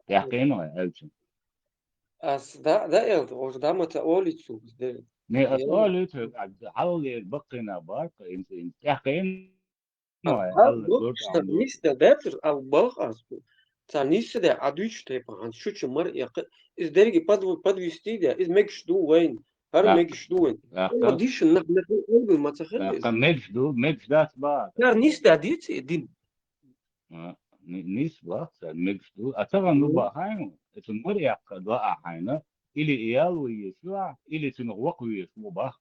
ТӀаьхьакхийна вай, аьлча? Ас да, да, элта, оша да ма ца олуьйту цуьнга, дера. Не, ас олуьйту хьоьга, а, хьаллера баккхийна баккха, инца, инца, тӀаьхьакхийна вай, хьал, алла, баккхаш гурта сан амма. Нисдала дацара, ал балха ас бу. Цара нисса де, а дуьйцу тайпа, хьан шу чу мара эккха, иза дерриге подв-, подвести де, иза мегаш ду вайна. ХӀара мегаш ду вайн. Ма дийшина нах, нах, олгал ма ца хилла иза. Мегаш ду, мегаш дац баха. Цара нисса дийци и дин. А, ни-, нисса баха цара, мегаш ду. А тахана ну баха хьайна, эцу мара эккха до а хьайна, или и ял ву еш ю ахь, или цуьнах вакха веш ву баха.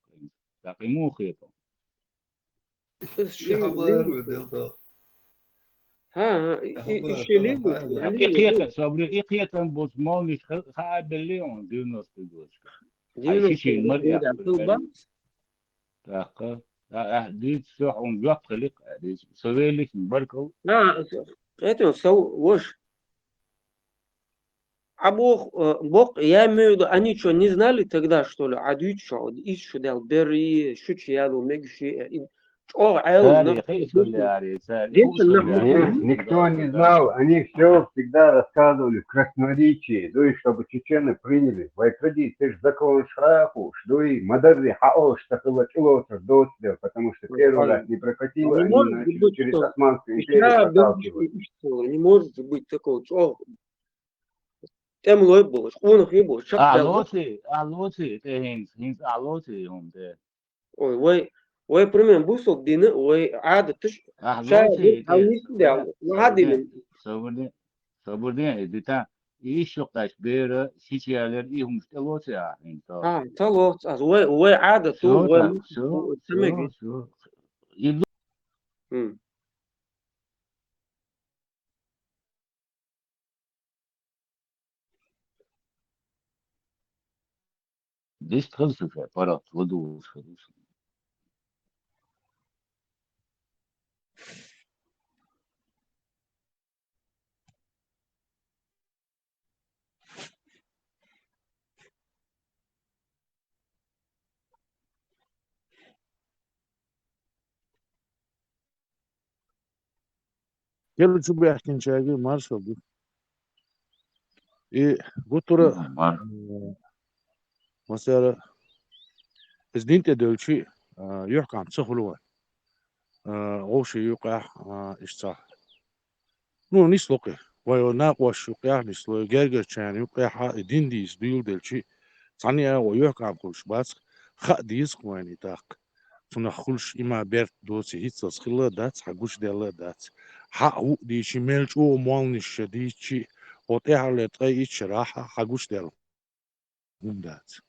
ТӀаккха и муха хета? Ас ши хьабар ву делха. ХӀа, хӀа, и, и, и ши лин ву. И кхетам, собри, и кхетам болчу молнаш ха-, хаа белли он девяностый годашка. Ай, шичийн мара эккха. ТӀаккха, а, а, дуьйцу со хьуна жоп хиликх, а, дуьйцу. Со веллична баркал. А, это со вош. А бох, э, бох, я имею в виду, они чё, не знали тогда, что ли? А дуьйцу, вот, иш шу дел, бери, шу чу яду, мегаш и, и, чӀогӀа Ӏел. Цари, нах, хи, шу яри, цари, децан ху, нах, шу яри. Нет, никто не знал, они всё всегда рассказывали в красноречии, ну и чтобы чечены приняли. Вай традиция ж закон шрахуш, ну и мадарри хаош, так и лачило, так доцдел, потому что первый раз не прокатило, они начали через Османскую империю проталкивать. Не может быть такого, чё? ТӀемалой болуш, къонахий болуш, чекхдала. Ахь лоций, ахь лоций, тӀе хӀинца, хӀинца ахь лоций хӀума тӀе. Ой, вай, вай примерно бусалба дина, вай Ӏадаташ, ахь лоций, хьал тӀе, нисса де, собар де, хьадина. Собар де, собар де, и дита, и иш юкъаш бера, шича ялер, и хӀумаш тӀе лоций ахь хӀинца. А, ца лоц, аз, вай, вай Ӏадат, всё, вай так, всё, ца мегаш. Всё, всё. И ду- М. Дистхаза шу шайн паргӀат ладугӀуш хаза шу. Кхел чу баьхкинчаьрга маршалла ду. И гуттара, мгм, м, масала, иза дин тӀе девлчи, а, юьхькӀам ца хуьлу вайн. А, вовшийн юкъехь, а, иштта цхьа. Ну, нисло кхин. Вай накъош юкъехь нисло, гергарчарна юкъехь а и дин дийца дуьйладелчи, цхьаьна а вай юьхькӀам хуьлуш бац, хаа деза-кх вайна и тӀаккха. Цунах хуьлуш има берт доций хӀинццалц хилла а дац, хьан гучуделла а дац. Хьан а ву а дийчи, мел чӀогӀа молнаш ша дийчи, хьо тӀаьхьарлера ткъе итт шарахь а хьан гучуделла хӀума дац.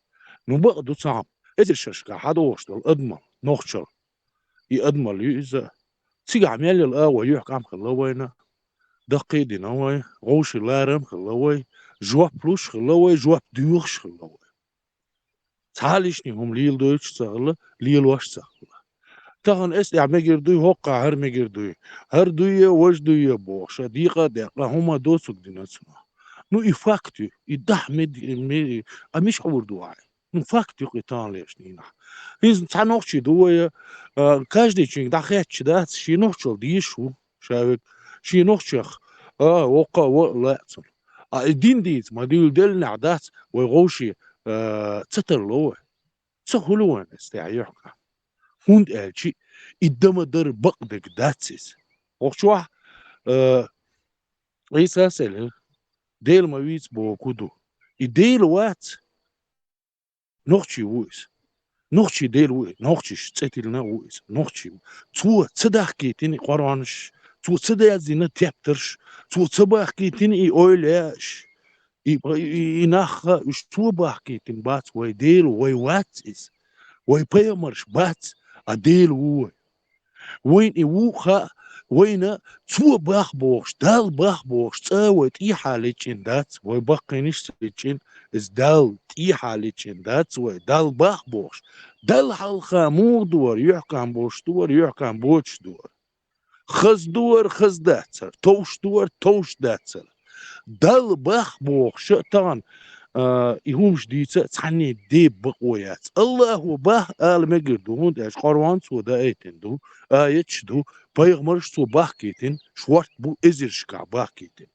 Ну, бакъ ду цхьа хӀума. Эзар шерашкахь хьадогӀуш долу адамал, нохчалла. И адамал ю иза. Цигахь мел йолу а вай юьхькӀам хилла вайна, даккхий а дина вай, вовшийн ларам хилла вай, жоп луш хилла вай, жоп доьхуш хилла вай. Цхьа а лишний хӀума леладойтуш ца хилла, лелош ца хилла. Тахан эс тӀехь мегар дуй, хӀоккхахь хӀара мегар дуй. ХӀара дуй, важа дуй бохуш, декъа а декъа, хӀума доцург дина цунах. Ну, и факт ю, и дахьа мед-, ме-, а миш хьур ду ахьа? Ну, факт ю-кх и таханлерчу дийнахь. Иза цхьа нохчий ду вай, а, каждыйчуьнга дӀахаьтташ дац, шен нохчалла дезаш ву, ша век, шен нохчех, а, воккха а ва а лаьа цунна. А и дин дийца ма дуьйла деллинехь дац, вай вовший, а, ца тарло вай. Ца хуьлу вайн эс тӀехь юьхькӀа. ХӀунда аьлча и дан ма-дарра бакъдерг дац иза. Вокху чохь, а, Ӏийсас элира: «Дела ма вийца бохург хӀун ду? И Дела вац, нохчий ву иза. Нохчий Дела ву иза, нохчийш цӀе тиллина а ву иза, нохчий ву». Цо ца дахкийтина и къоръанаш, цо ца даздина тептарш, цо ца бахкийтина и эвлаяаш, и, и, и, и нах а, уьш цо бахкийтина бац, вай Дела ву, вай вац иза, вай пайхамарш бац, а Дела ву вай. Вайна и вукху хаьа, вайна цо бах бохуш, Далла бах бохуш, цкъа а вай тӀехьа лечкъина дац, вай баккхийнаш а ца лечкъина, иза Далла тӀехьа лечкъина дац вай, Далла бах бохуш. Далла хьалха муха ду вара, юьхькӀам болуш ду вара, юьхькӀам боцуш ду вара. Хаза ду вара, хаза дац вара, товш ду вара, товш дац вара. Далла бах бохуш а тахана, а, и хӀумаш дийца а цхьанне де бакъо яц. Аллахо бах ала мегар ду, хӀунда аьлча Къуръан цо даийтина ду, аяташ ду, пайхамарш цо бахкийтина, шорта бу эзаршкахь бахкийтина.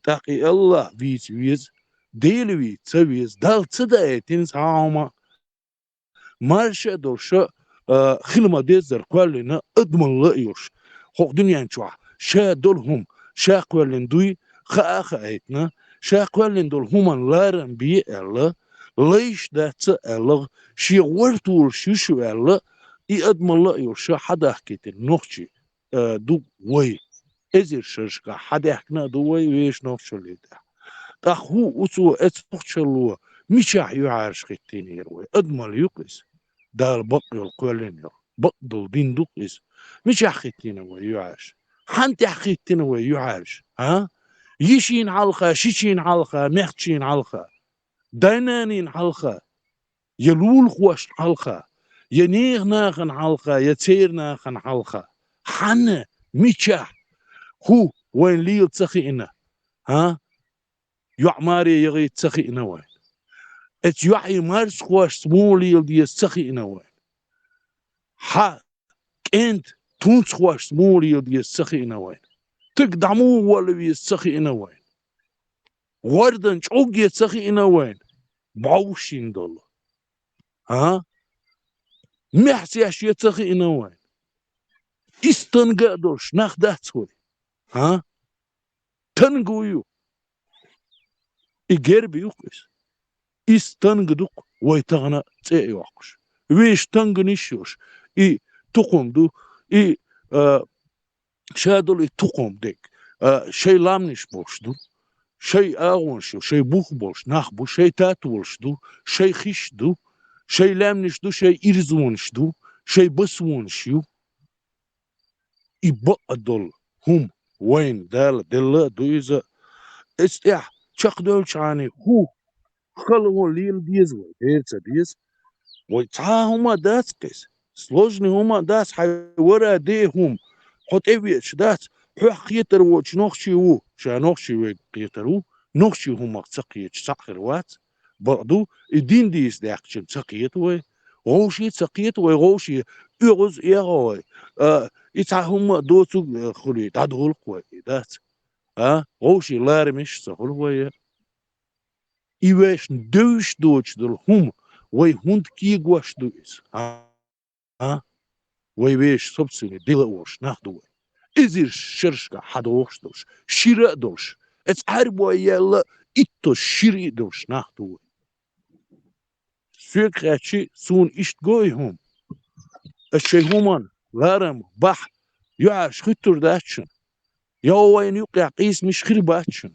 ТӀаккха и Аллах вийца веза, Дела вийца ца веза, Далла ца даийтина цхьа а хӀума, марша а долуш, а, хила ма-деззара кхоьллина адамалла а йолуш, хӀокху дуьнен чохь ша долу хӀума ша кхоьллина дуй, хаа а хаийтина, ша кхоьллина долу хӀуманна ларам бе аьлла, лайш дац а аьлла, шен гӀортолуш ю шу аьлла, и адамалла а йолуш хьадахкийтина нохчий, а, ду вай. Эзар шерашкахь хьадаьхкина а ду вай вешан нохчаллин тӀехь. ТӀаккха хӀу оцо, оцу нохчалло мичахь юьхьӀаьржа хӀиттийнера вай? Адамалла ю-кх иза, Дала бакъ йолу кхоьллина йолу, бакъ долу дин ду-кх иза. Мичахь хӀиттийна вай юьхьӀаьржа? Хьанна тӀехь хӀиттийна вай юьхьӀаьржа, а? Йишина хьалха, шичина хьалха, мехкашина хьалха, дай-нанина хьалха, я лулахошна хьалха, я нехан нахана хьалха, я церан нахана хьалха? Хьанна, мичахь, хӀу вайна лела ца хиъна, а? ЙоӀ маре яхийта ца хиъна вайна? Эцу йоӀе марзхошца муха лела деза ца хиъна вайна? Хьан кӀентан тунцхошца муха лела деза ца хиъна вайна? Стаг дӀа муха волла веза ца хиъна вайна? ГӀордан чӀогге ца хиъна вайна? Бовшина долу, а? Мехь цеш я ца хиъна вайна? Истанга а долуш нах дац вай, а? Танга ву ю. И герби ю-кх иза. Иза танга ду-кх вай тахана цӀе а йоккхуш. Вешан танганиш а йолуш, и тукхум ду, и, а, ша долу и тукхум дерг, а, шайн ламниш болуш ду, шайн агӀонаш ю, шайн бух болуш нах бу, шайн татолаш ду, шайн хиш ду, шайн лаьмнаш ду, шайн ирзонаш ду, шайн басонаш ю. И бакъ долу хӀума вайна Дала делла а ду иза. Эцу тӀехь чекхдевлчхьана хӀу хала хӀун лела деза вай, дера ца деза? Вай цхьа а хӀума дац-кх иза. Сложный хӀума дац, хьайн вара де хӀума. Хьо тӀевеача дац, хьох кхетар воцуш нохчий ву, ша нохчий верг кхетар ву, нохчий хӀумах ца кхеташ цхьаъ хир вац. Бакъ ду, и дин дийца даьккхичун ца кхета вай. Вовший ца кхета вай, вовший оьгӀаз эгӀа вай. А, и цхьа хӀумма а доцург, а, хуьлий, дӀадолу-кх вай, и дац. А, вовший ларамиш а ца хуьлу вай. И вешан девзаш доцуш долу хӀума вай хӀунда кегош ду иза? А? А? Вай вешан собственный дела а волуш нах ду вай. Эзар шерашкахь хьадохуш долуш, шира а долуш, эцу Ӏаьрбой яьлла иттаза шира а долуш нах ду вай. Соьга хаьттича, суна иштта го и хӀума. Ас шайн хӀуманна ларам, бахь, юьхьӀаьржа хӀуьттур дац шуна. Я вайна юккъехь къийсамаш хир бац шуна.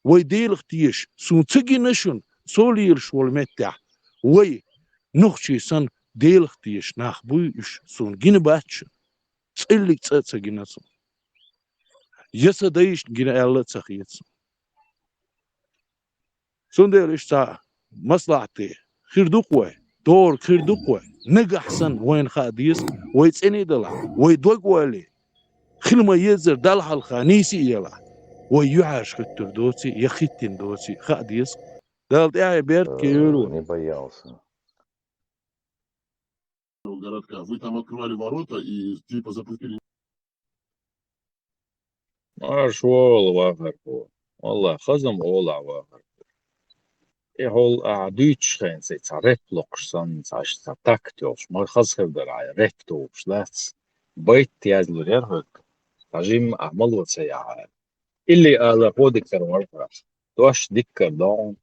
Вай Делах теша, суна ца гина шуна, со лелаш волу меттехь, вай, нохчий санна, Делах теша нах буй уьш, суна гина бац шуна. ЦӀиллиг цӀа а ца гина суна. Я сан дайшна гина аьлла а ца хета суна. Цундела иштта цхьа маслахьате хир ду-кх вай. догӀург хир ду-кх вай. Нагахь санна вайна хаа деза, вай цӀена далахь, вай дог а вале, хила ма еззара Далла хьалха нийса а елахь, вай юьхьӀаьржа хӀуьттур доций, я хӀиттина доций, хаа деза. Дала тӀаьхье беркате йойла вай. Не боялся. Городка. Вы там открывали ворота и типа запустили. Марш вола, вахархо. Валлахь, хаза-м олахь, вахархо. И хьол ахьа дуьйцучу хенахь цхьа рэп локхуш санна, цхьа, цхьа такт йолуш, ма хаза хир дара хьан, рэп тухуш дац. Байт язлур яра хӀоьга. Цхьа жимма ахьа мало ца яхьара. Илли ала хӀо дика хир вара хьан. Дош дика хир ду хьуна.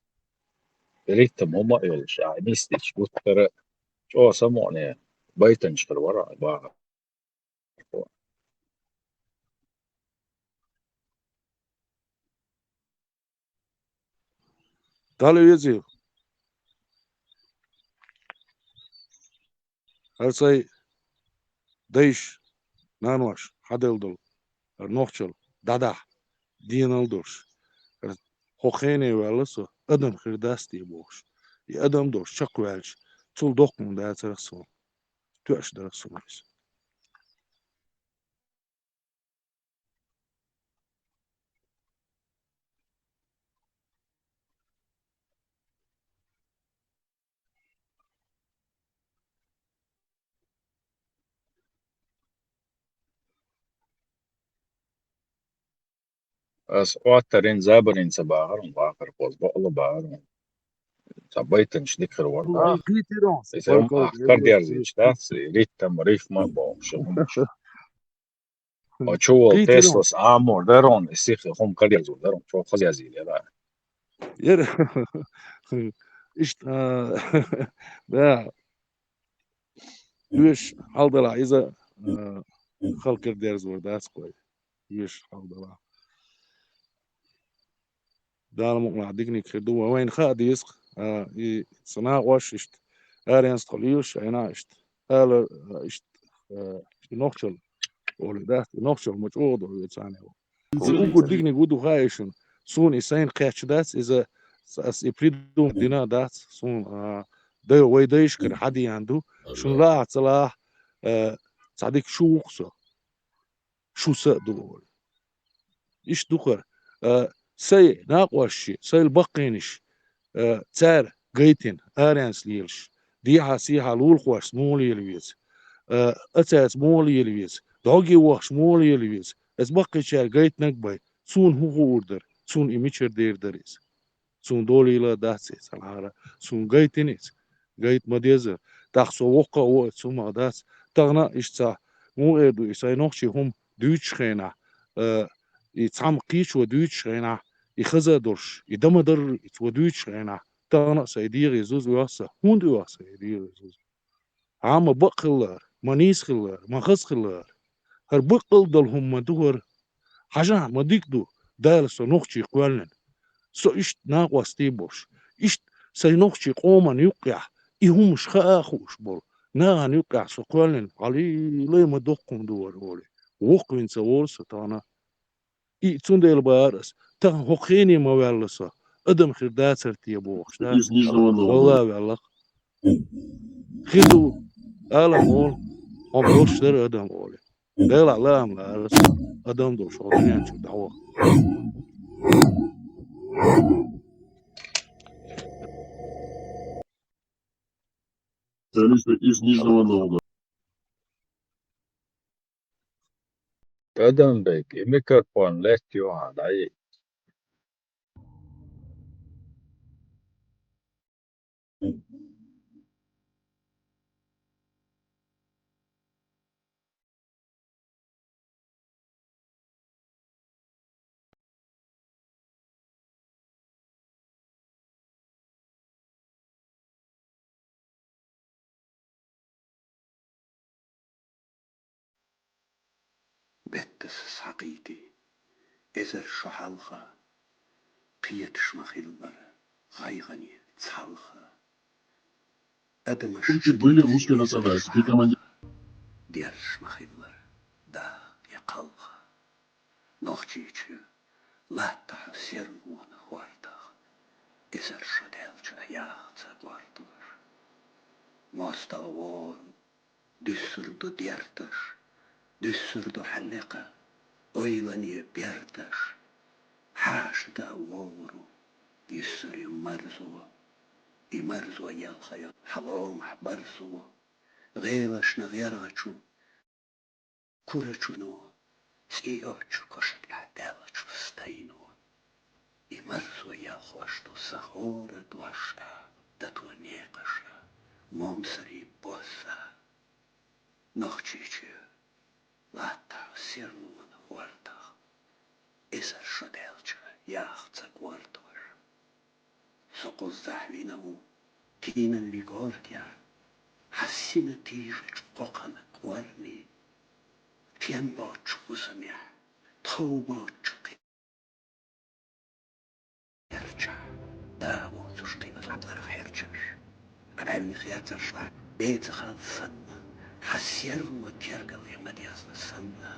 Ритм хӀума а йолуш, ахьа нисдича гуттара а чӀогӀа самукъане байтанча хир вара хьан, бахара. Дала везийла. ХӀара сайн дайша, наноша хьаделла долу, хӀара нохчалла дӀадахьа, денал долуш, хӀара хӀокху хене ваьлла со, адам хир дац те бохуш. И адам долуш чекхваьлча, цул доккха хӀума дацара суна. Тоьаш дара суна иза. Ас Ӏоттарийн забарийн ца бахара, вахархо, бакъала бахара. Цхьа байтанаш дика хир вара. А, кхийтира он, иза баркалла, ахкар дерзийча, да? Ритм, рифма бохуш. Ма чу волу Теслас амор дарон, сиха хӀума караязур дарон, чу хаза язйийла яра. Яра. Иштта, а, да. Уьш хьалдала иза, а, халкъ дерзор дац кхой. Уьш хьалдала. Дала мукъалахь диканиг хир ду, вайна хаа деза, а, и сан накъош иштта, аренца тхо лелаш, айна иштта, ала, а, иштта, а, и нохчалла олу, да, и нохчалла ма чӀогӀа ду вай царна. Иза уггар диканиг ву ду хаьий шуна, суна и сайна кхетча дац, иза ас и придумать дина дац, суна, а, дай, вай дайшкара хьадеана ду, шуна лаахь ца лаахь, а, цхьа дика шу ву-кх со. Шу са а ду олу. Иштта ду хӀара, а, сайн накъош ши, сайла баккхийнаш, а, цара гайтина, аренца лелаш, дехьа-сехьа лулахошца муха лела веза, а, ацаьрца муха лела веза, дӀогге вахча муха лела веза, аса баккхийчаьрга гайтинарг бай, цунна хӀун хуур дара, цунна и мичара дер дара иза. Цунна долийла а дац иза, цхьанхьара. Цунна гайтина иза. Гайта ма дезара. ТӀаккха со воккха а ву, цу ма дац. Тахана иштта цхьа, муха эр ду, и сайн нохчий хӀума дуьйцучу хенахь, э, и цхьамма кхечо дуьйцучу хенахь, и хаза а долуш, и дан ма дарра, и цо дуьйцучу хенахь, тахана а сайн дегӀе зуза оьху сан. ХӀунда оьху сайн дегӀе зуза? Хьан ма бакъ хилла, ма нийса хилла, ма хаза хилла. ХӀара баккъал долу хӀума ма ду хӀара. Хьажахь, ма дика ду, Дала со нохчий кхоьллина. Со иштта накъостий болуш, иштта сайн нохчий къоман юккъехь, и хӀумаш хаа а хууш болу, нахана юккъехь со кхоьллина, хьалий, лай ма доккха хӀума ду хӀара олий. Воккхавина ца волу со тахана. И цундела бахара ас, тахана хӀокху хене ма ваьлла со, адам хир дацара те бохуш, да? Из нижнего нового. Валла а ваьлла-кх. Хир ду, ала ма олу, хьо долуш дара адам олий. Делахь лаам лара ас, адам долуш хьо дуьнен чу дӀаваха. Из нижнего нового. Адамбек, и микрофон лаьттайо хьан, дӀайи. Беттаса схьакхийти эзар шо хьалха, кхеташ ма хиллара гӀайгӀане цхьалха. Адамаш Эти были русские национальности, ты командир. Дерзаш ма хиллара даха я кхалха. Нохчийчу латтахь сермона хӀордах, эзар шо даьлча а яха ца горталаш. моастагӀа вогӀу, дуьссур ду дерташ, дуьссур ду хьан некъа ойлане берташ. Хьаша да вогӀуру юьссур ю марзо, и марзо елха йо хьан ломахь барзо, гӀелашна гӀергӀачу курачуно, цӀий йоцчу коша тӀехь даьллачу стайно. И марзо елхош ду сан хӀора дош а, дато некъаш а, момсарий бозза. Нохчийчоь латтахь серлонан хӀордах, эзар шо даьлча яха ца кӀордош. Со кхуззахь вина ву тийналлин гӀортехь, хьан сина тийжачу кхокхана кӀорни, фен боцчу хӀусамехь, тхов боцчу кхин. Хьерчахь, да воцуш кхин цхьацца хьерчаш, къаьмнийн хецаршлахь бецахалла санна, хьан серло тергале ма дезна санна,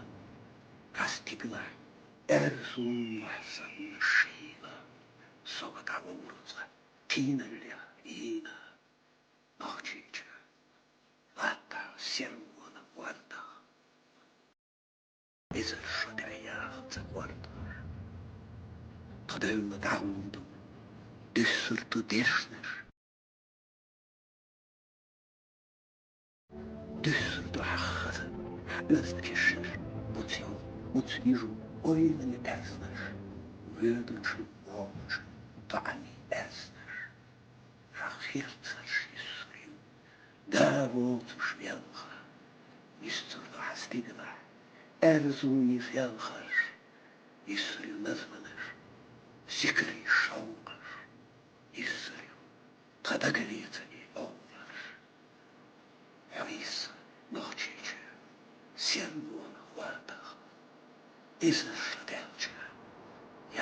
хьан стигалахь аьрзу мохь санна шийла, со ма дӀавуьгу цкъа тийналлех йийна. Нохчийчоь латтахь серлонан хӀордах, эзар шо даьлча яха ца кӀордош. Тхан девлла дӀахӀур ду, дуьссур ду дешнаш, дуьссур ду хьан хаза, хьан оьзда кешнаш, буц йолу, буц йижу ойланан аьзнаш, воьдучу, вогӀучу доӀанийн аьзнаш. Хьан херцарш юьссур ю, да воцуш велха, юьссур ду хьан стигалахь аьрзу хелхарш, юьссур ю назманаш, зикарийн шовкъаш, юьссур ю тхан дагалецарийн овларш. Хьо йисна, Нохчийчоь, серлонан хӀордах, эзар шо даьлча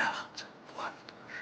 яха ца кӀордош.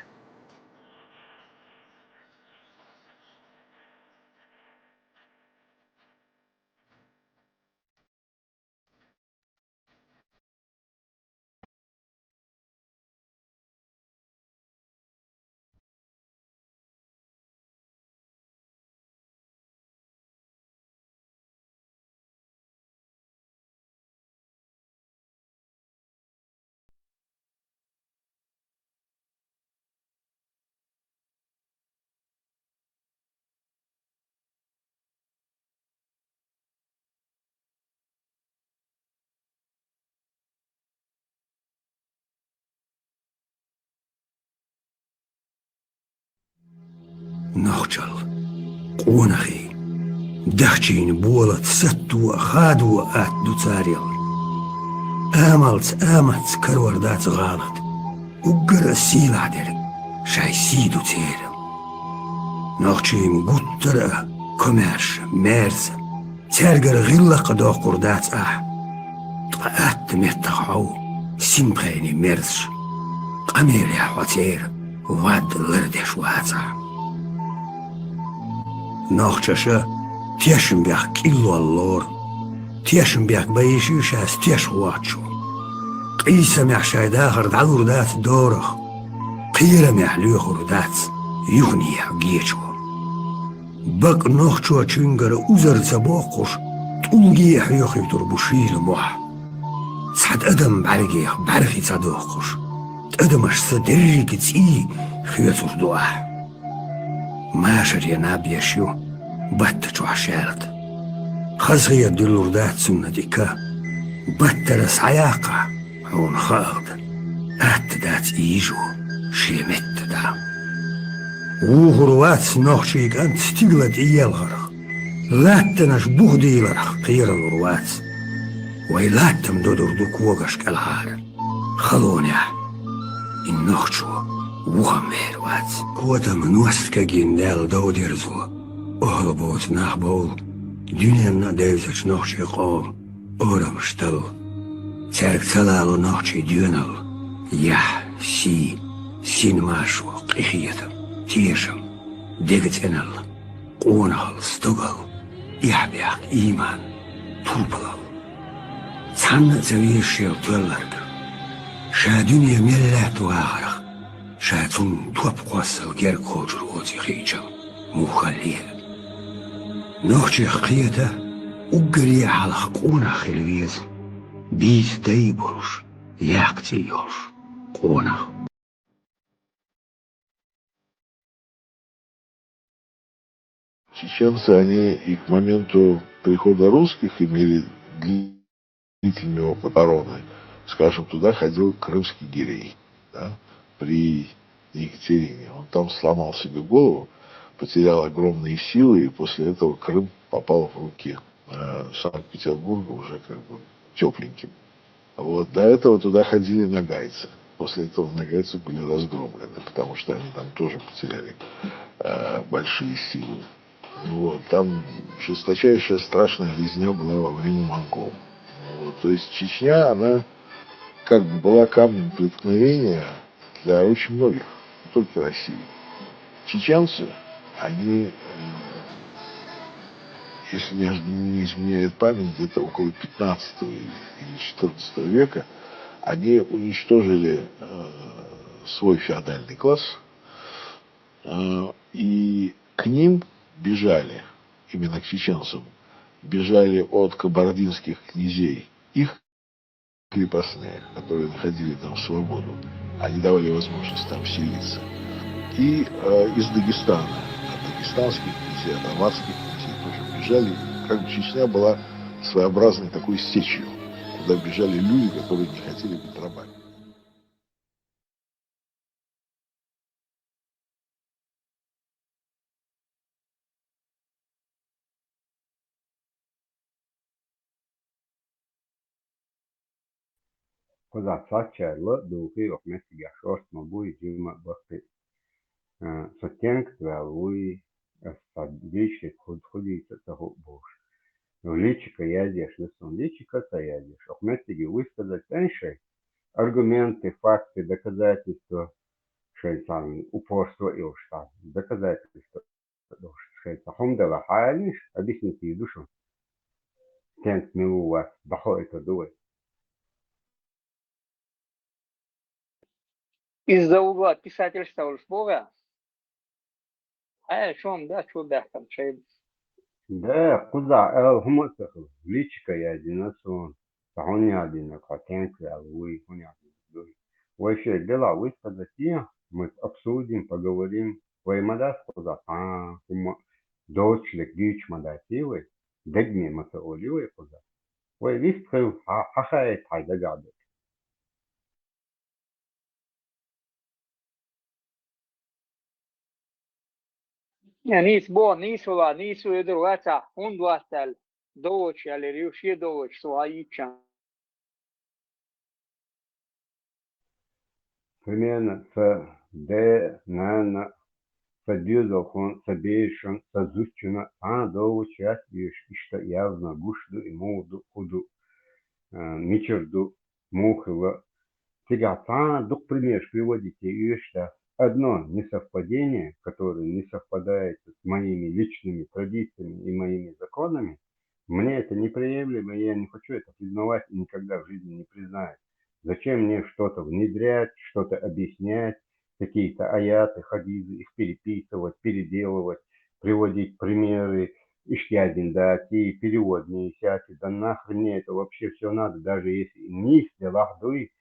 Нохчалла, къонахий, дахчийна болат сатто а, хадо а атта ду царел. Амалца, аматца карор дац гӀалат, уггар а сийлахь дерг шайн сий ду церан. Нохчийн гуттар а комаьрша, маьрса, цаьргара гӀиллакх а доккхур дац ахь. Ткъа атта меттах хьо ву синпхений мерзаш, къамелехь хьо церан вад лардеш вацахь. Нохчаша тешнабехк кӀиллол лору, тешнабехк бан йиш ю шаьш тешхочо. Къийсамехь шайн дахар дӀалур дац дорах, кхерамехь лоьхур дац юханехьа гечо. Бакъ нохчочуьнгара узар ца боккхуш, тӀулге а хьоьхуьйтур бу шийла мохь. Цхьа тӀадам бӀаьргех бӀаьрхи ца доккхуш, тӀадамашца дерриге цӀий хоьцур ду ахь. Машаре наб еш ю батта чохь шаьлта. Хазахета дуьллур дац цунна тӀе ка. Баттара схьаяккхахь, хьуна хаалда, атта дац ийжо шен метта дан. Вухур вац нохчийн кӀант стигала тӀеелхарх, латтанаш бух дийларх кхералур вац. Вай латтам додур ду когаш кӀелхьара. Халонехь и нохчо вухам вер вац. Котам ност кагин Дала дов дерзо, охьал боцу нах бовла, дуьненна а девзачу нохчийн къоман орамаш талла. Цаьрга ца лало нохчийн доьналла, яхь, сий, син маршо, къинхетам, тешам, дега цӀеналла, къонахалла, стогалла, эхь-бехк, ийман, турпалалла. Цхьанна а ца везаш шел тоьлларг, ша дуьне мел лаьтта вахарх, ша цунна топ кхоссал герга кхочур оций хиъчал муххаллера. Нохчех кхета уггаре хьалха къонах хила веза, бийца дай болуш, яккха цӀе йолуш къонах. Чеченцы, они и к моменту прихода русских имели длительного обороны. Скажем, туда ходил крымский гирей, да, при Екатерине. Он там сломал себе голову, потерял огромные силы, и после этого Крым попал в руки, э, Санкт-Петербурга уже как бы тепленьким. Вот, до этого туда ходили ногайцы. После этого ногайцы были разгромлены, потому что они там тоже потеряли, э, большие силы. Вот, там жесточайшая, страшная резня была во время монгол. Вот, то есть Чечня, она как бы была камнем преткновения для очень многих, не только России. Чеченцы, они, э, если не, не изменяет память, где-то около пятнадцатого или четырнадцатого века, они уничтожили, э, свой феодальный класс, э, и к ним бежали, именно к чеченцам, бежали от кабардинских князей их крепостные, которые находили там свободу. Они давали возможность там селиться. И, э, из Дагестана, от дагестанских князей, от аварских князей тоже бежали. Как бы Чечня была своеобразной такой сечью, куда бежали люди, которые не хотели быть рабами. Кхузахь цхьацца чарла духий окху меттигехь шорта ма буй, жима а баккхий. Э, со тенкат ваьлла вуй, аса цхьа дийши хӀу-, хӀу дийца ца хуу бохуш. Ну, личика яздеш, ну, сон личика ца яздеш. Окху меттиге высказать цӀена шайн аргументы, факты, доказательства, шайн цхьа упорство йолуш цхьа доказательство долуш, шайн цхьа хӀума делахь, хьаланаш объяснить йийр ду шуна. Стенца мила ву вац, дӀахоуьйтур ду вай. Из-за угла писательство уьш боху ваьхьа? Хьаьа, шуна дац чу баьхкина шайна. Да, кхузахь ала хӀума а ца хуьлу. Личика яздина суна. Сан хьуна яздина, хьо тенкат ваьлла вуй, хьуна яздина дуй. Вай шайн делахь высказать е, мы обсудим, поговорим. Вай ма дац кхузахь цхьа хӀума доцуш дерг дуьйцуш ма дац вай. Дегаме ма ца олий вай кхузахь. Вай вистхила, хьан, хьан хаийта хьайн дагахь дерг? Я, нийса боху, нийса вала, нийса вуьйдур вацахь, хӀунда вац аьлла, долочу аьллера ю, шен долочу со хьан йиччан. Примерно сан да, нана, сан доьзалхо, сан берашна, сан зудчунна цхьа а долочу яц оьшуш, иштта яздина гуш ду и муха ду, хӀун ду, а, мичара ду, муха хилла. Цигахь цхьа а дукха примерш приводить е оьшуш дац. Одно несовпадение, которое не совпадает с моими личными традициями и моими законами, мне это неприемлемо, и я не хочу это признавать и никогда в жизни не признаю. Зачем мне что-то внедрять, что-то объяснять, какие-то аяты, хадисы, их переписывать, переделывать, приводить примеры, иштта яздина дац и перевод не исяти, да нахрен мне это вообще все надо, даже если и нийса делахь дуй,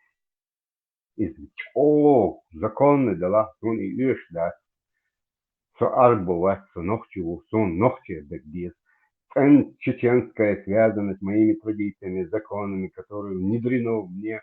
иза чӀогӀа законный делахь, суна и оьшуш дац. Со Ӏарбо вац, со нохчи ву, суна нохчийн дерг деза. ЦӀена чеченская связана с моими традициями, законами, которые внедрены в мне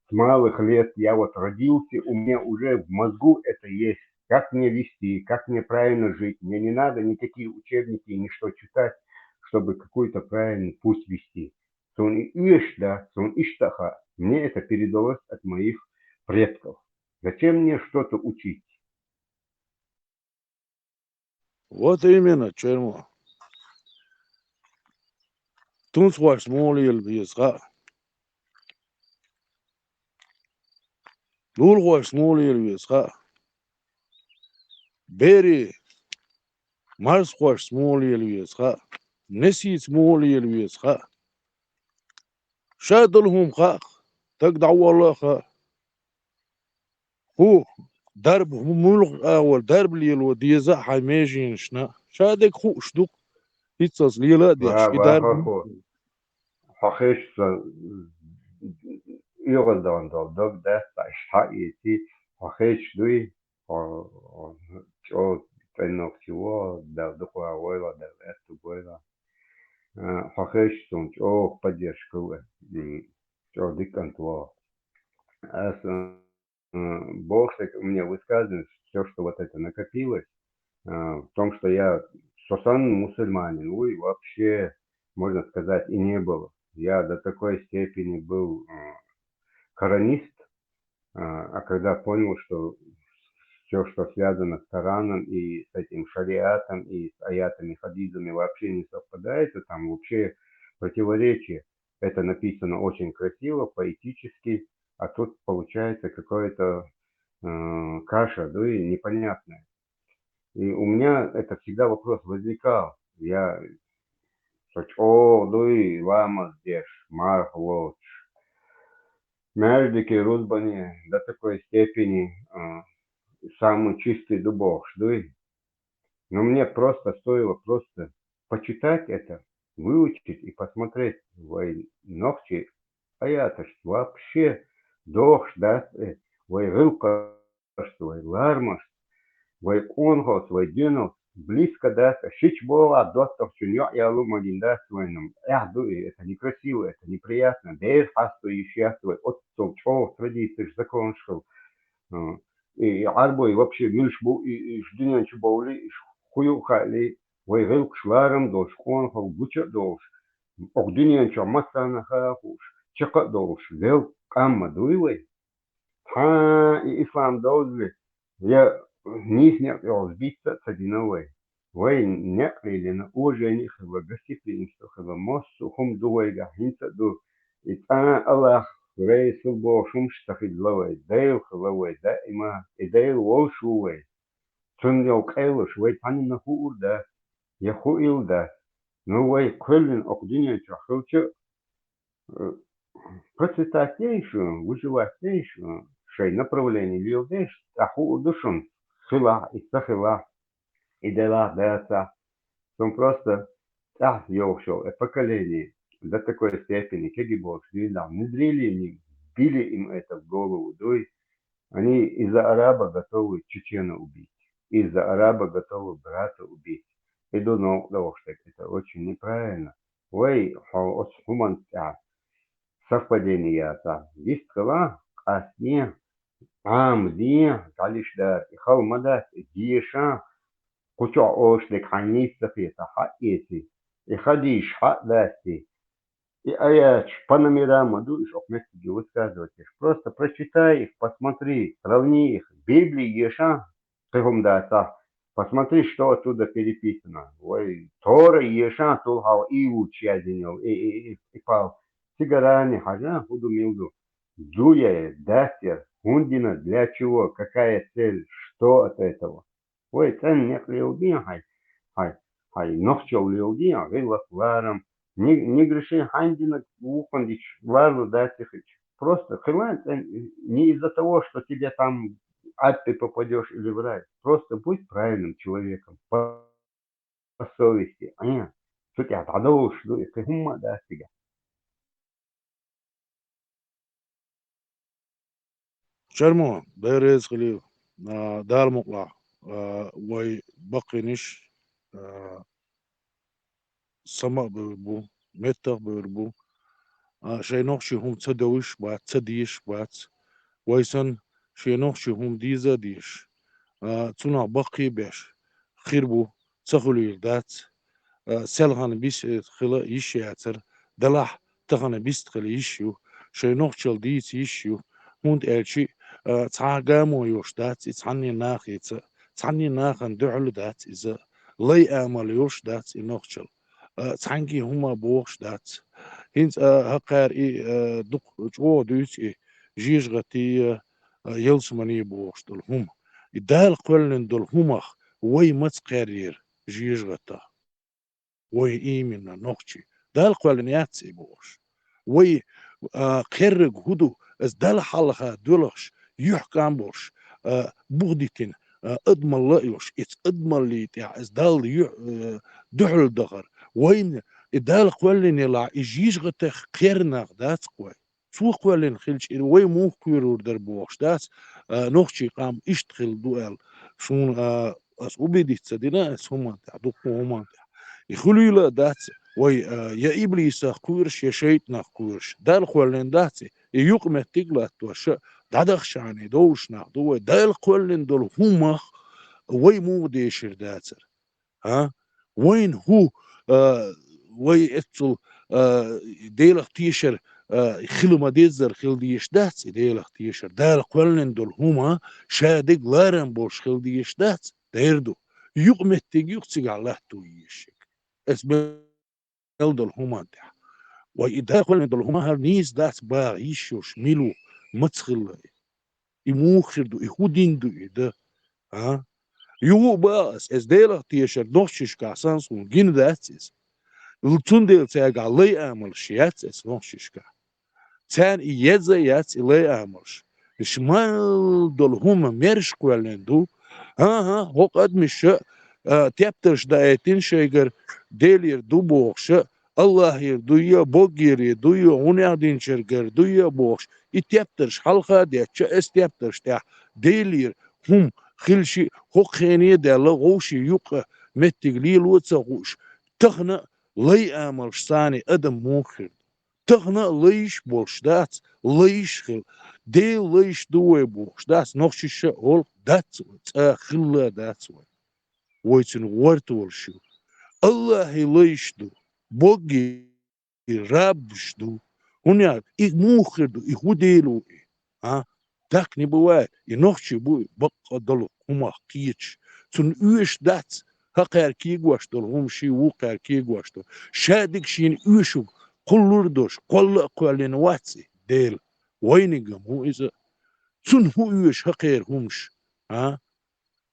с малых лет. Я вот родился, у меня уже в мозгу это есть. Как мне вести, как мне правильно жить. Мне не надо никакие учебники и ничто читать, чтобы какой-то правильный путь вести. Суна и оьшуш дац, суна иштта а хаьа. Мне это передалось от моих предков. Зачем мне что-то учить? Вот именно, Чермо. Тунсхошца муха лела веза хаьа. Лулахошца муха лела веза хаьа. Берийн марзхошца муха лела веза хаьа. Несийца муха лела веза хаьа. Ша долу хӀума хаьа, стаг дӀаволла а хаьа. ХӀун дарба, хӀун муьлха агӀор дарба лело деза а хьайн меженашна, ша дерг хууш ду-кх. хӀинццалц лела а деш, и дарба хӀо хезаш ца оьгӀаздаьнна дола дог дац, иштта хьаэций, хьо хезаш дуй, хьо, хьо чӀоагӀа цӀена нохчи ва, Дала дукха войла, Дала аьттув бойла. А, хьо хезаш суна чӀоагӀа поддержка ва, м, чӀоагӀа дика кӀант ва. Ас, а, М, больше у меня высказывание, всё, что вот это накопилось, а, в том, что я, со санна мусульманин, ой, вообще, можно сказать, и не было. Я до такой степени был, а, коранист, а, а когда понял, что всё, что связано с Кораном и с этим шариатом, и с аятами, хадисами вообще не совпадает, и там вообще противоречие. Это написано очень красиво, поэтически, а тут получается какая-то, э, каша, да и непонятная. И у меня это всегда вопрос возникал. Я со чӀоагӀа, да и ламаз деш, марха лоцуш, маьждиге, рузбане до такой степени, э, самый чистый ду бохуш, да и Но мне просто стоило просто почитать это, выучить и посмотреть, вай нохчий аяташца вообще догӀуш дац, э, вай гӀиллакхашца, вай ларамашца, вай къонахалц, вай доьналц близко дац, э, шича боху доттагӀчун йоӀ яло магийна дац вайна. Эхь ду и, это некрасиво, это неприятно, бер хьасто йиш яц вай, оццул чӀогӀа традицеш, законаш хила. А, и, и Ӏарбой вообще муьлш бу, и, и уьш дуьнен чу бовлий, и уьш хӀун ю хаалий, вай гӀиллакхаш ларам а долуш, къонахалла гуча а долуш, окху дуьнен чохь массарна а хаа а хууш, чекха а долуш, велла къам ма дуй вай. Цхьа а и ислам довзале, я нийса некъ йолуш битта а ца дина вай. Вай некъ лелийна, уважение а хилла, гостеприимство а хилла, массо а хӀума ду вайгахь, хӀинца а ду. И цкъа а Аллах, Рейсул бохуш хӀумаш ца хилла вай, Дела хилла вай даима, и Дела волуш ву вай. Цунна йолу къайлаш вай цхьанна хуур дац, я хуийла дац. Ну, вай кхоьллина окху дуьнен чохь хилча а, э, процветать деш, выживать деш, шайн направление леладеш, тӀаккха хуур ду шуна, хилахь и ца хилахь, и делахь дацахь. Шуна просто тӀаьхьа йогӀуш йолу э поколение до такой степени кегий болуш дуьйна, внедрили, вбили им это в голову, дуй. Они из-за араба готовы чечена убить, из-за араба готовы брата убить. И ду новкъа догӀуш дерг, это очень неправильно. Вай, хьо оцу хӀуманца тӀехь совпадение яцахь, вист хилахь, къастае, Ӏамаде, дӀалуш дара, и хала ма дац, и деша, кху чохь олуш дерг хьайна нийса ца хетахь, хьаэций, и хадисаш хьа а дастий, и аяташ по номерам ма ду, уьш окху меттиге высказывать еш. Просто прочитай их, посмотри, сравни их. Библи еша, кхин хӀума дацахь, посмотри, что оттуда переписано. Вай, Тора еша, цул хьалха Иудас яздина йолу, и, и, и, и Пал. Цигарани хьажа, хӀун ду, мила ду. Ду я, дац я, хӀунда дина, для чего, какая цель, что от этого? Вай, цӀена некъ леладе хьайн, хьайн, хьайн нохчалла леладе, гӀиллакх, ларам. Не, не греши, хьайн динарг вукхунна дича, ларло дац и хилча. Просто хила цӀена, не из-за того, что тебе там ад ты попадёшь или в рай. Просто будь правильным человеком, по, по совести. Айн, цу тӀехь дӀадовлуш ду, и кхин хӀумма а дац цигахь. Чармо, Дела реза хуьлийла, а, Дала мукъалахь, а, вай баккхийнаш, а, сама а бевр бу, меттах а бевр бу. А, шайн нохчийн хӀума ца девзаш бац, ца дезаш бац. Вай санна, шен нохчийн хӀума деза а дезаш, а, цунах баккхий а беш хир бу, ца хуьлийла дац. А, селхана бис-, э, хила йиш яцара, делахь тахана бист хила йиш ю, шайн нохчалла дийца йиш ю, хӀунда аьлча, а, цхьа а гамо йолуш дац и цхьанне нахаца, цхьанне нахана дуьхьал дац иза, лай амал йолуш дац и нохчалла, а, цхьаьнгге хӀума бохуш дац. ХӀинца, а, хӀокхара и, а, дукха чӀогӀа дуьйцу и жежагӀатий, а, ялсаманей бохуш долу хӀума. И Дала кхоьллина долу хӀумах вай маца кхеръера жежагӀатах? Вай именно нохчий. Дала кхоьллина яц и бохуш. Вай, а, кхерриг хӀун ду, аса Далла хьалха доьлхуш, юьхькӀам болуш, а, бух дитина, а, адамалла а йолуш, иза адамаллий тӀехь, иза Далла юьхь-, а, дуьхьал дахар, Вайна и Дала кхоьллина елахь, и жижигӀатех кхернах дац-кх вай. Цо кхоьллина хилча, ира вай муха кхоьрур дара бохуш дац, а, нохчий къам иштта хилла ду аьлла. Суна, а, ас убедиться дина ас хӀуманна тӀехь, дуккха хӀуманна тӀехь. И хуьлийла а дац, вай, а, я иблисах кхоьруш, я шайтӀанах кхоьруш. Дала кхоьллина дац и, и юкъаметтиг а латтош, дӀадахча а довлуш нах ду вай. Дала кхоьллина долу хӀумах вай муха дешар дацара? А? Вайна хӀу, а, вай эццул, а, Делах тешар, а, хила ма-деззара хила дезаш дац и Делах тешар. Дала кхоьллина долу хӀума ша дерг ларам болуш хила дезаш дац, дера ду. Юкъаметтиг ю-кх цигахь латто езаш. Эс мел долу хӀуманна тӀехь. Вай и Дала кхоьллина долу хӀума хӀара нийса дац баха йиш йолуш мила ву, маца хилла и. И муха хир ду, и хӀун дин ду и дан? А? Юха а боху ас, эс Делах тешар нохчашкахь санна суна гина дац иза. Л-, цундела цаьргахь лай амалш яц эс нохчашкахь. Царна и еза а яц, и лай амалш. Иша мел долу хӀума маьрша кхоьллина ду. ХӀан-хӀа, хӀокху адамаша, а, тептарш даийтина шайгара, Делера ду бохуша, Аллахера дуй, Боггера дуй, хӀунех динчаргара дуй бохуш, и тептарш хьалха а детташ, эс тептарш тӀехь Делера хӀума хилча, хӀокху хене а даьлла, вовшийн юкъа меттиг лело а ца хууш, тахана а лай амалш санна адам муха хир ду? Тахана а лайш болуш дац, лайш хила. Делан лайш ду вай бохуш дац, нохчаша а гӀуллакх дац вай, цкъа а хилла а дац вай. Вай цуьнан гӀорта волуш ю. Аллахьан лайш ду, Боггий раббаш ду. ХӀунда аьлча и муха хир ду, и хӀун Дела ву и? А? Даккхий бу вай, и нохчий бу и, баккъалла долу хӀумах кхеташ. Цунна оьшуш дац, хӀокхара кегош долу хӀума ший вукхара кегош долу. Ша дерг шена оьшург кхуллур а долуш, кхолла а кхоьллина вац и Дела. Вайниг-м ву иза. Цунна хӀун оьшу хӀокхара хӀумаш? А?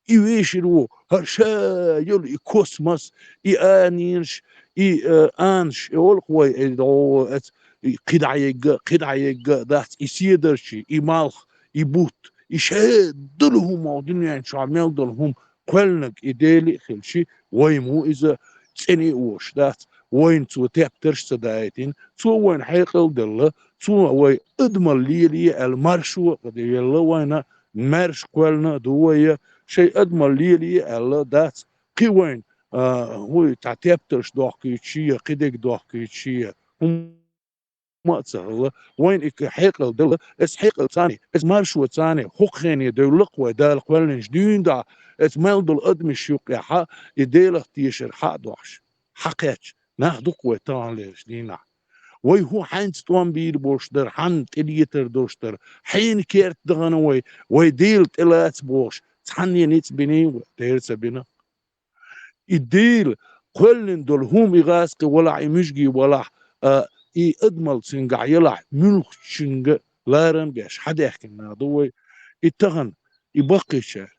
И вешар ву, хӀара ша йолу и космос, и аненаш, и, э, анаш, и олу-кх вай, и дӀо, эц-, и кхидӀа егга, кхидӀа егга дац, и седарчий, и малх, и бутт, и ша долу хӀума, дуьнен чохь мел долу хӀума кхоьллинарг и Дела а хилча, вай ма ву иза, цӀена а волуш дац, вайна цо тептарш а ца даийтина, цо вайна хьекъал а делла, цо вай адамалла лелае аьлла, маршо а кхаделла вайна, маьрша кхоьллина а ду вай, шайн адамалла лелае аьлла дац, кхин вайна, а, хӀуй, цхьа тептарш дохкуьйтуш я, кхидерг дохкуьйтуш я, хӀумма а ца хилла, вайна и хьекъал делла, эс хьекъал царна, эс маршо царна, хӀокху хене девлла-кх вай Дала кхоьллинчу дуьйна дӀа, эс мел долу адамаш юккъехь, и Делах тешар хьа а дохьуш, хьа кхаьчча, нах ду-кх вай таханлерчу дийнахь. Вай хӀун хьаьнца тӀом бийр болуш дара, хьанна тӀелетар долуш дара, хьенан керта дахана вай, вай Дела тӀелаца бохуш, цхьанне ницкъ биний вай, дера ца бина. И Дела кхоьллина долу хӀума и гӀазкхи валахь, и муьжгий валахь, а, и адамалла цуьнгахь ялахь, муьлххачуьнга ларам беш, хьадаьхкина нах ду вай. И тахана, и баккхийчара,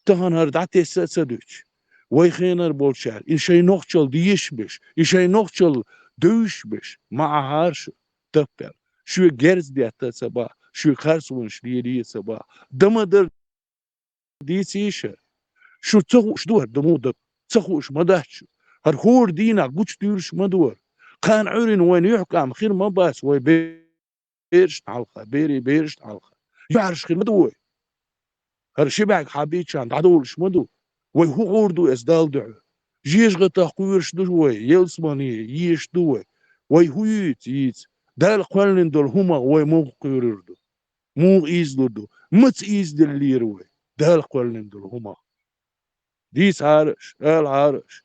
тахана хӀара дӀатесса а ца дуьтуш, вай хенара болчара, и шайн нохчалла дезаш берш, и шайн нохчалла девзаш берш, ма Ӏахьара шу, таппел. Шоьга герз детта а ца боху, шоьга харцонаш лелае а ца боху. Дан ма дара дийцийша. Шу ца хууш ду хӀара дан муха дара? Ца хууш ма дац шу. ХӀара хӀора дийнахь гучудуьйлуш ма ду хӀара. Кхана Ӏуьйранна вайна юьхькӀам хир ма бац вай бе-, берашна хьалха, берийн берашна хьалха. ЮьхьӀаьржа хир ма ду вай. ХӀара ши бӀаьрг хьабийчарна дӀадовлуш ма ду. Вай хӀун гӀур ду эс Далла дуьхьа? ЖежагӀатах кхоьруш ду вай, ялсамане езаш ду вай. Вай хӀун йийца, йийца? Дала кхоьллина долу хӀумах вай муха кхоьрур ду? Муха ийзалур ду? Маца ийзаделлера вай Дала кхоьллина долу хӀумах? Дийцахьара аша, алахьара аша,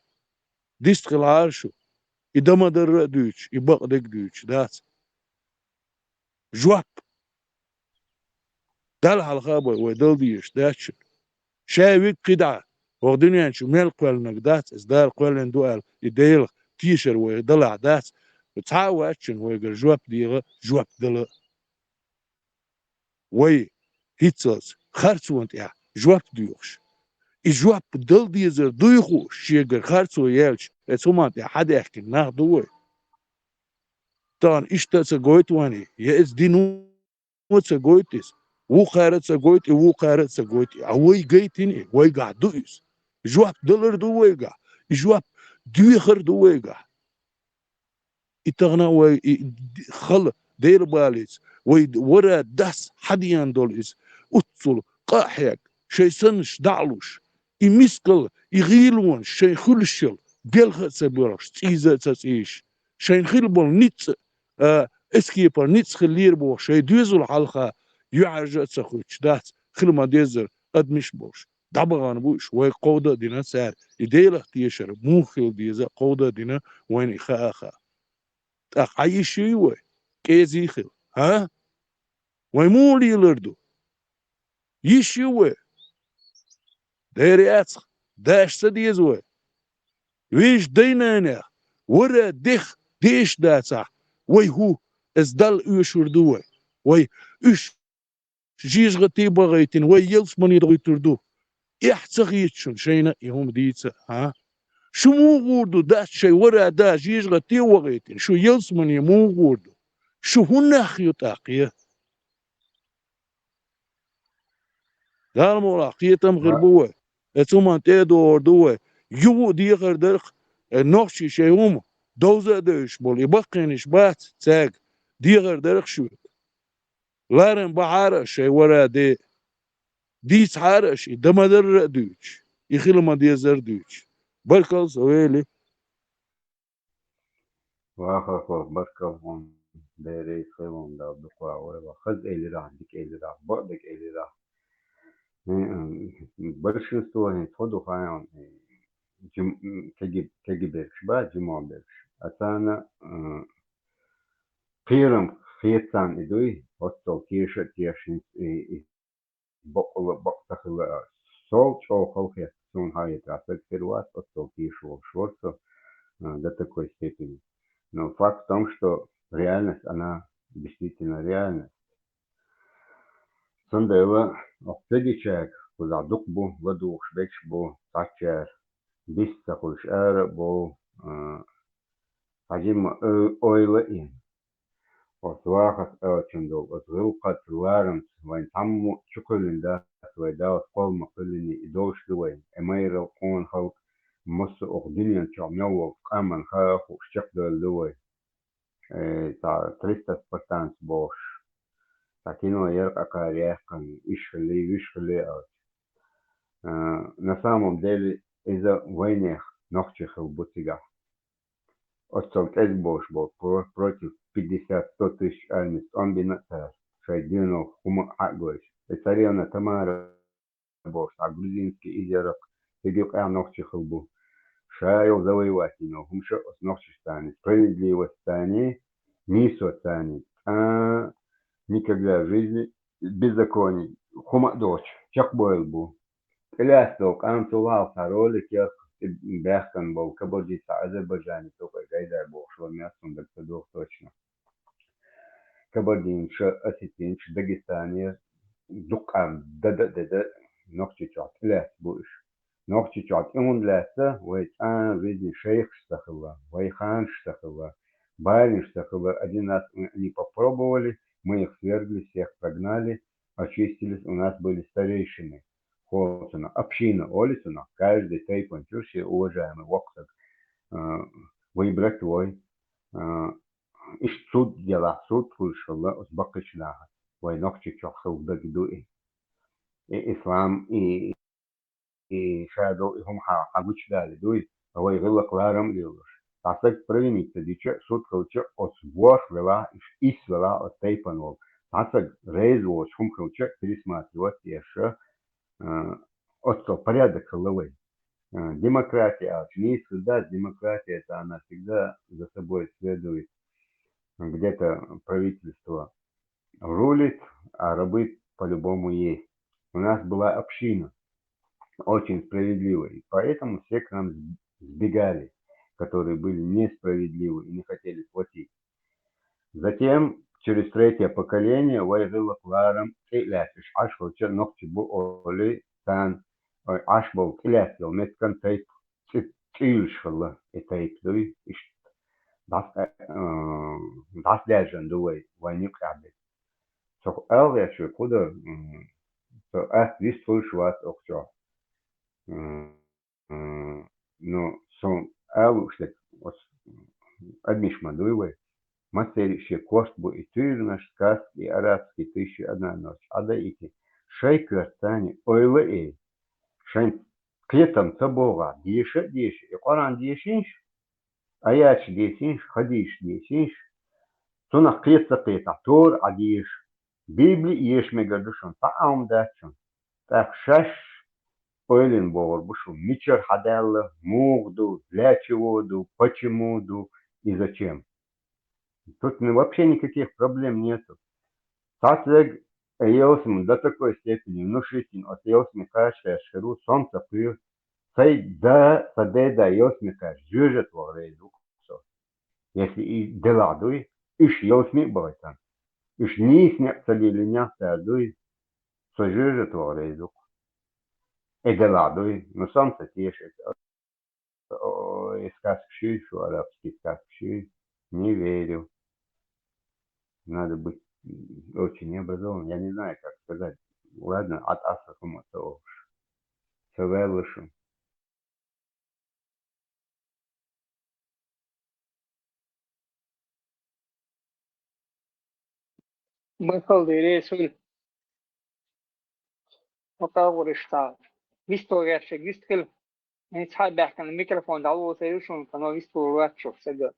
дистхилахьара шу, и дан ма дарра а дуьйцуш, и бакъдерг а дуьйцуш, дац. Жоп Далла хьалха а бой, вай дала дезаш дац шуна. Ша вига кхидӀа, хӀокху дуьнен чу мел кхоьллинарг дац, иза Дала кхоьллина ду аьлла, и Делах тешар вай далахь дац. Цхьа а вац шуна вайгара жоп дегӀа, жоп дала. Вай хӀинццалц харцонна тӀехь жоп доьхуш, и жоп дала дезар дуй хууш, шегара харцо яьлча, эцу хӀуманна тӀехь хьадаьхкина нах ду вай. Тахана иштта а ца гойту вайна, я эцу дино ца гойту иза, вукхара а ца гойту и, вукхара а ца гойту и. А вай гайтина и, вайгахь ду иза. Жоп далар ду вайгахь, и жоп доьхар ду вайгахь. И тахана вай и д-, хала Дела балийца, вай д-, вара дас хьадеана долу иза, уццул къа а хьегна, шайн саннаш дӀа а луш, и мискал, и гӀийлонаш шайн хуьлуш йолу, делха а ца боьлхуш, цӀийза а ца цӀийзаш, шайна хила болу ницкъ а, а, эскепара ницкъ хиллера бохуш, шайн доьзал хьалха юьхьӀаьржа а ца хуьттуш дац, хила ма-деззара адамаш а болуш. ДӀабахана бу уьш, вай кховда а дина цара, и Делах тешар муха хила деза а кховда а дина, вайна и хаа а хаьа. ТӀаккха хьан йиш ю вай? КӀезий хила, хӀа? Вай муха лелар ду? Йиш ю вай? Дера яцахь, даш ца деза вай? Вешан дай-нанех, вара дех деша дацахь, вай хӀу, иза Далла оьшур ду вай? Вай уьш жижигӀате бахийтина, вай ялсамане дохуьйтур ду? Эхь ца хета шуна шайна и хӀума дийца, хӀа? Шу муха гӀур ду, дац шайн вара да жижигӀате вахийтина, шу ялсамане муха гӀур ду? Шу хӀун нах ю тӀаккха? Дала мукъалахь, кхетам хир бу вай. Эцу хӀуманна тӀе а догӀур ду вай. Юха а дехар дарх, э, нохчий шайн хӀума довза а девзаш болу и баккхийнаш бац цаьрга, дехар дарх шуьга. Ларам бахьара аша шайн вара де. Дийцахьара аша и дан ма-дарра а дуьйцуш, и хила ма-деззара а дуьйцуш. Баркалла, со вели. Вахархо, баркалла хьуна, Дела реза хуьлда хьуна, Дала дукха ойла. Хаза элира, дика элира, бакъдерг элира. М, большинство хӀинца хӀун ду хаьий, м, жим-, м, кеги-, кегибергаш ба, жимахбергаш. А царна, м, кхерам хета царна и дуй, оццул теша а теша хӀинца и, и бакъ хила, бакъ ца хила, а, сол чӀогӀа хала хета, суна хьахетарехь, стаг хир вац оццул теша волуш вара со, а, до такой степени. Но факт в том, что реальность, она действительно реальность. Цундела оцу кегийчаьрга кхузахь дукха бу, ладугӀуш берш бу, цхьаччара дис ца хуьлуш ара а бу, а, цхьа жимма ой-, ойла а йина. Оцу вахарца аьллачун долу оцу гӀиллакхаца, ларамца вайн цхьаммо а чу кхоьллина дац, вай Далла кхоллама кхоьллина и долуш ду вайн, и майралла, къона халкъ, массо а оха дуьнен чохь мел волчу къоман хаа а хууш чекхдевлла ду вай. Э, цхьа триста спартанцев бохуш, цхьа кино яра къа-къара яьккхина, иша хили, вуьш хили аьлча. Э, на самом деле, иза вайнех нохчий хилла бу цигахь. Оццул кӀезиг болуш болу про-, против пятьдесят, сто тысяч армица тӀом бина а цара, шайн доьналла хӀума а хьа а гойтуш. И царевна Тамара бохуш, цхьа грузинский иза яра-кх, цига юкъахь нохчий хилла бу. Ша йолу завоевать йина хӀума ша оцу Нохчийстане, справедливостьцане, нийсоцане, цкъа никогда в жизни беззаконие хӀума а доцуш, чекхбевлла бу. ТӀелаьцна долу къам, цул хьалха цхьа ролик яра-кх, и баьхкина болу кабардинца, цхьа азербайджанец, тӀаккха гайдар бохуш вара, мел цунна дага ца догӀу точно. Кабардинца, осетинца, Дагестане дукха къам деда а деда, Нохчийчохь тӀелаьцна бу уьш. Нохчийчохь тӀе хӀунда лаьцна? Вай цкъа а в жизни шайхаш ца хилла, вай ханаш ца хилла, баринаш ца хилла. Один раз они попробовали, мы их свергли, всех прогнали, очистились, у нас были старейшины. Хо цунах, община олу цунах, каждый тайпан чу шен уважаемый воккха саг, а, выбрать вой. А, иштта суд делахь, суд хуьлуш хилла оцу баккхийчу нахаца, вай Нохчийчохь хилла даг ду и. И ислам, и, и ша долу и хӀума хьан, хьан гучудалийта дуй, ткъа вай гӀиллакх-ларам а лелош. Цхьа стаг провиниться дича а, суд хилча а, оцу ворхӀ велахь, иш-, ис велахь оцу тайпана волу. Цхьа стаг реза воцуш хӀума хилча а, пересматривать еш, а, оццул порядок хилла вай. А, демократия аьлча, нийса хир дац, демократия, царна всегда за собой следует где-то правительство рулит, а рабы по-любому есть. У нас была община очень справедливая, и поэтому все к нам сбегали, которые были несправедливы и не хотели платить. Затем, через третье поколение, вай гӀиллакх-ларам тӀе а лаьцна, уьш Ӏаш хилча, нохчий бу олий царна, ой, Ӏаш болу тӀелаьцна йолу меттиган тайпа цӀи-, цӀийлуш хилла и тайпа дуй, иштта дӀас-, э, дӀасадаьржина ду вай, вайн юкъахь дерг. Со аьлла гӀерташ верг хӀун дара, м, со атта вистхуьлуш вац оха чохь. М, м, ну, со ала лууш дерг, оцу адамаш ма дуй вай. Массеран шен кост бу и туьйранаш, сказки, и арабский тысяча и одна ночь. Ӏа дайта, шайн коьртанна ойла а ей, шайн кхетам ца богӀахь, деша а деша, и Къуръан дешийша, аяташ дешийша, хьадисаш дешийша, цунах кхета ца кхетахь, Тора Ӏа деша, Библи а еша мегар ду шуна, цхьа а хӀума дац шуна. ТӀаккха шаьш ойланна богӀур бу шу, мичара хьадаьлла, муха ду, для чего ду, почему ду и зачем. Тут, ну, вообще никаких проблем нету. Цхьацца ялсамане до такой степени внушительно, оцу ялсамане кхача кхаьчна хир ву, со-м ца кхоьру, сайн да, сан деда ялсамане кхаьчча, жоьжахати ваха реза ву со. Если и делахь дуй, уьш ялсамане а бахийтина, уьш нийса некъ ца лелийнехь цара дуй, со жоьжахати ваха реза ву. И делахь дуй, ну, со-м ца теша иза. О, и сказкаш, шу арабский сказкаш, не верю. Надо быть, м, очень необразованным. Я не знаю, как сказать. Ладно, Ӏа тӀаккха хӀума ца олуш. Ца ваьлла шу. Баркалла, Ресуль. Хьо кхаьбира иштта. Вистхила гӀерташ вистхила. Хьайн цхьа а баьхкина микрофон дӀалоцур ю шуна, кхано вистхула вац шух сага.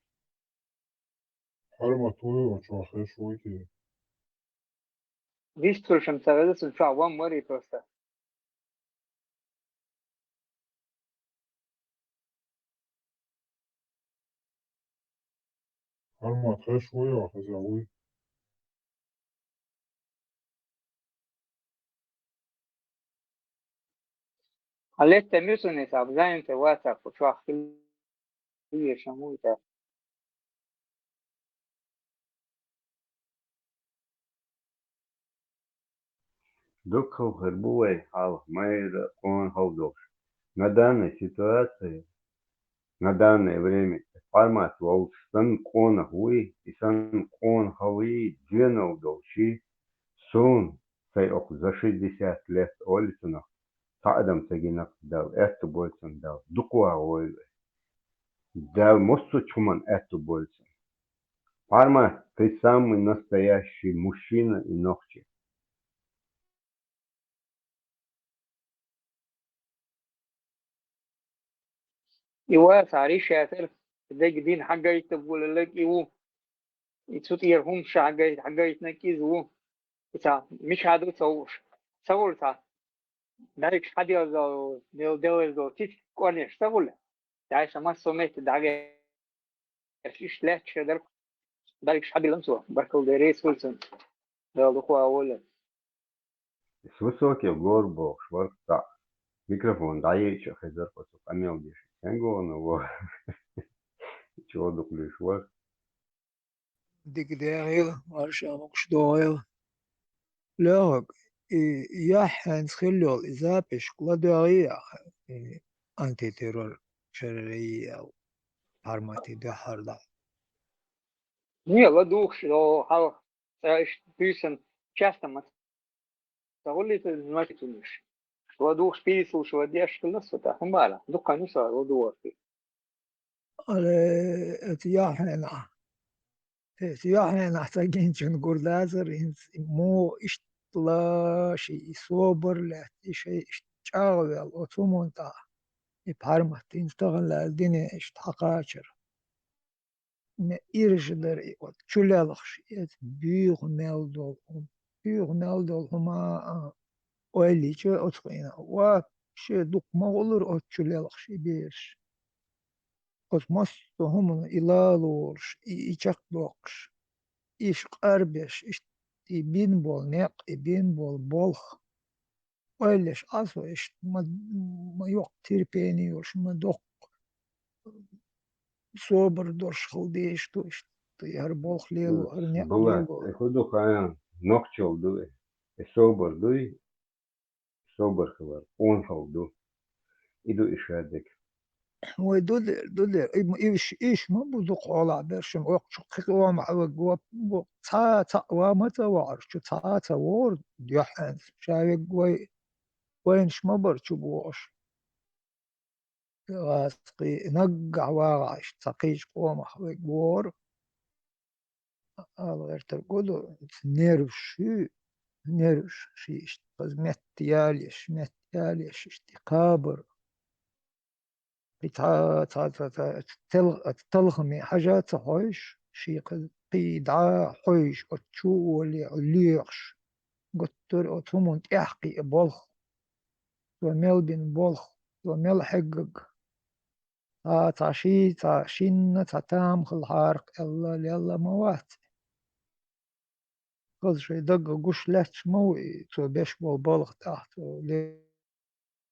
Хьармат вуй, оцу чохь хеш вуй те? Вистхуьлуш-м ца веза, цунна чохь ван мари просто. Хьармат хеш вуй, а хеза вуй? Хьан летта муьсанис а занятый вацахь, кху чохь хила везаш вуй те. Дуккха хир бу вай хьалха майра къона хала долуш. На данной ситуации, на данное время, Пармат волчу санна къонах вуй, и санна къонахаллий доьналла долчий, суна, сайн окху за шестьдесят лет олу цунах, цхьа адам ца гина-кх Дала, аьтту бойла цунна Дала, дукха ваха войла. Дала массо а хӀуманна аьтту бойла цунна. Пармат, ты самый настоящий мужчина и нохчи. И вацахь Ришатар, дерг дина хьагайтаб гулалаг и ву. И цу тӀера хӀума ша хьагайта, хьагайтинарг иза ву. И цхьа мичахь ду ца хууш. Ца гӀур цхьа. Дайгаш хьаделла, дел-, делла долу цициг кӀорнеш ца гӀур. Дай сан массо а метта дӀагӀе. Иштта лаьтташ хир дара. Дайгаш хьабиллина цо. Баркалла деррис хуьлу цунна. Дала дукха а воллина. С высоких гор бохуш вара цхьаъ. Микрофон дӀаейча хезар оцу къамел деш. Сенгону во. Чо дукха луьйш вара. Дика дехийла, марша могуш догӀийла. Лоьхург, и яхь хӀинца хилла йолу, и запись ладоьгӀий, и антитеррор шарарий ял Парматий дуьххьара дӀа. Не, ладугӀуш, о, хьалха, цӀа иштта буьйсан часто ма ца гӀуллийтина, значит, уьш. ЛадугӀуш, пийсалуш ван деш хилла со, тӀаккха хӀун бара, дуккха ю со ладугӀург. Ала, эцу яхьенахь, эцу яхьенахь ца гинчун гур дацара, хӀинца муха иштта лаша и собар лаьцна, и шайн иштта чӀагӀвелла оцу хӀуманна тӀехь, и Пармат хӀинца тахана лаьцна дине иштта хьакхачара. Ме иржа дара и оцу чулелхаш, и оцу буьйха мел долу хӀума. Буьйха мел долу хӀума а ойла йича оцу хенахь, ва, шен дукха ма гӀуллура оцу чулелхаш и бераш. Оцу массо а хӀуманна и лалуш, и, и чекхдоккхуш, иш къарбеш, иштта и бина болу некъ, и бина болу болх. Ойла еш Ӏа со иштта ма, ма йоккха терпение йолуш, ма доккха собар долуш хила дезаш ду иштта, хӀара болх лело, хӀара некъ лело. И хӀун ду хаьий, нохчалла ду и, и собар дуй, собар хилар, къонахалла ду. И ду и шадерг. Вай ду дер, ду дер. И, и, иш, иш ма бу дукха хьолахь берш, ма окху чу кхин къомах ваг, ва, ва, цхьа, цхьаъ ва ма ца вахьара, чу цхьа а ца вогӀура дуьххьенца. Ша вег вай, вайнаш ма бара чу бохуш. гӀазкхий, наггахь вагӀахь иштта цхьа кхечу къомах вега вогӀура. Ала гӀертарг гу ду, нерваш ю, нерваш ши иштта хаза метта ялеш, метта ялеш, иштта и кхабар. И цхьа, цхьа, цхьа, цхьа, тел-, талхаме хьажа ца хьойш, ши кхин дӀа хьойш, оцу чу а воле, лоьхуш, гуттар а оцу хӀуманна тӀехь кхиа болх, цо мел бина болх, цо мел хьегнарг. Цхьа, цхьа ши, цхьа шинна, цхьа тамахалла хьаракх аьлла, лелла ма вац. Хаза шайн дагга гуш лаьтташ ма ву и, цо беш болу балха тӀехь, цо ле-,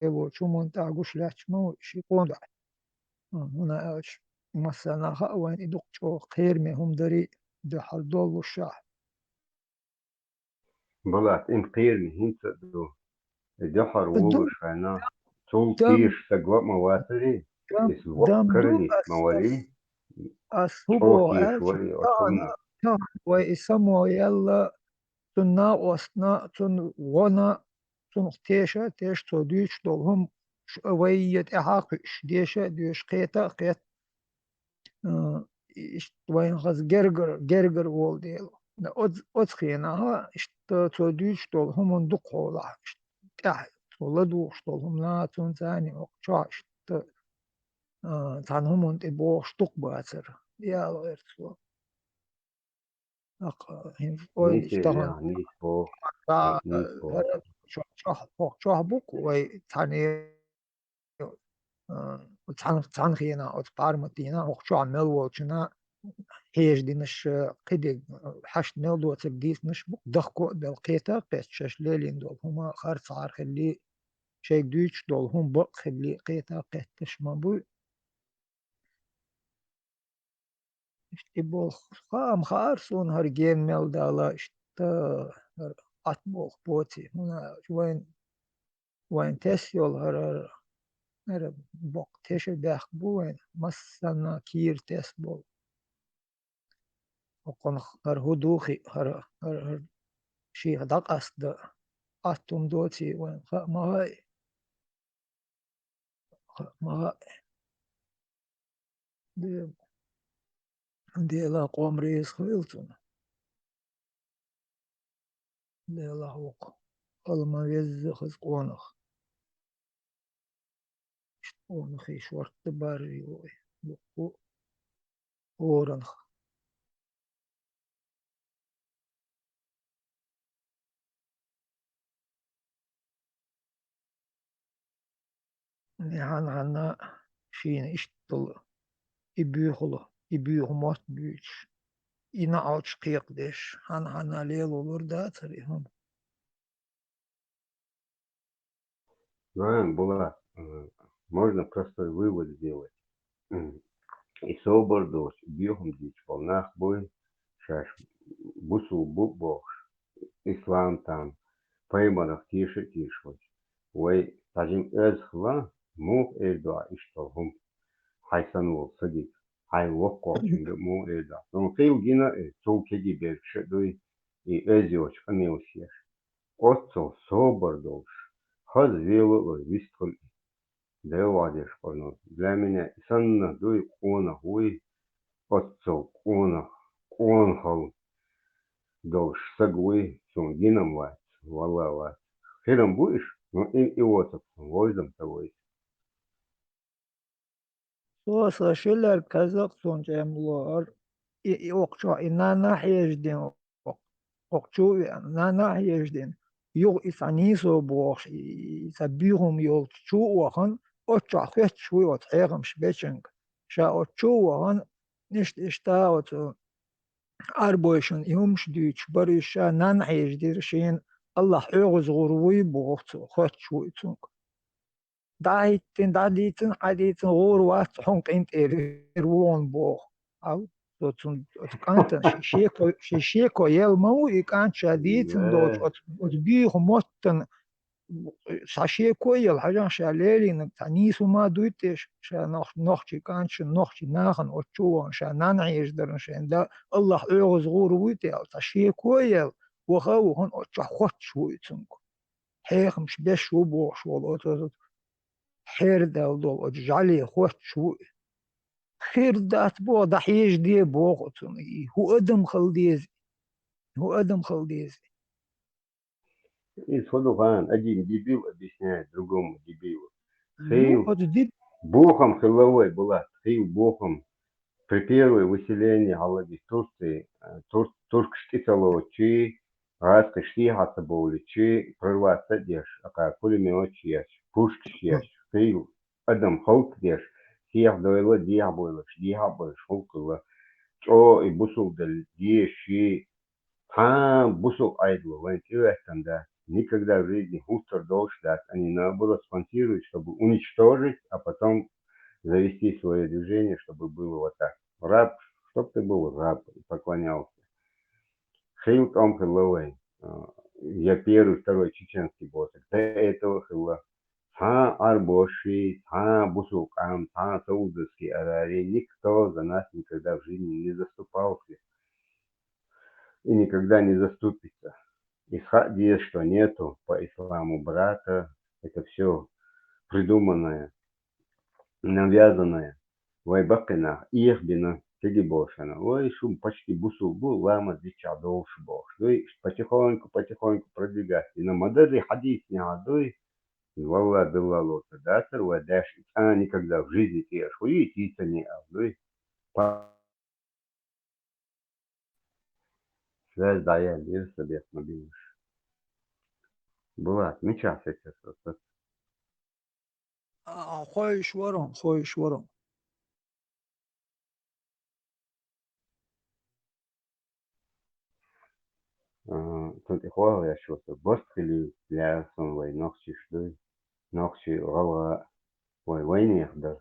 лелочу хӀуманна тӀехь гуш лаьтташ ма ву и, ши къона дуьхьа. ХӀунда аьлча массарна а хаьа вайна и дукха чӀогӀа кхераме хӀума дарий, дуьххьара доллушехь. Балат, им кхераме хӀинца а ду. И дуьххьара волуш хенахь, цул тешаш стаг ваъ ма вацарий, иза воккха карале ма варий, ас хӀун боху аьлча, тахана, тахана вай и само яьлла, цунна накъостна, цунна гӀо а, цунах теша а теша, цо дуьйцуш долу хӀума ш-, вай а тӀаьхьа а кхуьуш, деша а доьшуш, кхета а кхетта, а, иштта вайна хаза гергара, гергара волу дела. Оц-, оцу хенахь иштта цо дуьйцуш долу хӀуманна дукха хьолахь, иштта тӀаьхьа цо ладугӀуш долу хӀума нахана цунна царна хӀокху чохь иштта, а, цхьана хӀуманна тӀе бохуш дукха бацара. Яла гӀерта цо. ТӀаккха хӀинца ойла иштта тахана. Нийса боху, нийса боху. Чохь, чохь, чохь бу-кх вай цхьаьна, а, цхьана, цхьана хенахь оцу парматина, хӀокху чохь мел волчунна хьежа динарш, а, кхидерг, а, хьашт мел доцург дийцинарш бу-кх, дахко а белла, кхета а кхетта, шаьш лелийна долу хӀума харцахьара хилли, шайга дуьйцуш долу хӀума бакъ хилли, кхета а кхетташ ма буй. Иштта и болх хаам хаьара суна, хӀара гена мел дала, иштта хӀара атта болх боций. ХӀунда аьлча вайн, вайн тесна йолу хӀара, хӀара боккха тешнабехк бу вайн, массарна кийра тесна болу. ХӀокхунах хӀара хӀун ду хиъ, хӀара, хӀара, хӀара шех дӀакъастадан атта хӀума доций вайн, хаьа ма хаьа. Хаьа ма хаьа. Де-, Дела къом реза хуьлда цунна. Делахь ву-кх хала ма везза хаза къонах. Иштта къонахий шортта баржийла вай. Дуккха хӀоранах. Хьан-, хьанна шена иштта долу и буьйхула, и буьйху мотт буьйцуш, и наӀалт кхайкхадеш, хьан-, хьанна лело лур дацара и хӀума. Правильно, Булат, э, можно простой вывод сделать. М, и собар доцуш, и боьхам дийцуш болу нах буй, шаьш бусулба бу бохуш, ислам там, пайхамарах теша а тешаш вай. Вай цхьа жима оьзда хила, муха эр ду ахь иштта долу хӀума? Хьайн санна волу сагига, хьайн воккхачуьнга муха эр ду ахь? Цунна хила гина а, цул кегий берг ша а дуй, и оьзда йоцуш къамелаш еш. Оццул собар долуш, хаза вело а лой, вистхуьлу и. Делахь деш къонах. Для меня и санна дуй, къонах вуй, оццул къонах, къонахалла долуш саг вуй, цунна гина-м вац, валла вац. Хир-м бу иштта, но и, и воцург цунна вовза-м ца войза. Со сан ши лерг казакъ, цунна чӀемалора, и, и окху чохь и нана хьежадина, окху чу а веана, нана хьежадина, юха и цхьа нийсо бохуш, и, и цхьа буьйхам йолчу чу а вахана, оцу чохь хоьттуш вуй оцу хьехамаш бечуьнга. Ша оцу чу а вахана, иштта, иштта оцу Ӏарбойшна и хӀумаш дуьйцуш бара уьш, ша нана хьежадира шена, Аллахь хьоьгӀаза гӀур вуй боху цо, хоьттуш вуй цуьнга. ДӀахӀиттина, дӀадийцина, Ӏадийцина, гӀур вац хьуна къинтӀера, вон боху. Ау, оцу, оцу кӀантана ши шеко, ши шеко яьлла ма ву и кӀант, ша дийцина долчу оцу, оцу буьйху моттана цхьа шеко а яьлла, хьажахь, ша лелийнарг цхьа нийса хӀума дуй те, ша нох-, нохчийн кӀанташна, нохчийн нахана оцу чу а вахана, ша нана хьежадарна шайна, да, Аллахь хьоьгӀаза гӀур вуй те аьлла, цхьа шеко а яьлла, ваха а вахана, оцу чохь хоьттуш вуй цуьнга. Хьехамаш беш ву бохуш волу оцу, оцу, хьердал долу оцу жӀаьле хоттуш ву и. Хир дац боху, дӀахьежа де боху оцунна и. ХӀун адам хила деза? ХӀун адам хила деза? Иза хӀун ду хаьа, один дебил объясняет другому дебилу. Ну, хил оцу деб- бохам хилла вай, Булат, хил бохам. При первой выселении гӀаллаги Турции, э, тур-, туркаш тӀе ца лоцучи, гӀазкхаш сехьа ца бовлучи, прорваться а деш, акха пулеметаш еш, пушкаш еш, хил адам халкъ деш, сехьа дойла, дехьа бойлаш, дехьа а бойлаш, халкъ хилла. ЧӀогӀа и бусулба дела деши, цхьа бусулба Ӏедало вайн тӀе веттан дац. Никогда в жизни хӀуттур долуш дац. Они, наоборот, спонсируют, чтобы уничтожить, а потом завести свое движение, чтобы было вот так. Раб, чтоб ты был раб и поклонялся. Хил тӀом хилла вайн. А, я первый, второй чеченский босс. До этого хилла. Цхьа Ӏарбоши, цхьа бусулба къам, цхьа Саудовский Аравия, никто за нас никогда в жизни не заступался и никогда не заступится. И схьа а деза, что нету по исламу брата, это всё придуманное, навязанное. Вай баккхий нах, эхь бина, кегий болушна, вай шу почти бусулба бу, ламаз дича долуш бохуш дуй, потихоньку, потихоньку продвигаться. Но ма дарри хьадийцинехьа дуй, валла, билла лоцур дацара вай деш, и цӀа никогда в жизни тӀе аша хуьйий, тийцане а дуй. Па-, связь дӀаяьлла, ира сан бехк ма биллаш. Булат, мичахь сецира со? А, хойуш вара, хойуш вара. А, цунна тӀе хьоьхуш ву со, барт хилийта лаьара суна вай нохчаш дуй, нохчий, гӀалгӀа, вай вайнех дара.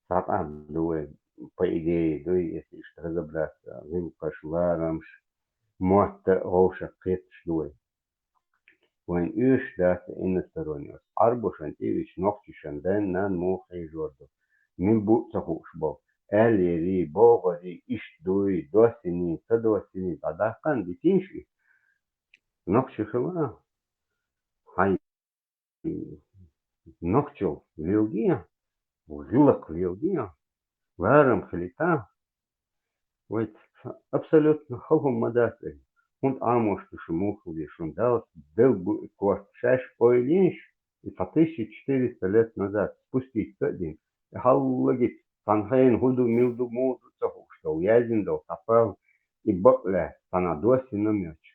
Цхьа къам ду вай, по идее дуй, если иштта разобраться, гӀиллакхаш, ларамаш, мотт а, вовшах кхеташ ду вай. Вайн оьшуш дац иностранный. Ӏарбошна тӀе а вича, нохчашна ден-нана муха хьежор ду? Мила бу а ца хууш болу. Аьллерий, богӀарий, иштта дуй, доссиний, ца доссиний, дӀадаккха а дитийша и. Нохчи хила а, хьайн нохчал леладе а, гӀиллакх леладе а, ларам хилийта а, вай абсолютно хала хӀума ма дац и. ХӀунда Ӏамош ду шу муха хилла, шуна Далла, Дала бу и корта шаьш ойла йинаш, и цхьа тысяча четыреста лет назад спуститься а дина. И хьаллагица цхьана хенахь хӀун ду, мила ду, муха ду ца хууш долу, яздина долу цхьа пал, и бакъ лаьцна цхьанхьа доссина а моьттуш.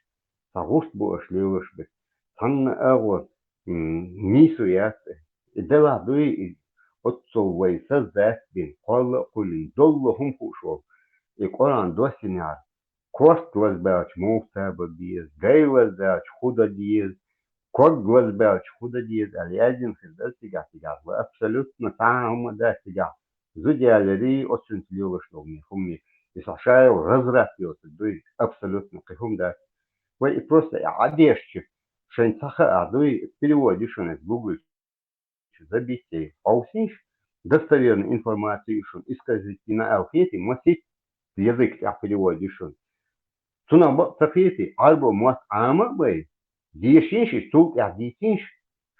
Цхьа гӀурт бу аша лелош берг. Цхьанна агӀор, м, нийсо яц и. И делахь дуй, и оццул вай создать бина, кхолла а кхоьллина, доллу хӀума хууш волу. И Къуръан доссинехьара, корта лазабаьлча муха тоба бан беза, дай лазабаьлча хӀун дан деза, ког лазабаьлча хӀун дан деза аьлла яздина хир дара цигахь, цигахь. Вай абсолютно цхьа а хӀума дац цигахь. Зуда яларий, оццуьнца лелош долу хӀума. И со шайла разврат йоцург дуй, абсолютно кхин хӀума дац. Вай и просто и Ӏадешча, шайн ца хаа дуй, перевод ю шуна, гугле чу забить, хьовсийша, достоверную информацию ю шуна, искажить йина аьлла хетий, масийтта язык тӀехь перевод ю шуна. Цунах бакъ ца хетий, Ӏарбо мотт Ӏама а бай, дешийша и, цул тӀехь дийцийша,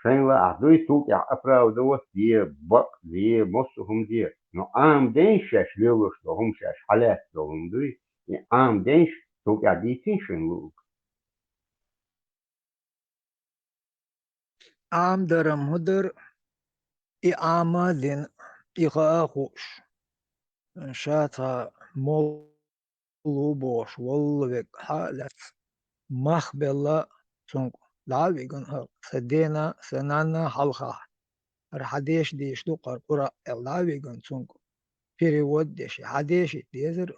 шайна лаахь дуй, цул тӀехь оправдываться де, бакъ де, массо а хӀума де. Но Ӏамадайша шаьш лелош долу хӀума, шаьш хьалаьцна долу хӀума дуй, и Ӏамадайша, цул тӀехь дийцийша шайна луург. Ӏамадаран хӀун дара, и Ӏама а дина, и хаа а хууш, ша цхьа молла ву бохуш, валла вега хьа а лаьцна, мах белла цуьнга дӀа а вигна хӀара, сан дена, сан нанна хьалха, хӀара хьан деша дийш ду, хӀара Къуръан аьлла дӀа а вигна цуьнга, перевод деш, хьан дешийта дезара.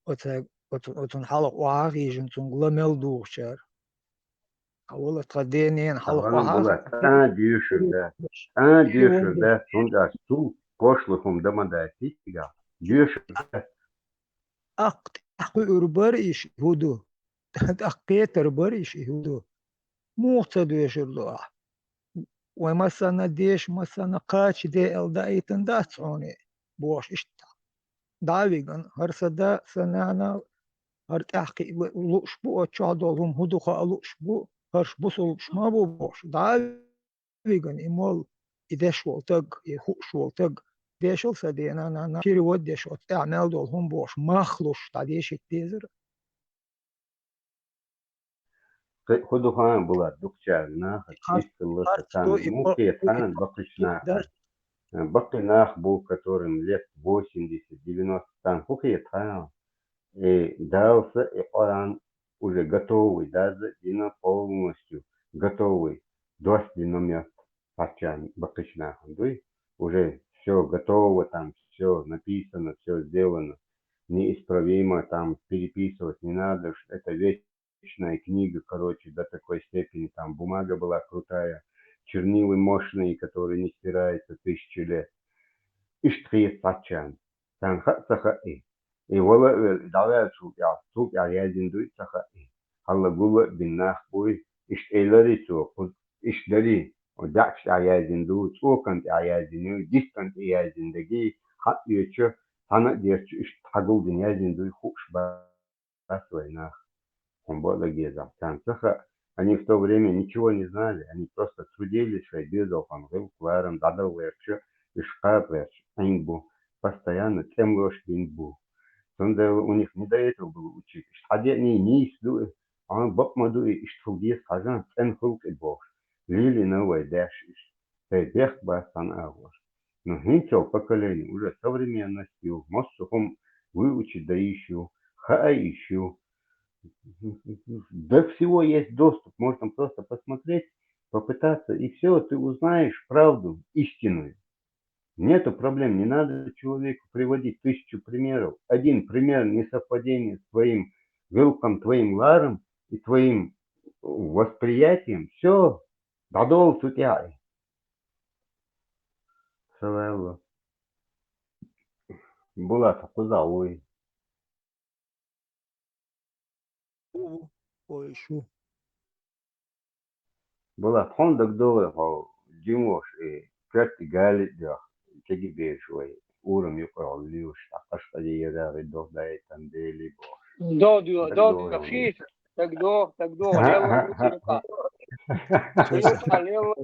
Оцу, оцу, оцунна хьалха охьа а хьийжина, цуьнга ла мел духучара. Хьан вала тхан ден-ненан хьалха охьа а хьийжина. ЦӀа а доьшур дац, цӀа а доьшур дац, хӀунда аьлча цул пошлый хӀума дан ма дац цигахь. Доьшур дац. ТӀаккха тӀаьхьа кхуьур бара и шиъ хӀун ду? ТӀаккха кхетар бара и шиъ хӀун ду? Муха ца доьшур ду ахь? Вай массанна деша, массанна кхача де аьлла даийтина дац хьуна, бохуш иштта. ДӀа а вигна, хӀара сан да, сан нана, хӀара тӀаьхьа кхин лу-, лууш бу, оцу чохь долу хӀума хӀун ду хаа лууш бу, хӀорш бусулбаш ма бу бохуш, дӀа а вигна и молла. и деш вола таг, и хууш вола таг, дешал са дена, на, на, перевод деш, оцу тӀехь мел долу хӀума бохуш, мах луш, дӀадешийта дезара. Кхин хӀун ду хаьа, Булат, дукхачара наха, иштта хилла сан царна, муха хета хаьа баккхийчу наха? Баккхий нах бу, которым лет восемьдесят, девяносто, царна хӀун хета хаьа? И Дала са, и Къуръан уже готовый, да, дина полностью, готовый, дош дина моьтту паччахьан баккхийчу нахана дуй. Уже всё готово, там всё написано, всё сделано. Неисправимо, там переписывать не надо, ш-, это вечная книга, короче, до такой степени, там бумага была крутая, чернилы мощные, которые не стираются тысячи лет. Иштта хета паччахьан. Царна хаьа ца хаьа и. И вала а велла, и дӀаваьллачул тӀаьхьа, цул тӀаьхьа яздина дуй ца хаьа и. Хьалла гулла а бина нах буй, иштта элира цо, кхуза иштта дарий, даьӀахкаш тӀехь яздина ду, цӀокан тӀехь яздина ю, дистан тӀе яздина дагий, хьаъ йоьдучу, цхьана а дерчу, иштта хьагулдина яздина дуй, хууш бац вай нах. ХӀун бала деза, царна ца хаьа. Они в то время ничего не знали, они просто трудились, шайн доьзалхойн гӀиллакх-ларам дӀадала гӀерташ, уьш кхаба гӀерташ Ӏийна бу, постоянно тӀемалош бина бу. Цундела у них не до этого было учить. Иштта хьадеаний нийса ду и, а, бакъ ма ду и, иштта хила деза хьажа, цӀена хуьлу-кх и бохуш. Лелийна вай даьш иштта. Сайн бехк бац цхьана агӀор. Но хӀинцалц поколение уже современность ю, массо а хӀума выучить дан йиш ю, хаа йиш ю. До всего есть доступ, можно просто посмотреть, попытаться, и всё, ты узнаешь правду истинную. Нету проблем, не надо человеку приводить тысячу примеров. Один пример несовпадения с твоим гӀиллакхом, твоим ларом и твоим восприятием, всё, дӀадолу цу тӀехь. Ца ваьлла. Булат, хьо кхузахь вуй? Ву, ву. Ой, шу. Булат, хьуна дагадогӀий хьо жимош и коьртиг гали а доьху, кегий бераш вай урам юкъахь лелаш, Къашкъаде, ЯрагӀе догӀу дайтан дели бохуш. ДогӀу, догӀу, догӀу, догӀу, догӀу, догӀу, догӀу, догӀу, лелла, лелла.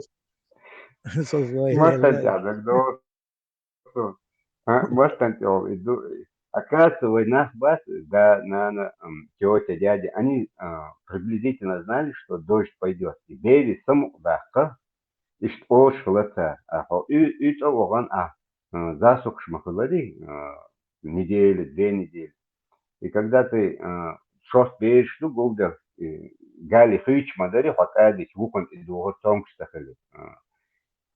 Со злой, маттан лелла. ТӀехь дагадогӀу. А, маттан тӀехь и ду. Оказывается, вай нах бац, да, нана, м, тетя, дядя, они, а, приблизительно знали, что дождь пойдёт. И бери самукъадаккха, иштта олуш хилла цара. А хьо уь-, уьцӀа а вахана, а, а, засухаш ма хиларий, а, неделя, две недели. И когда ты, а, шорт бераш ду гулдеш, и гали хуьйцуш ма дарий, хьо тӀадича вухана тӀе догӀур цомгуш ца хилира. А,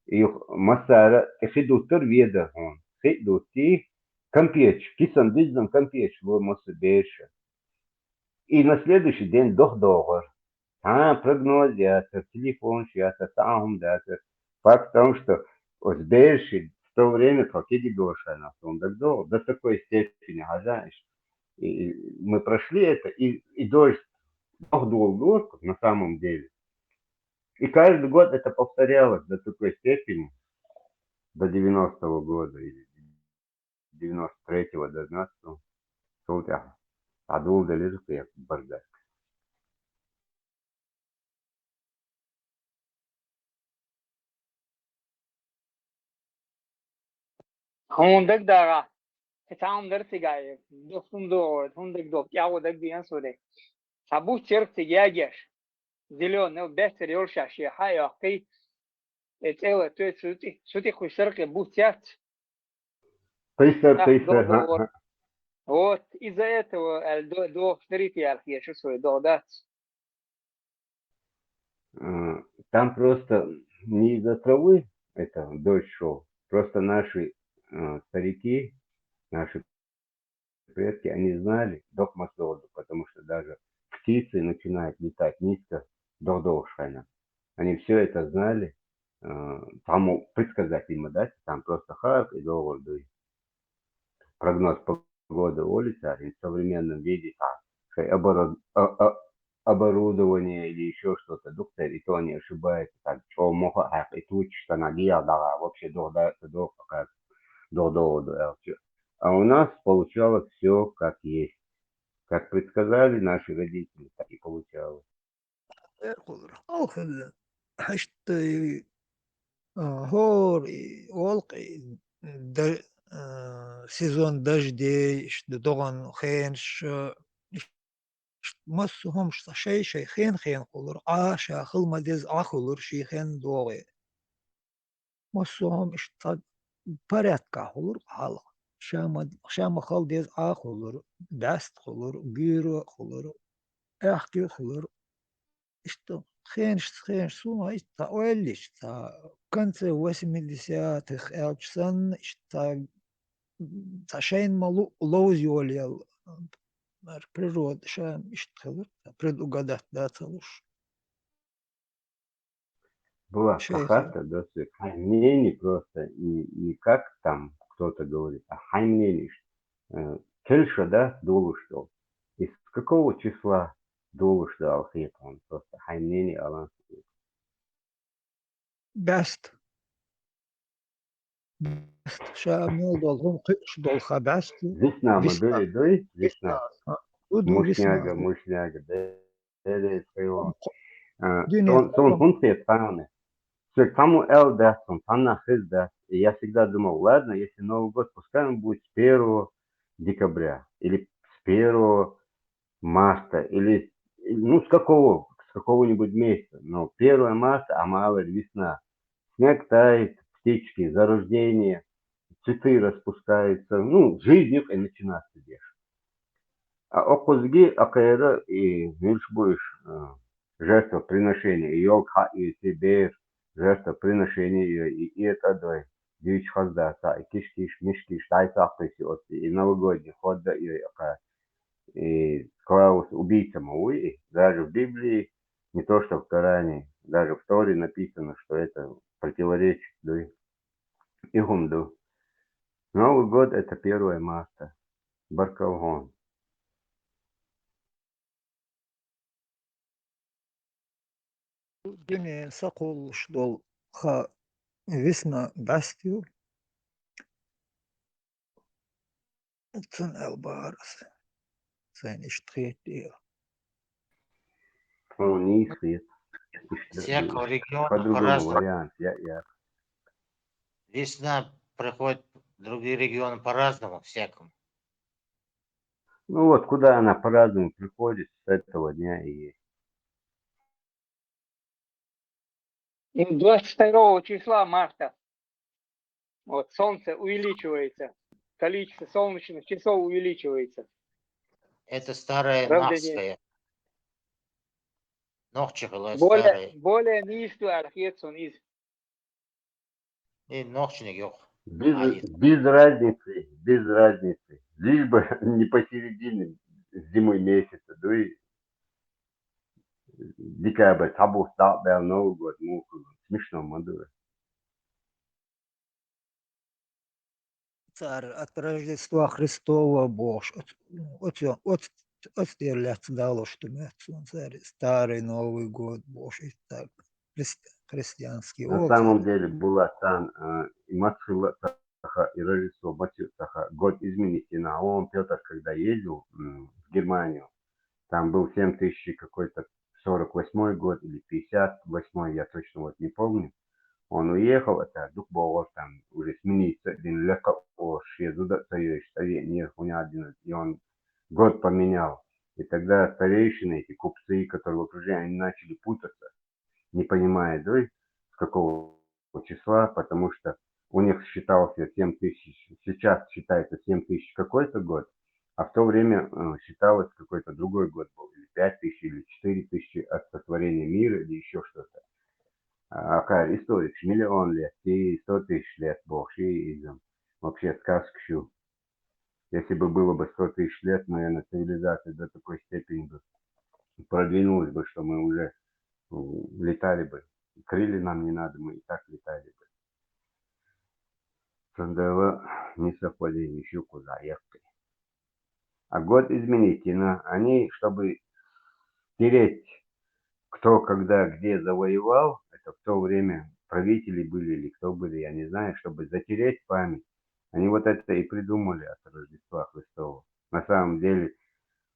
и массара тӀе хи дуттур ведар хьуна. Хи а дуттий, кампеташ, кисан диззина кампеташ лора массо а бераша. И на следующий день дохадогӀура. Цхьа а прогноз яцара, телефонаш яцара, цхьа а хӀума дацара. Факт в том, что оцу бераши в то время тхо кегий долуш хенахь, суна дагадогӀу, до такой степени хьажа иштта. И, и мы прошли это, и, и дождь дохадолу дора на самом деле. И каждый год это повторялось до такой степени, до девяностого года или девяносто третьего, девяностого, цул тӀаьхьа дӀадоладелира кхин баргат. Хьуна дагадогӀа, и цхьа хӀума дара цигахь, доху хӀума догӀу, хӀуна дагадогӀу, кӀегӀо дагадеана суна. Цхьа буц яра цига ягош, зелёный, баьццара йолуш шен хьа а йоккхий, и цӀе латтой, цу тӀе, цу тӀе кхуьссура кхин буц яц. Кхуьссура, кхуьссура, хӀаъ, хӀаъ. Вот, из-за этого, аьлла, до-, дохуш дарий те аьлла хета суна, догӀу дац. А, там просто не из-за травы это дождь шёл. Просто наши, а, старики, наши предки, они знали, доху массо а, потому что даже птицы начинают летать низко, дохадогӀуш хенахь. Они всё это знали, а, там предсказать им дать, там просто хаарх и догӀур дуй. Прогноз погоды олу цара, и в современном виде там шайн оборо-, а, а, оборудование или ещё что-то, доктор, и то они ошибаются, так, чӀогӀа мохо а хьаькха, и тучаш санна дегӀ дагӀа, вообще догӀа дац, догӀа кхаьчча, догӀа догӀу ду аьлча. А у нас получалось всё как есть. Как предсказали наши родители, так и получалось. Эркъулра. Алхилла. Хьашта и А, хӀора и олкъи да-, а, сезон дождей, иштта догӀан хенаш, а, иштта массо а хӀумаш цхьа шай-шай хен-хен хулар, Ӏа ша хила ма деза Ӏа хулар ший хен догӀе. Массо а хӀума иштта цхьа порядкахь хулар хьалха. Ша ма, ша ма хила деза Ӏа хулар, бӀаьста хулар, гуьйро а хулар, аьхке а хулар. Иштта хенашца, хенаш суна иштта цхьа ойла йича, цхьа в конце восьмидесятых аьлча санна, иштта цхьа, цхьа шайна ма лу-, ловза йолаелла, мар природа ша иштта хилар, цхьа предугадать дац хилуш. Была шайхи. Хата, да, всё, хай мнение просто, не, не как там кто-то говорит, а хай мнение, э, кельша, да, долу что? Из какого числа долу что алхит он? Просто хай мнение алан. Бест. Ша мел долу хӀума кхуьуш долу ха баьсти. Весна ма дуй, дуй, весна. Ду, ду, мушняга, весна. Мушняга, да, да, да, да. А, дуьне сон, сон хӀун хет цхьана? Со цхьаммо аьлла дац, сон цхьанна хеза дац. И я всегда думал, ладно, если Новый год, пускай он будет с первого декабря или с первого марта, или, ну, с какого, с какого-нибудь месяца. Но первое марта, а мало ли весна. Снег тает, птички, зарождение, цветы распускаются, ну, жизнь и начинается деш. А окхузги акхера и милш буйш, а, жертвоприношение, и ёлка хьаийти бер, жертвоприношение и, и это дой, дича хазда ца, и кишкиш, мишкиш, дай сахтыси отти, и новогодний ход да и акха. И Клаус убийца ма вуй, и даже в Библии, не то что в Коране, даже в Торе написано, что это противоречит, да и, и хӀума ду. Новый год — это первое марта. Баркалла хьуна. Дуьне сакхуллуш долу ха весна баьсти ю. Цун аьлла бахара аса. Сайна иштта хетта и. О, нийса хета. Иштта всякого региона по-другому по-разному. Вариант, я, я. Весна приходит в другие регионы по-разному, всякому. Ну вот, куда она по-разному приходит, с этого дня и есть. И двадцать второго числа марта вот солнце увеличивается, количество солнечных часов увеличивается. Это старая нахская. Нохчи была более, старая. Более нийса ду аьлла хета суна иза. И нохчниг юх. Без, без разницы, без разницы. Лишь бы не посередине зимы месяца, да и декабрь, цхьаболу дакъа баьлла Новый год, муха, смешно ма ду. Цара от Рождества Христова бохуш, оц-, оц-, оц-, оцу тӀера лаьцна далош ду моьтту суна цара, Старый Новый год бохуш, и так, христи-, христианский. На самом деле, была цан, э, и мацхила цаха, и Рождество бацил цаха, год изменить, и на он Пётр, когда ездил, м, в Германию, там был семь тысяч какой-то, сорок восьмой год или пятьдесят восьмой, я точно вот не помню. Он уехал, это дукха богӀур там уже смениться, один лекха ош, шен зуда ца йойш, ца веънера, хӀунда аьлча, и он год поменял. И тогда старейшины, эти купцы, которые в окружении, они начали путаться, не понимая, да, с какого числа, потому что у них считался семь тысяч, сейчас считается семь тысяч какой-то год, а в то время, э, считалось, какой-то другой год был, или пять тысяч, или четыре тысячи от сотворения мира, или ещё что-то. А, акхар историкаш миллион лет, и сто тысяч лет бохуш, и иза вообще сказка шу. Если бы было бы сто тысяч лет, наверное, цивилизация до такой степени бы продвинулась бы, что мы уже, м, летали бы. Крылья нам не надо, мы и так летали бы. Цундела несовпадение ещё куда ехать. А год изменить, и на, они, чтобы стереть, кто, когда, где завоевал, это в то время правители были или кто были, я не знаю, чтобы затереть память, они вот это и придумали от Рождества Христова. На самом деле,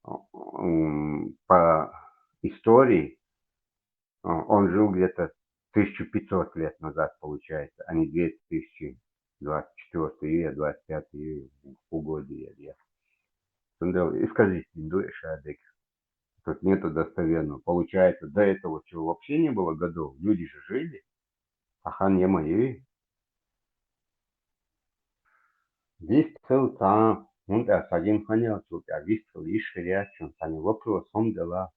м, по истории, а, он жил где-то тысячу пятьсот лет назад получается, а не две тысячи двадцать четвёртый июля, двадцать пятый июля, угодие я. Сандал, исказить не дуешь, Адек. Тут нету достоверного. Получается, до этого чего вообще не было годов, люди же жили. Ахан Ямаи. Вистхил та, он да сагин ханял, а вистхил ишхирячун, тани вопрос он дела.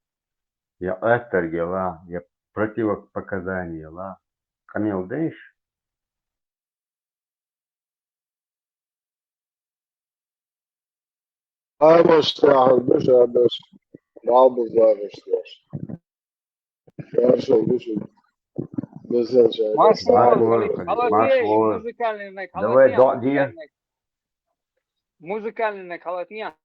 Я этергела, я противопоказание ла. Камил деш? Ай, маш, я, душа, душа. Балбу завиш, душа. Хорошо, душа. Душа, душа. Маш, Маш, Маш, Маш, Маш, Маш, Маш. Музыкальный нек, Давай, халатня, да, Диа. Музыкальный нек, халатня.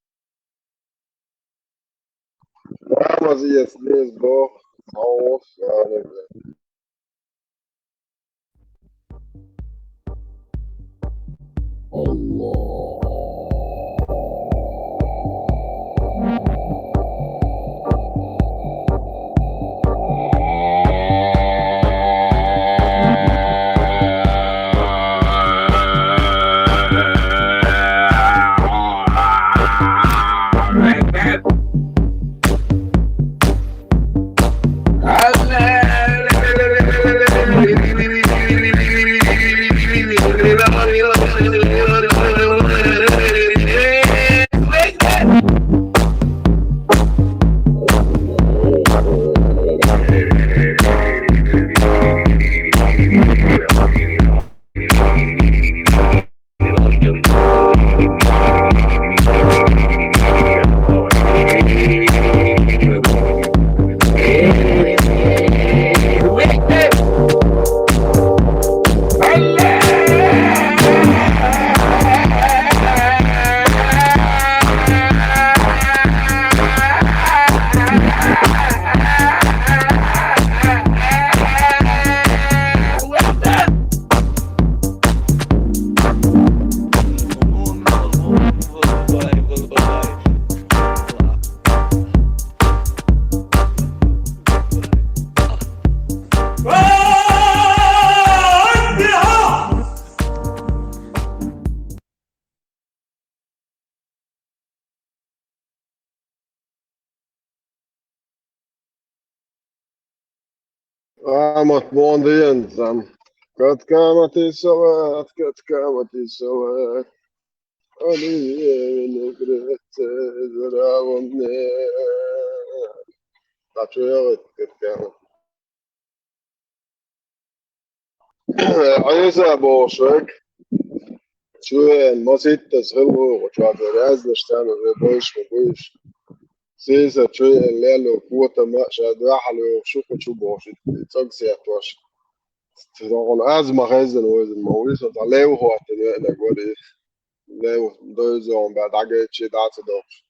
Ramaziyas Dievs Bog, Bog, Allah. Амот мондиензам. Каткамати салат, каткамати салат. Али не греце, здравом не. Та чё я вот каткамати? Айза бошек. Чуен, маситтас хилу, чуа разнаш тана, ве больше, больше. Сиса чуен лелу, куота ма, ша дахалу, шуку чу бошит. Цог сиат ваш. Тон аз ма хезен, ойзен, ма уйса, та лев хуатен, ве на гори. Лев, дойзон, ба, даге, чи, даца, докш.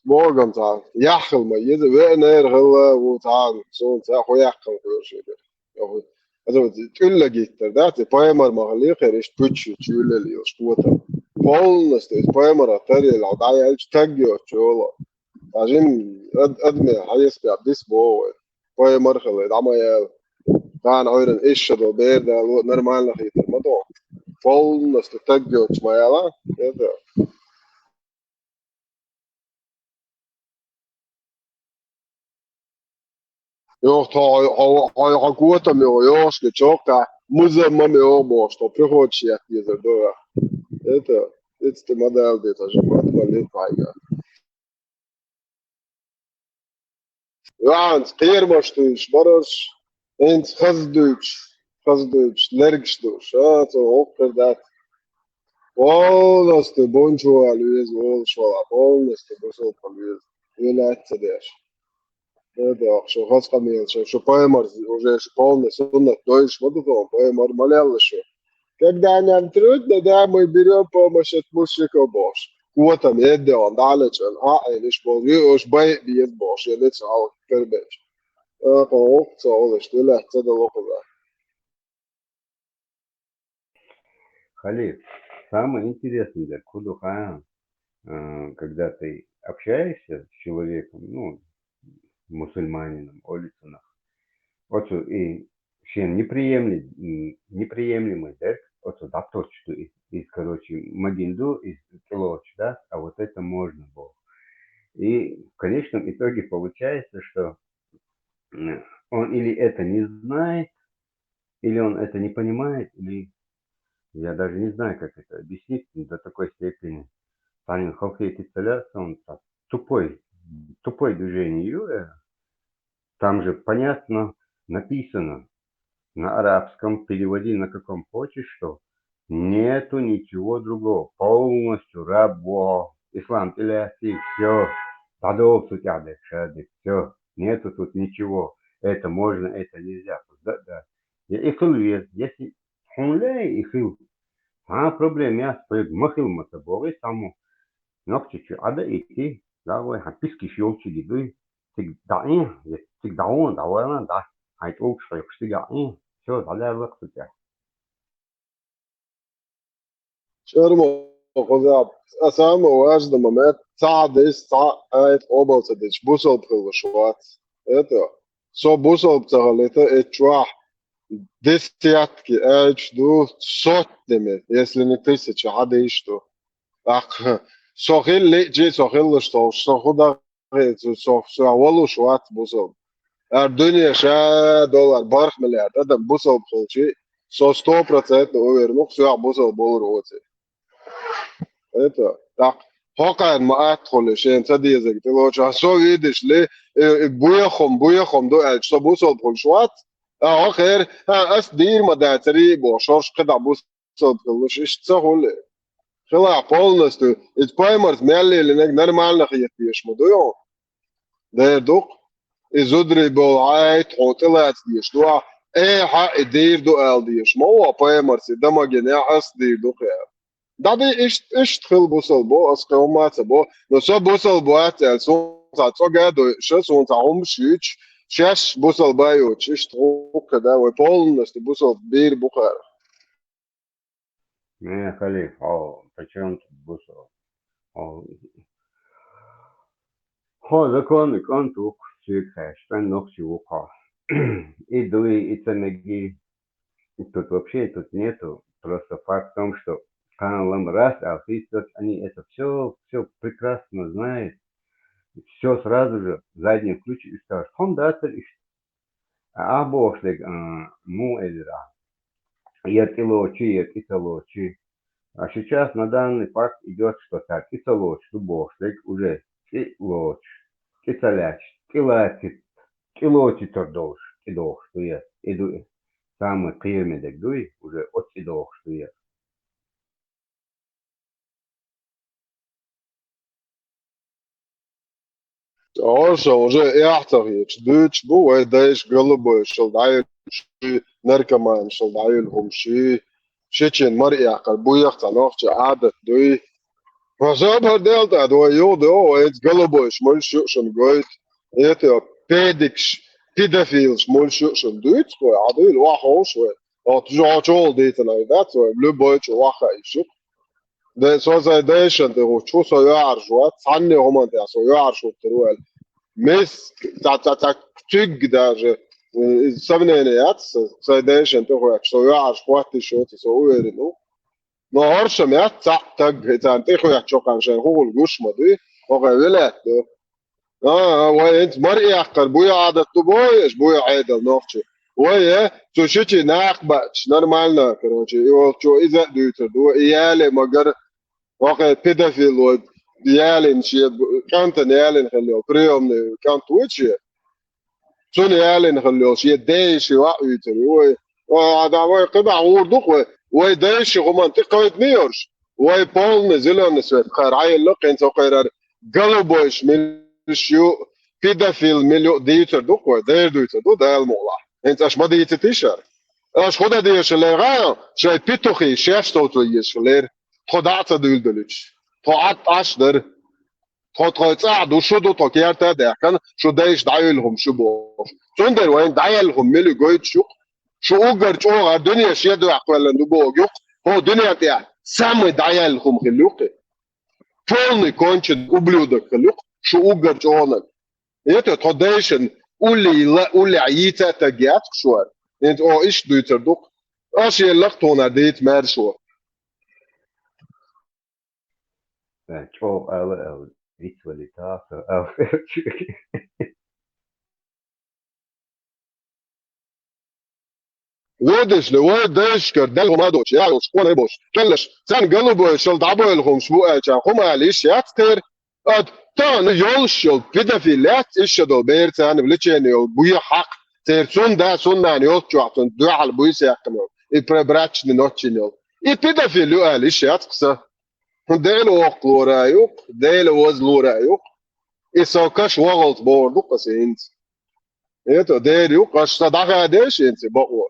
Богом та, яхал ма, еза, ве, нер, хила, у, та, сон, та, хо яхал, хо шедер. Яхал. Это вот тюлла гиттер, да, ты поймар ма хали, хереш, пучу, чула, лил, шкуота. Полностью, из поймара, тарила, да, я, тагио, чула. Ажин, ад-, адме, хайес, бя, дис, бо, поймар, хала, да, ма, я, тан, ойрен, ишша, до, бер, да, ло, нормально, хитер, ма, то. Полностью, тагио, чма, я, ла, это. Ёх, та, ха, ха, ха, куота ме, ёшки, чока, муза ма ме обо, что приходит, я, еза, да. Это, это ты модел, где-то же, мат, ма, лет, айга. Ванц, кирмаш, туйш, бараш, энц, хаздуйч, хаздуйч, лергш, душ, а, то, ок, пердат. Полностью бончуа луиз, ол шола, полностью бусол полуиз. Юнайтед деш. Это, что хас камил, что, что поймар, уже, что полностью суннат, дойш, вот это, поймар, малял, что. Когда нам трудно, да, мы берём помощь от мушриков, Бож. Куота ма эдде он, далечен, а, э, лиш бол, ви, уж бай, биез, Бож, я леч, а, вот, пербеч. А, по, ок, ца, олеш, ты ля, ца, да, локуда. Халид, самое интересное, да, куду ха, э, когда ты общаешься с человеком, ну, мусульманином, олицунах, вот и шен неприемлем-, м, неприемлемый дерг, оцо дӀатосуш ду из, из, короче, магийна ду из тӀелоцуш дац, а вот это можно было. И в конечном итоге получается, что, м, он или это не знает, или он это не понимает, или я даже не знаю, как это объяснить до такой степени. Танин халкетица ля, он так тупой, тупой движение ю, э, там же понятно написано на арабском, переводи на каком хочешь, что нету ничего другого, полностью раб Бога, ислам тӀелаьций, всё, дӀадовла цу тӀехь дерг, ша дерг, всё, нету тут ничего, это можно, это нельзя. Да, да. Я и хила веза, если хьуна лаьа и хила, цхьа а проблема яц, хьоьга ма хила ма ца бохий цхьаммо. Нохчийчу Ӏа дан итти, да, вай хьан пискиш йолчуьнга дуй, цига дӀаӀен, я цига дӀавон, дӀавалан, дӀа, хьайн тӀулгаш хьоькхуш цига ӀаӀен, всё, дӀадаьлла-кх цу тӀехь. ЧӀармо, хӀоза, аса ма важда ма мет, цхьа а дайс, цхьа а аят къобал ца дича, бусалба хилалуш вац. Это, со бусалба ца хилийта, эцу чохь десятки аяташ ду, сотнями, если не тысячи хьадийш ду. ТӀаккха со хила лиъчий, со хилалуш товш, со хӀун дан хеза, со, со волуш вац бусалба. Ара дуьне ша доллар барх миллиард адам бусалба хилчий, со сто процентов уверен ву, соьх бусалба болур оций. Это, так, хӀокхарна ма атта хуьлу, шена ца дезарг тӀелоцу, а со вийдаш ли, э, э, буьйхам, буьйхам ду аьлча, со бусалба хуьлуш вац? А, хӀокхера, а, ас дийр ма дацарий боху, шорш кхидӀа бусалба хилалуш, иштта ца хуьлу. Хила полностью, иза паймарс мел лелинарг нормально хета дезаш ма дуй хьуна. Дера ду-кх. И зударий болу Ӏайта хьо тӀелаца дезаш ду, эхьа и дийр ду ала дезаш ма ву, паймарс и дамагенехь ас дийр ду кхера. ДӀаде иштта, иштта хила бусалба бо, ас кхин хӀумма а ца бо. Но со бусалба вац аьлла, суна цхьа цӀога а дойуш, суна цхьа хӀумаш юьйцуш, шаьш бусалба а йоцуш, иштта гӀуллакх а дан, вай полностью бусалба бийр бу кхара. Не, халиф, хьо, при чём тут бусалба? Хьо, хьо законный кӀант ву-кх, соьга хаьттича, нохчи ву-кх хьо. И дуй, и ца мегий. Тут вообще тут нету. Просто факт в том, что кхана лама раз а хистат, они это всё, всё прекрасно знают. Всё сразу же задним ключом и скажут: «Хьо дацара иштта». А ахь бохуш дерг, а, муха элира? Я тӀелоций, я тӀе ца лоций. А сейчас на данный факт идёт, что цара тӀе ца лоцуш ду бохуш дерг уже тӀе лоцуш, тӀе ца лаьцча, тӀе лаци-, тӀе лоцуьйтур долуш, тӀе дохуш ду я. И ду и. Самый кхераме дерг дуй, уже оцу тӀе дохуш ду я. Хьо ша уже эхь ца хеташ дуьйцуш бу, вай дайша галубойшал дӀайолуш, наркоманашал дӀайолу хӀумаш, шичийн мара эккхар буьйху цхьа нохча Ӏадат дуй. Хьо собар дел тӀад вай юха до, вай иза галубойш муьлш ю шуна гойту, это педикаш, педофилаш муьлш ю шуна дуьйцу вай, Ӏа дуйла охьаховшу вай. Оцу жо хьо чухула дийцина дац вай, любой чу ваха йиш ю. Де, со сайн дайшан тӀе гӀуттуш ву, со юьхьӀаьржа вац, цхьанне хӀуманна тӀехь со юьхьӀаьржа хӀуттур ву аьлла. Мис, ца, ца, ца, цуьнга даже, э, иза сомнение яц, са-, сайн дайшан тӀе хоьттуш, со юьхьӀаьржа хӀоттийша йоцу, со уверен ву. Но хӀорш а яц цхьаъ таг, и царна тӀе хоьттучохь шайн хӀун хуьлу гуш ма дуй, хӀокхайн вилет ду. А, а, вай хӀинца мара эккхар буй Ӏадат ду боху, аш буй Ӏедал нохчий. Вай, э, цу шичийн накха баьчча, нормально, короче, и волчо иза а дуьйцур ду, и яле магар, вакхе педофил вай, ялин шен, кӀантана ялин хилла йолу, приёмный кӀант ву шен. Цунна ялин хилла йолу, шен дайши ваъ вуьйцур ю вай. А, да, вай кхидӀа гӀур ду-кх вай. Вай дайши хӀуманна тӀе кхайдина йорш. Вай полный зелёный свет кхара Ӏелла, хӀинца хӀокхерара голубойш муьлш ю, педофил мила ю дийцар ду-кх вай, дера дуьйцур ду, Дала мукъалахь. ХӀинца аша ма дийцитий ша. Аша хӀун дан дезаш хилла, шайн петухий шаьш совцо езаш хилла. Тхо дӀа а ца дуьйладелча. Тхо Ӏад Ӏаш дара. Тхо тхой цӀахь ду, шу ду, тхо керта а даьхкина, шу дайша дӀайолу хӀума шу бохуш. Цундела вайна дӀаелла хӀума мила ю гойтуш ю-кх. Шу уггар чӀогӀа дуьне шен дуьхьа кхоьллина ду боху ю-кх. ХӀо дуьнен тӀехь самый дӀаелла хӀума хилла ю-кх. Полный конченый ублюдок хилла ю-кх шу уггар чӀогӀаниг. Это тхо дайшан улле ла-, уллехь йийца а таг яц-кх шуна. ХӀинца оха иштта дуьйцур ду-кх. Аша елла-кх тхуна дийца маьршо. Э, чӀогӀа ала, ала, вицвали тахса, ала. Водаш ле, вай дайшкар, дай хӀума дош, я уж, кхо не бош. Келлаш, цан голубой шал дӀабойла хӀумаш бу аьлча, хӀума аьлла йиш яц тера. Ат, тахана йолуш йолу педофил яц, иша долу бер царна влечение йолу буьйха хьакха. Церан сунда, суннана йолччохь цунна дуьхьал буьйса яьккхина йолу. И про брачный ноччина йолу. И педофил ю аьлла йиш яц-кх сан. Дела воккха лора ю-кх, Дела ваза лора ю-кх. И со каш вогӀалц бохур ду-кх аса хӀинца. ХӀета, дера ю-кх, аша сан дӀахадеш хӀинца бакъо.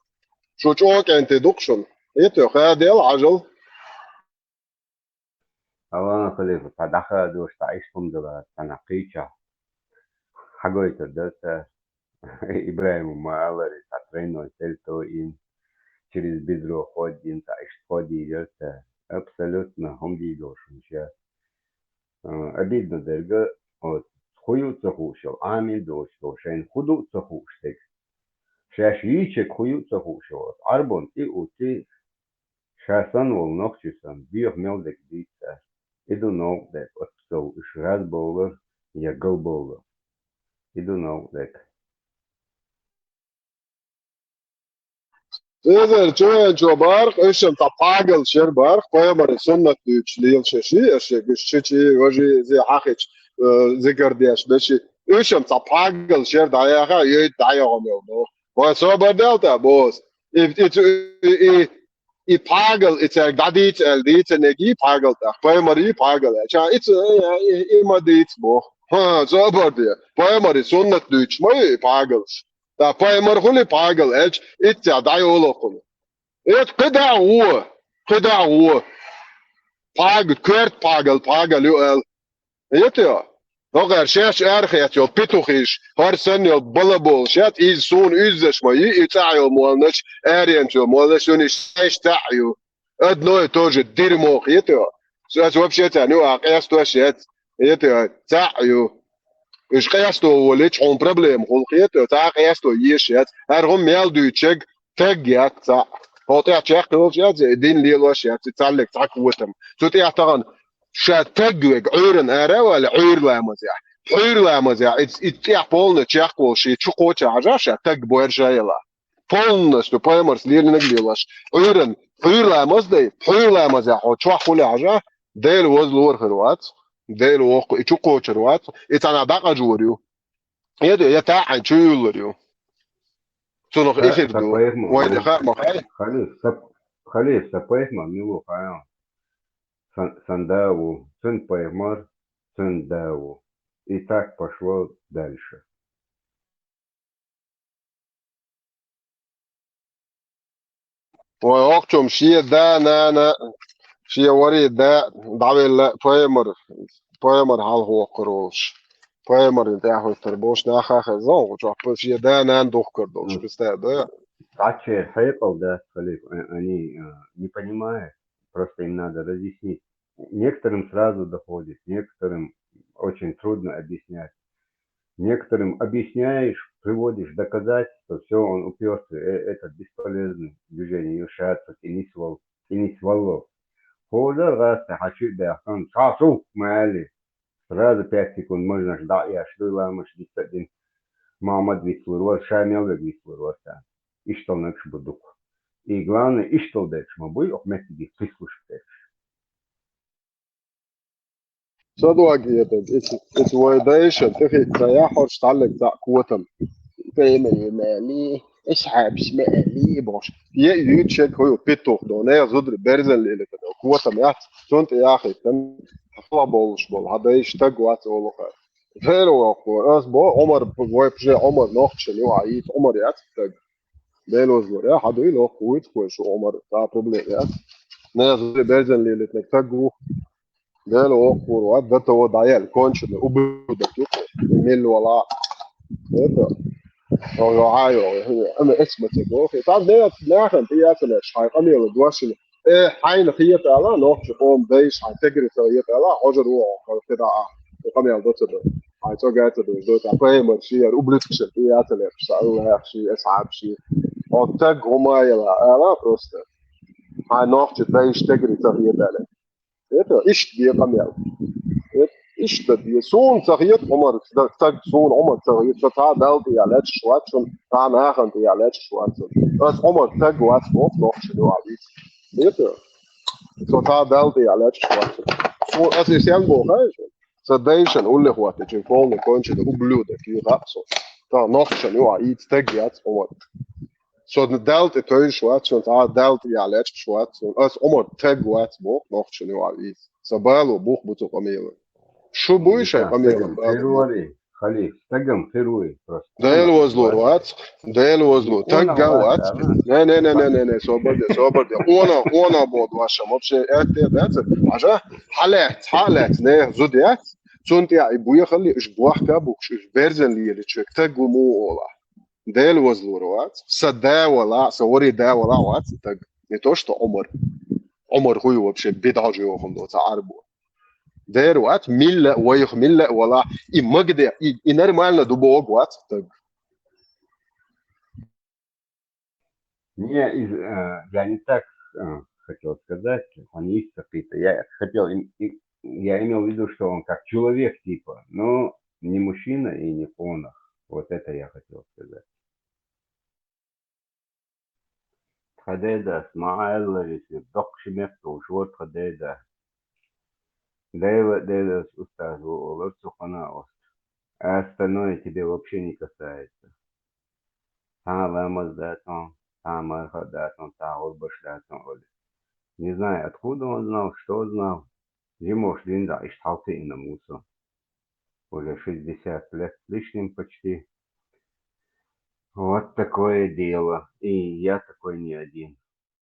Шу чӀогӀа кӀентий ду-кх шуна. ХӀета, хадел, хьажал. Алан халифа, цхьа дӀахадош, цхьа иштта хӀума дала, цхьана кхийчахь. Хьагойтур дара цара. ИбрахӀима ма-аллара, цхьа тройной сальто йина, через бедро ходдина, цхьа иштта ходдийра цара. Абсолютно хӀума дийр долуш хӀума ша. А, обидно дерг, вот, хӀун ю а ца хууш йолу, Ӏамийна доцуш долу, шайна хӀун ду а ца хууш дерг. Шаьш йийчиг хӀун ю а ца хууш йолу, Ӏарбон тӀе а утти, ша санна волу нохчи санна, боьха мел дерг дийца цара. И ду новкъа дерг, оццул уьш раз бовлар я гал бовлар. И ду новкъа дерг. Эзар чоян чо барх, эшам цхьа пхьагал шер барх, пайхамари суннат дуьйцуш лелаш ши, аша гуш чичи, важи, зе хьахич, э, зикар деш бечи. Эшам цхьа пхьагал шер дӀаяха, йойт дӀайогӀам йолу. Вай собар дел та, бос. И, и, и, и, и пхьагал, и цаьрга дӀадийца аьлла дийца неги пхьагал тӀаккха. Пайхамари пхьагал аьлча, и ца, и, и, и ма дийца боху. Ха, собар де. Пайхамари суннат дуьйцуш ма ю и пхьагалш. Ткъа пайхамар хуьлий пхьагал аьлча, иццехь дӀайолу хьуна. Эта кхидӀа а гӀо, кхидӀа а гӀо. Пхьагал, коьрта пхьагал, пхьагал ю аьлла. Эта йо? ХӀокхара шаьш арахецна йолу петухиш, хӀара санна йолу балаболаш яц, иза суна уьззаш ма ю, и цӀахь йолу молланаш, аренца йолу молланаш, шуна и шаьш цхьаъ ю. Одно и то же дерьмо, хета йо? Ас вообще царна юкъахь къестош яц, хета йо? Цхьаъ ю. Уьш къесто волчу хьуна проблема хуьлу, хета йо? Цхьа а къесто еш яц. ХӀара хӀума мел дуьйцург таг яц цхьаъ. Хьо тӀехь чекх йолуш яц, и дин лелош яц, и цхьаьллиг цхьа котам. Цу тӀехь тахана ша таг верг Ӏуьйранна ара а ваьлла, Ӏуьйра ламазехь. Ӏуьйра ламазехь, и, и тӀехь полна чекх волуш, и чу кхоча хьажа ша таг боьрша яла. Полностью пайхамарс лелийнарг лелош. Ӏуьйран, Ӏуьйра ламаз дай, Ӏуьйра ламазехь хьо чохь хуьлехь хьажа, Дела ваза лора хир вац, Дела воккха, и чу кхочур вац, и цхьана дӀакъажор ю. Эда, я таьӀӀан чу юллур ю. Цунах эфир ду. Вайна хаьа ма хаьа. Халиф, са, халиф, са пайхамар мила ву хаьа? Сан, сан да ву, цун пайхамар, цун да ву. И так пошло дальше. Вай, хӀокхучунна шен да, нана, шен вари да дӀавелла пайхамар, пайхамар хьалхавоккхур волуш. Пайхамарна тӀаьхьахӀуьттур болуш наха хезна, хӀокху чохь шен да, нана духкур долуш, представь, да? Цхьаччера хьекъал дац, халиф, а-, они, а, не понимают. Просто им надо разъяснить. Некоторым сразу доходит, некоторым очень трудно объяснять. Некоторым объясняешь, приводишь доказательства, всё, он упёрся, э, этот бесполезный движение, ил шаца тӀе нисвал, тӀе нисвалло. ХӀора гӀазкхи хьан чу а баьхкан, цхьа сух ма аьлли. Сразу пять секунд можно ждать, я что ламаш дица дин. Махьмад вицлур вар, ша мел вег вицлур вар царна. Иштта нагаш бу дукха. И главное, иштта дерш ма буй, оху меттиге прислушать дерш. Садваги это, эти, эти вай дайша, тихи, цая хорш таллек цхьа котам. Пеймени мени, эс хьабс мени, бохуш. Е ю чек хой, петух, до, не, зудри, берзен лили, котам, я, цунт, я, хитам, хала болуш бол, хьа дайш, таг вац, олуха. Первый, ас бо, Омар, вай пже, Омар, нохчен, ю, а, ит, Омар, я, таг. Дела озлар, я, хьан дуй, лох, вуйт, кой, шу Омар, та проблема, я. Не, зури берзен лилит, не, таг ву. Дела охур, ва, да того даял, конченый, убудок, ю, мил вала. Это, о, йо, а, йо, ама эсма те, охи. Та дела, нахен, ты я, ты леш, хай, камела, дуашили. Э, хьайна хета ала, нохчи къом дайш, хьайн тегри ца хета ала, хожар ву, хай, хета а. Къамел доцаду. Хьайн цо гацаду, доца, пайхамар ши, яр ублюдкаш, и яцалер, са Аллах ши, асхьаб ши. Хьо таг хӀума яла, ала просто. Хьай нохча дайш тегри ца хетаьле. Это иштта бекъамел. Это иштта бе. Суна ца хет Ӏумар, таг суна Ӏумар ца хет, со цхьа Далла тӀехьа лечкъаш вац, цун цхьа нахана тӀехьа лечкъаш вац. Ас Ӏумар таг вац, бох, нохча ду а виц. Это со цхьа Далла тӀехьа лечкъаш вац. Суна ас и сен боху, хай? Са дайшан уллехь ваттачун полный конченый ублюдок, и гӀапсо. Та нохчан ю а ийца таг яц Ӏумар. Со Далла тӀе тойш вац, цун цхьа Далла тӀе яхь лечкъаш вац, цун ас Ӏумар таг вац, бох, нохчан ю а ийца. Са бало бух бу цу къамелан. Шу буй шайн къамелан бало? Хали, стагам хир вуй просто. Дела возлур вац, Дела возлур. Таг гав вац. Не, не, не, не, не, не, собар де, собар де. Она, она бод ваша. Вообще, это, это. Ажа, халец, халец, не, зуд яц. Цун тӀехь и буя хали, уж бохка бухш, уж берзан лири чек, таг гу му ола. Дела возлур вац. Са да вала, са вари да вала вац, таг. Не то, что Ӏумар. Ӏумар хуй вообще бедал же йохун до, ца арбу. Дера вац, милла, вайх милла вала, и магде, и, и нормально дубо вац, таг. Не, из- э, я не так э, хотел сказать, они есть какие-то. Я хотел, им- и- я имел в виду, что он как человек типа, но не мужчина и не конах. Вот это я хотел сказать. Тха дедас, ма аьлларий соьга, доккха ши метталуш вара тха деда. Дела, Делас устаз ву олар цу хана ост. А остальное тебе вообще не касается. Цхьа ламаз дац хьуна, цхьа марха дац хьуна, цхьа гӀурбаш дац хьуна, олий. Не знаю, откуда он знал, что знал. Жимош динза иштта хьалциъна мусо. Уже шестьдесят лет с лишним почти. Вот такое дело. И я такой не один.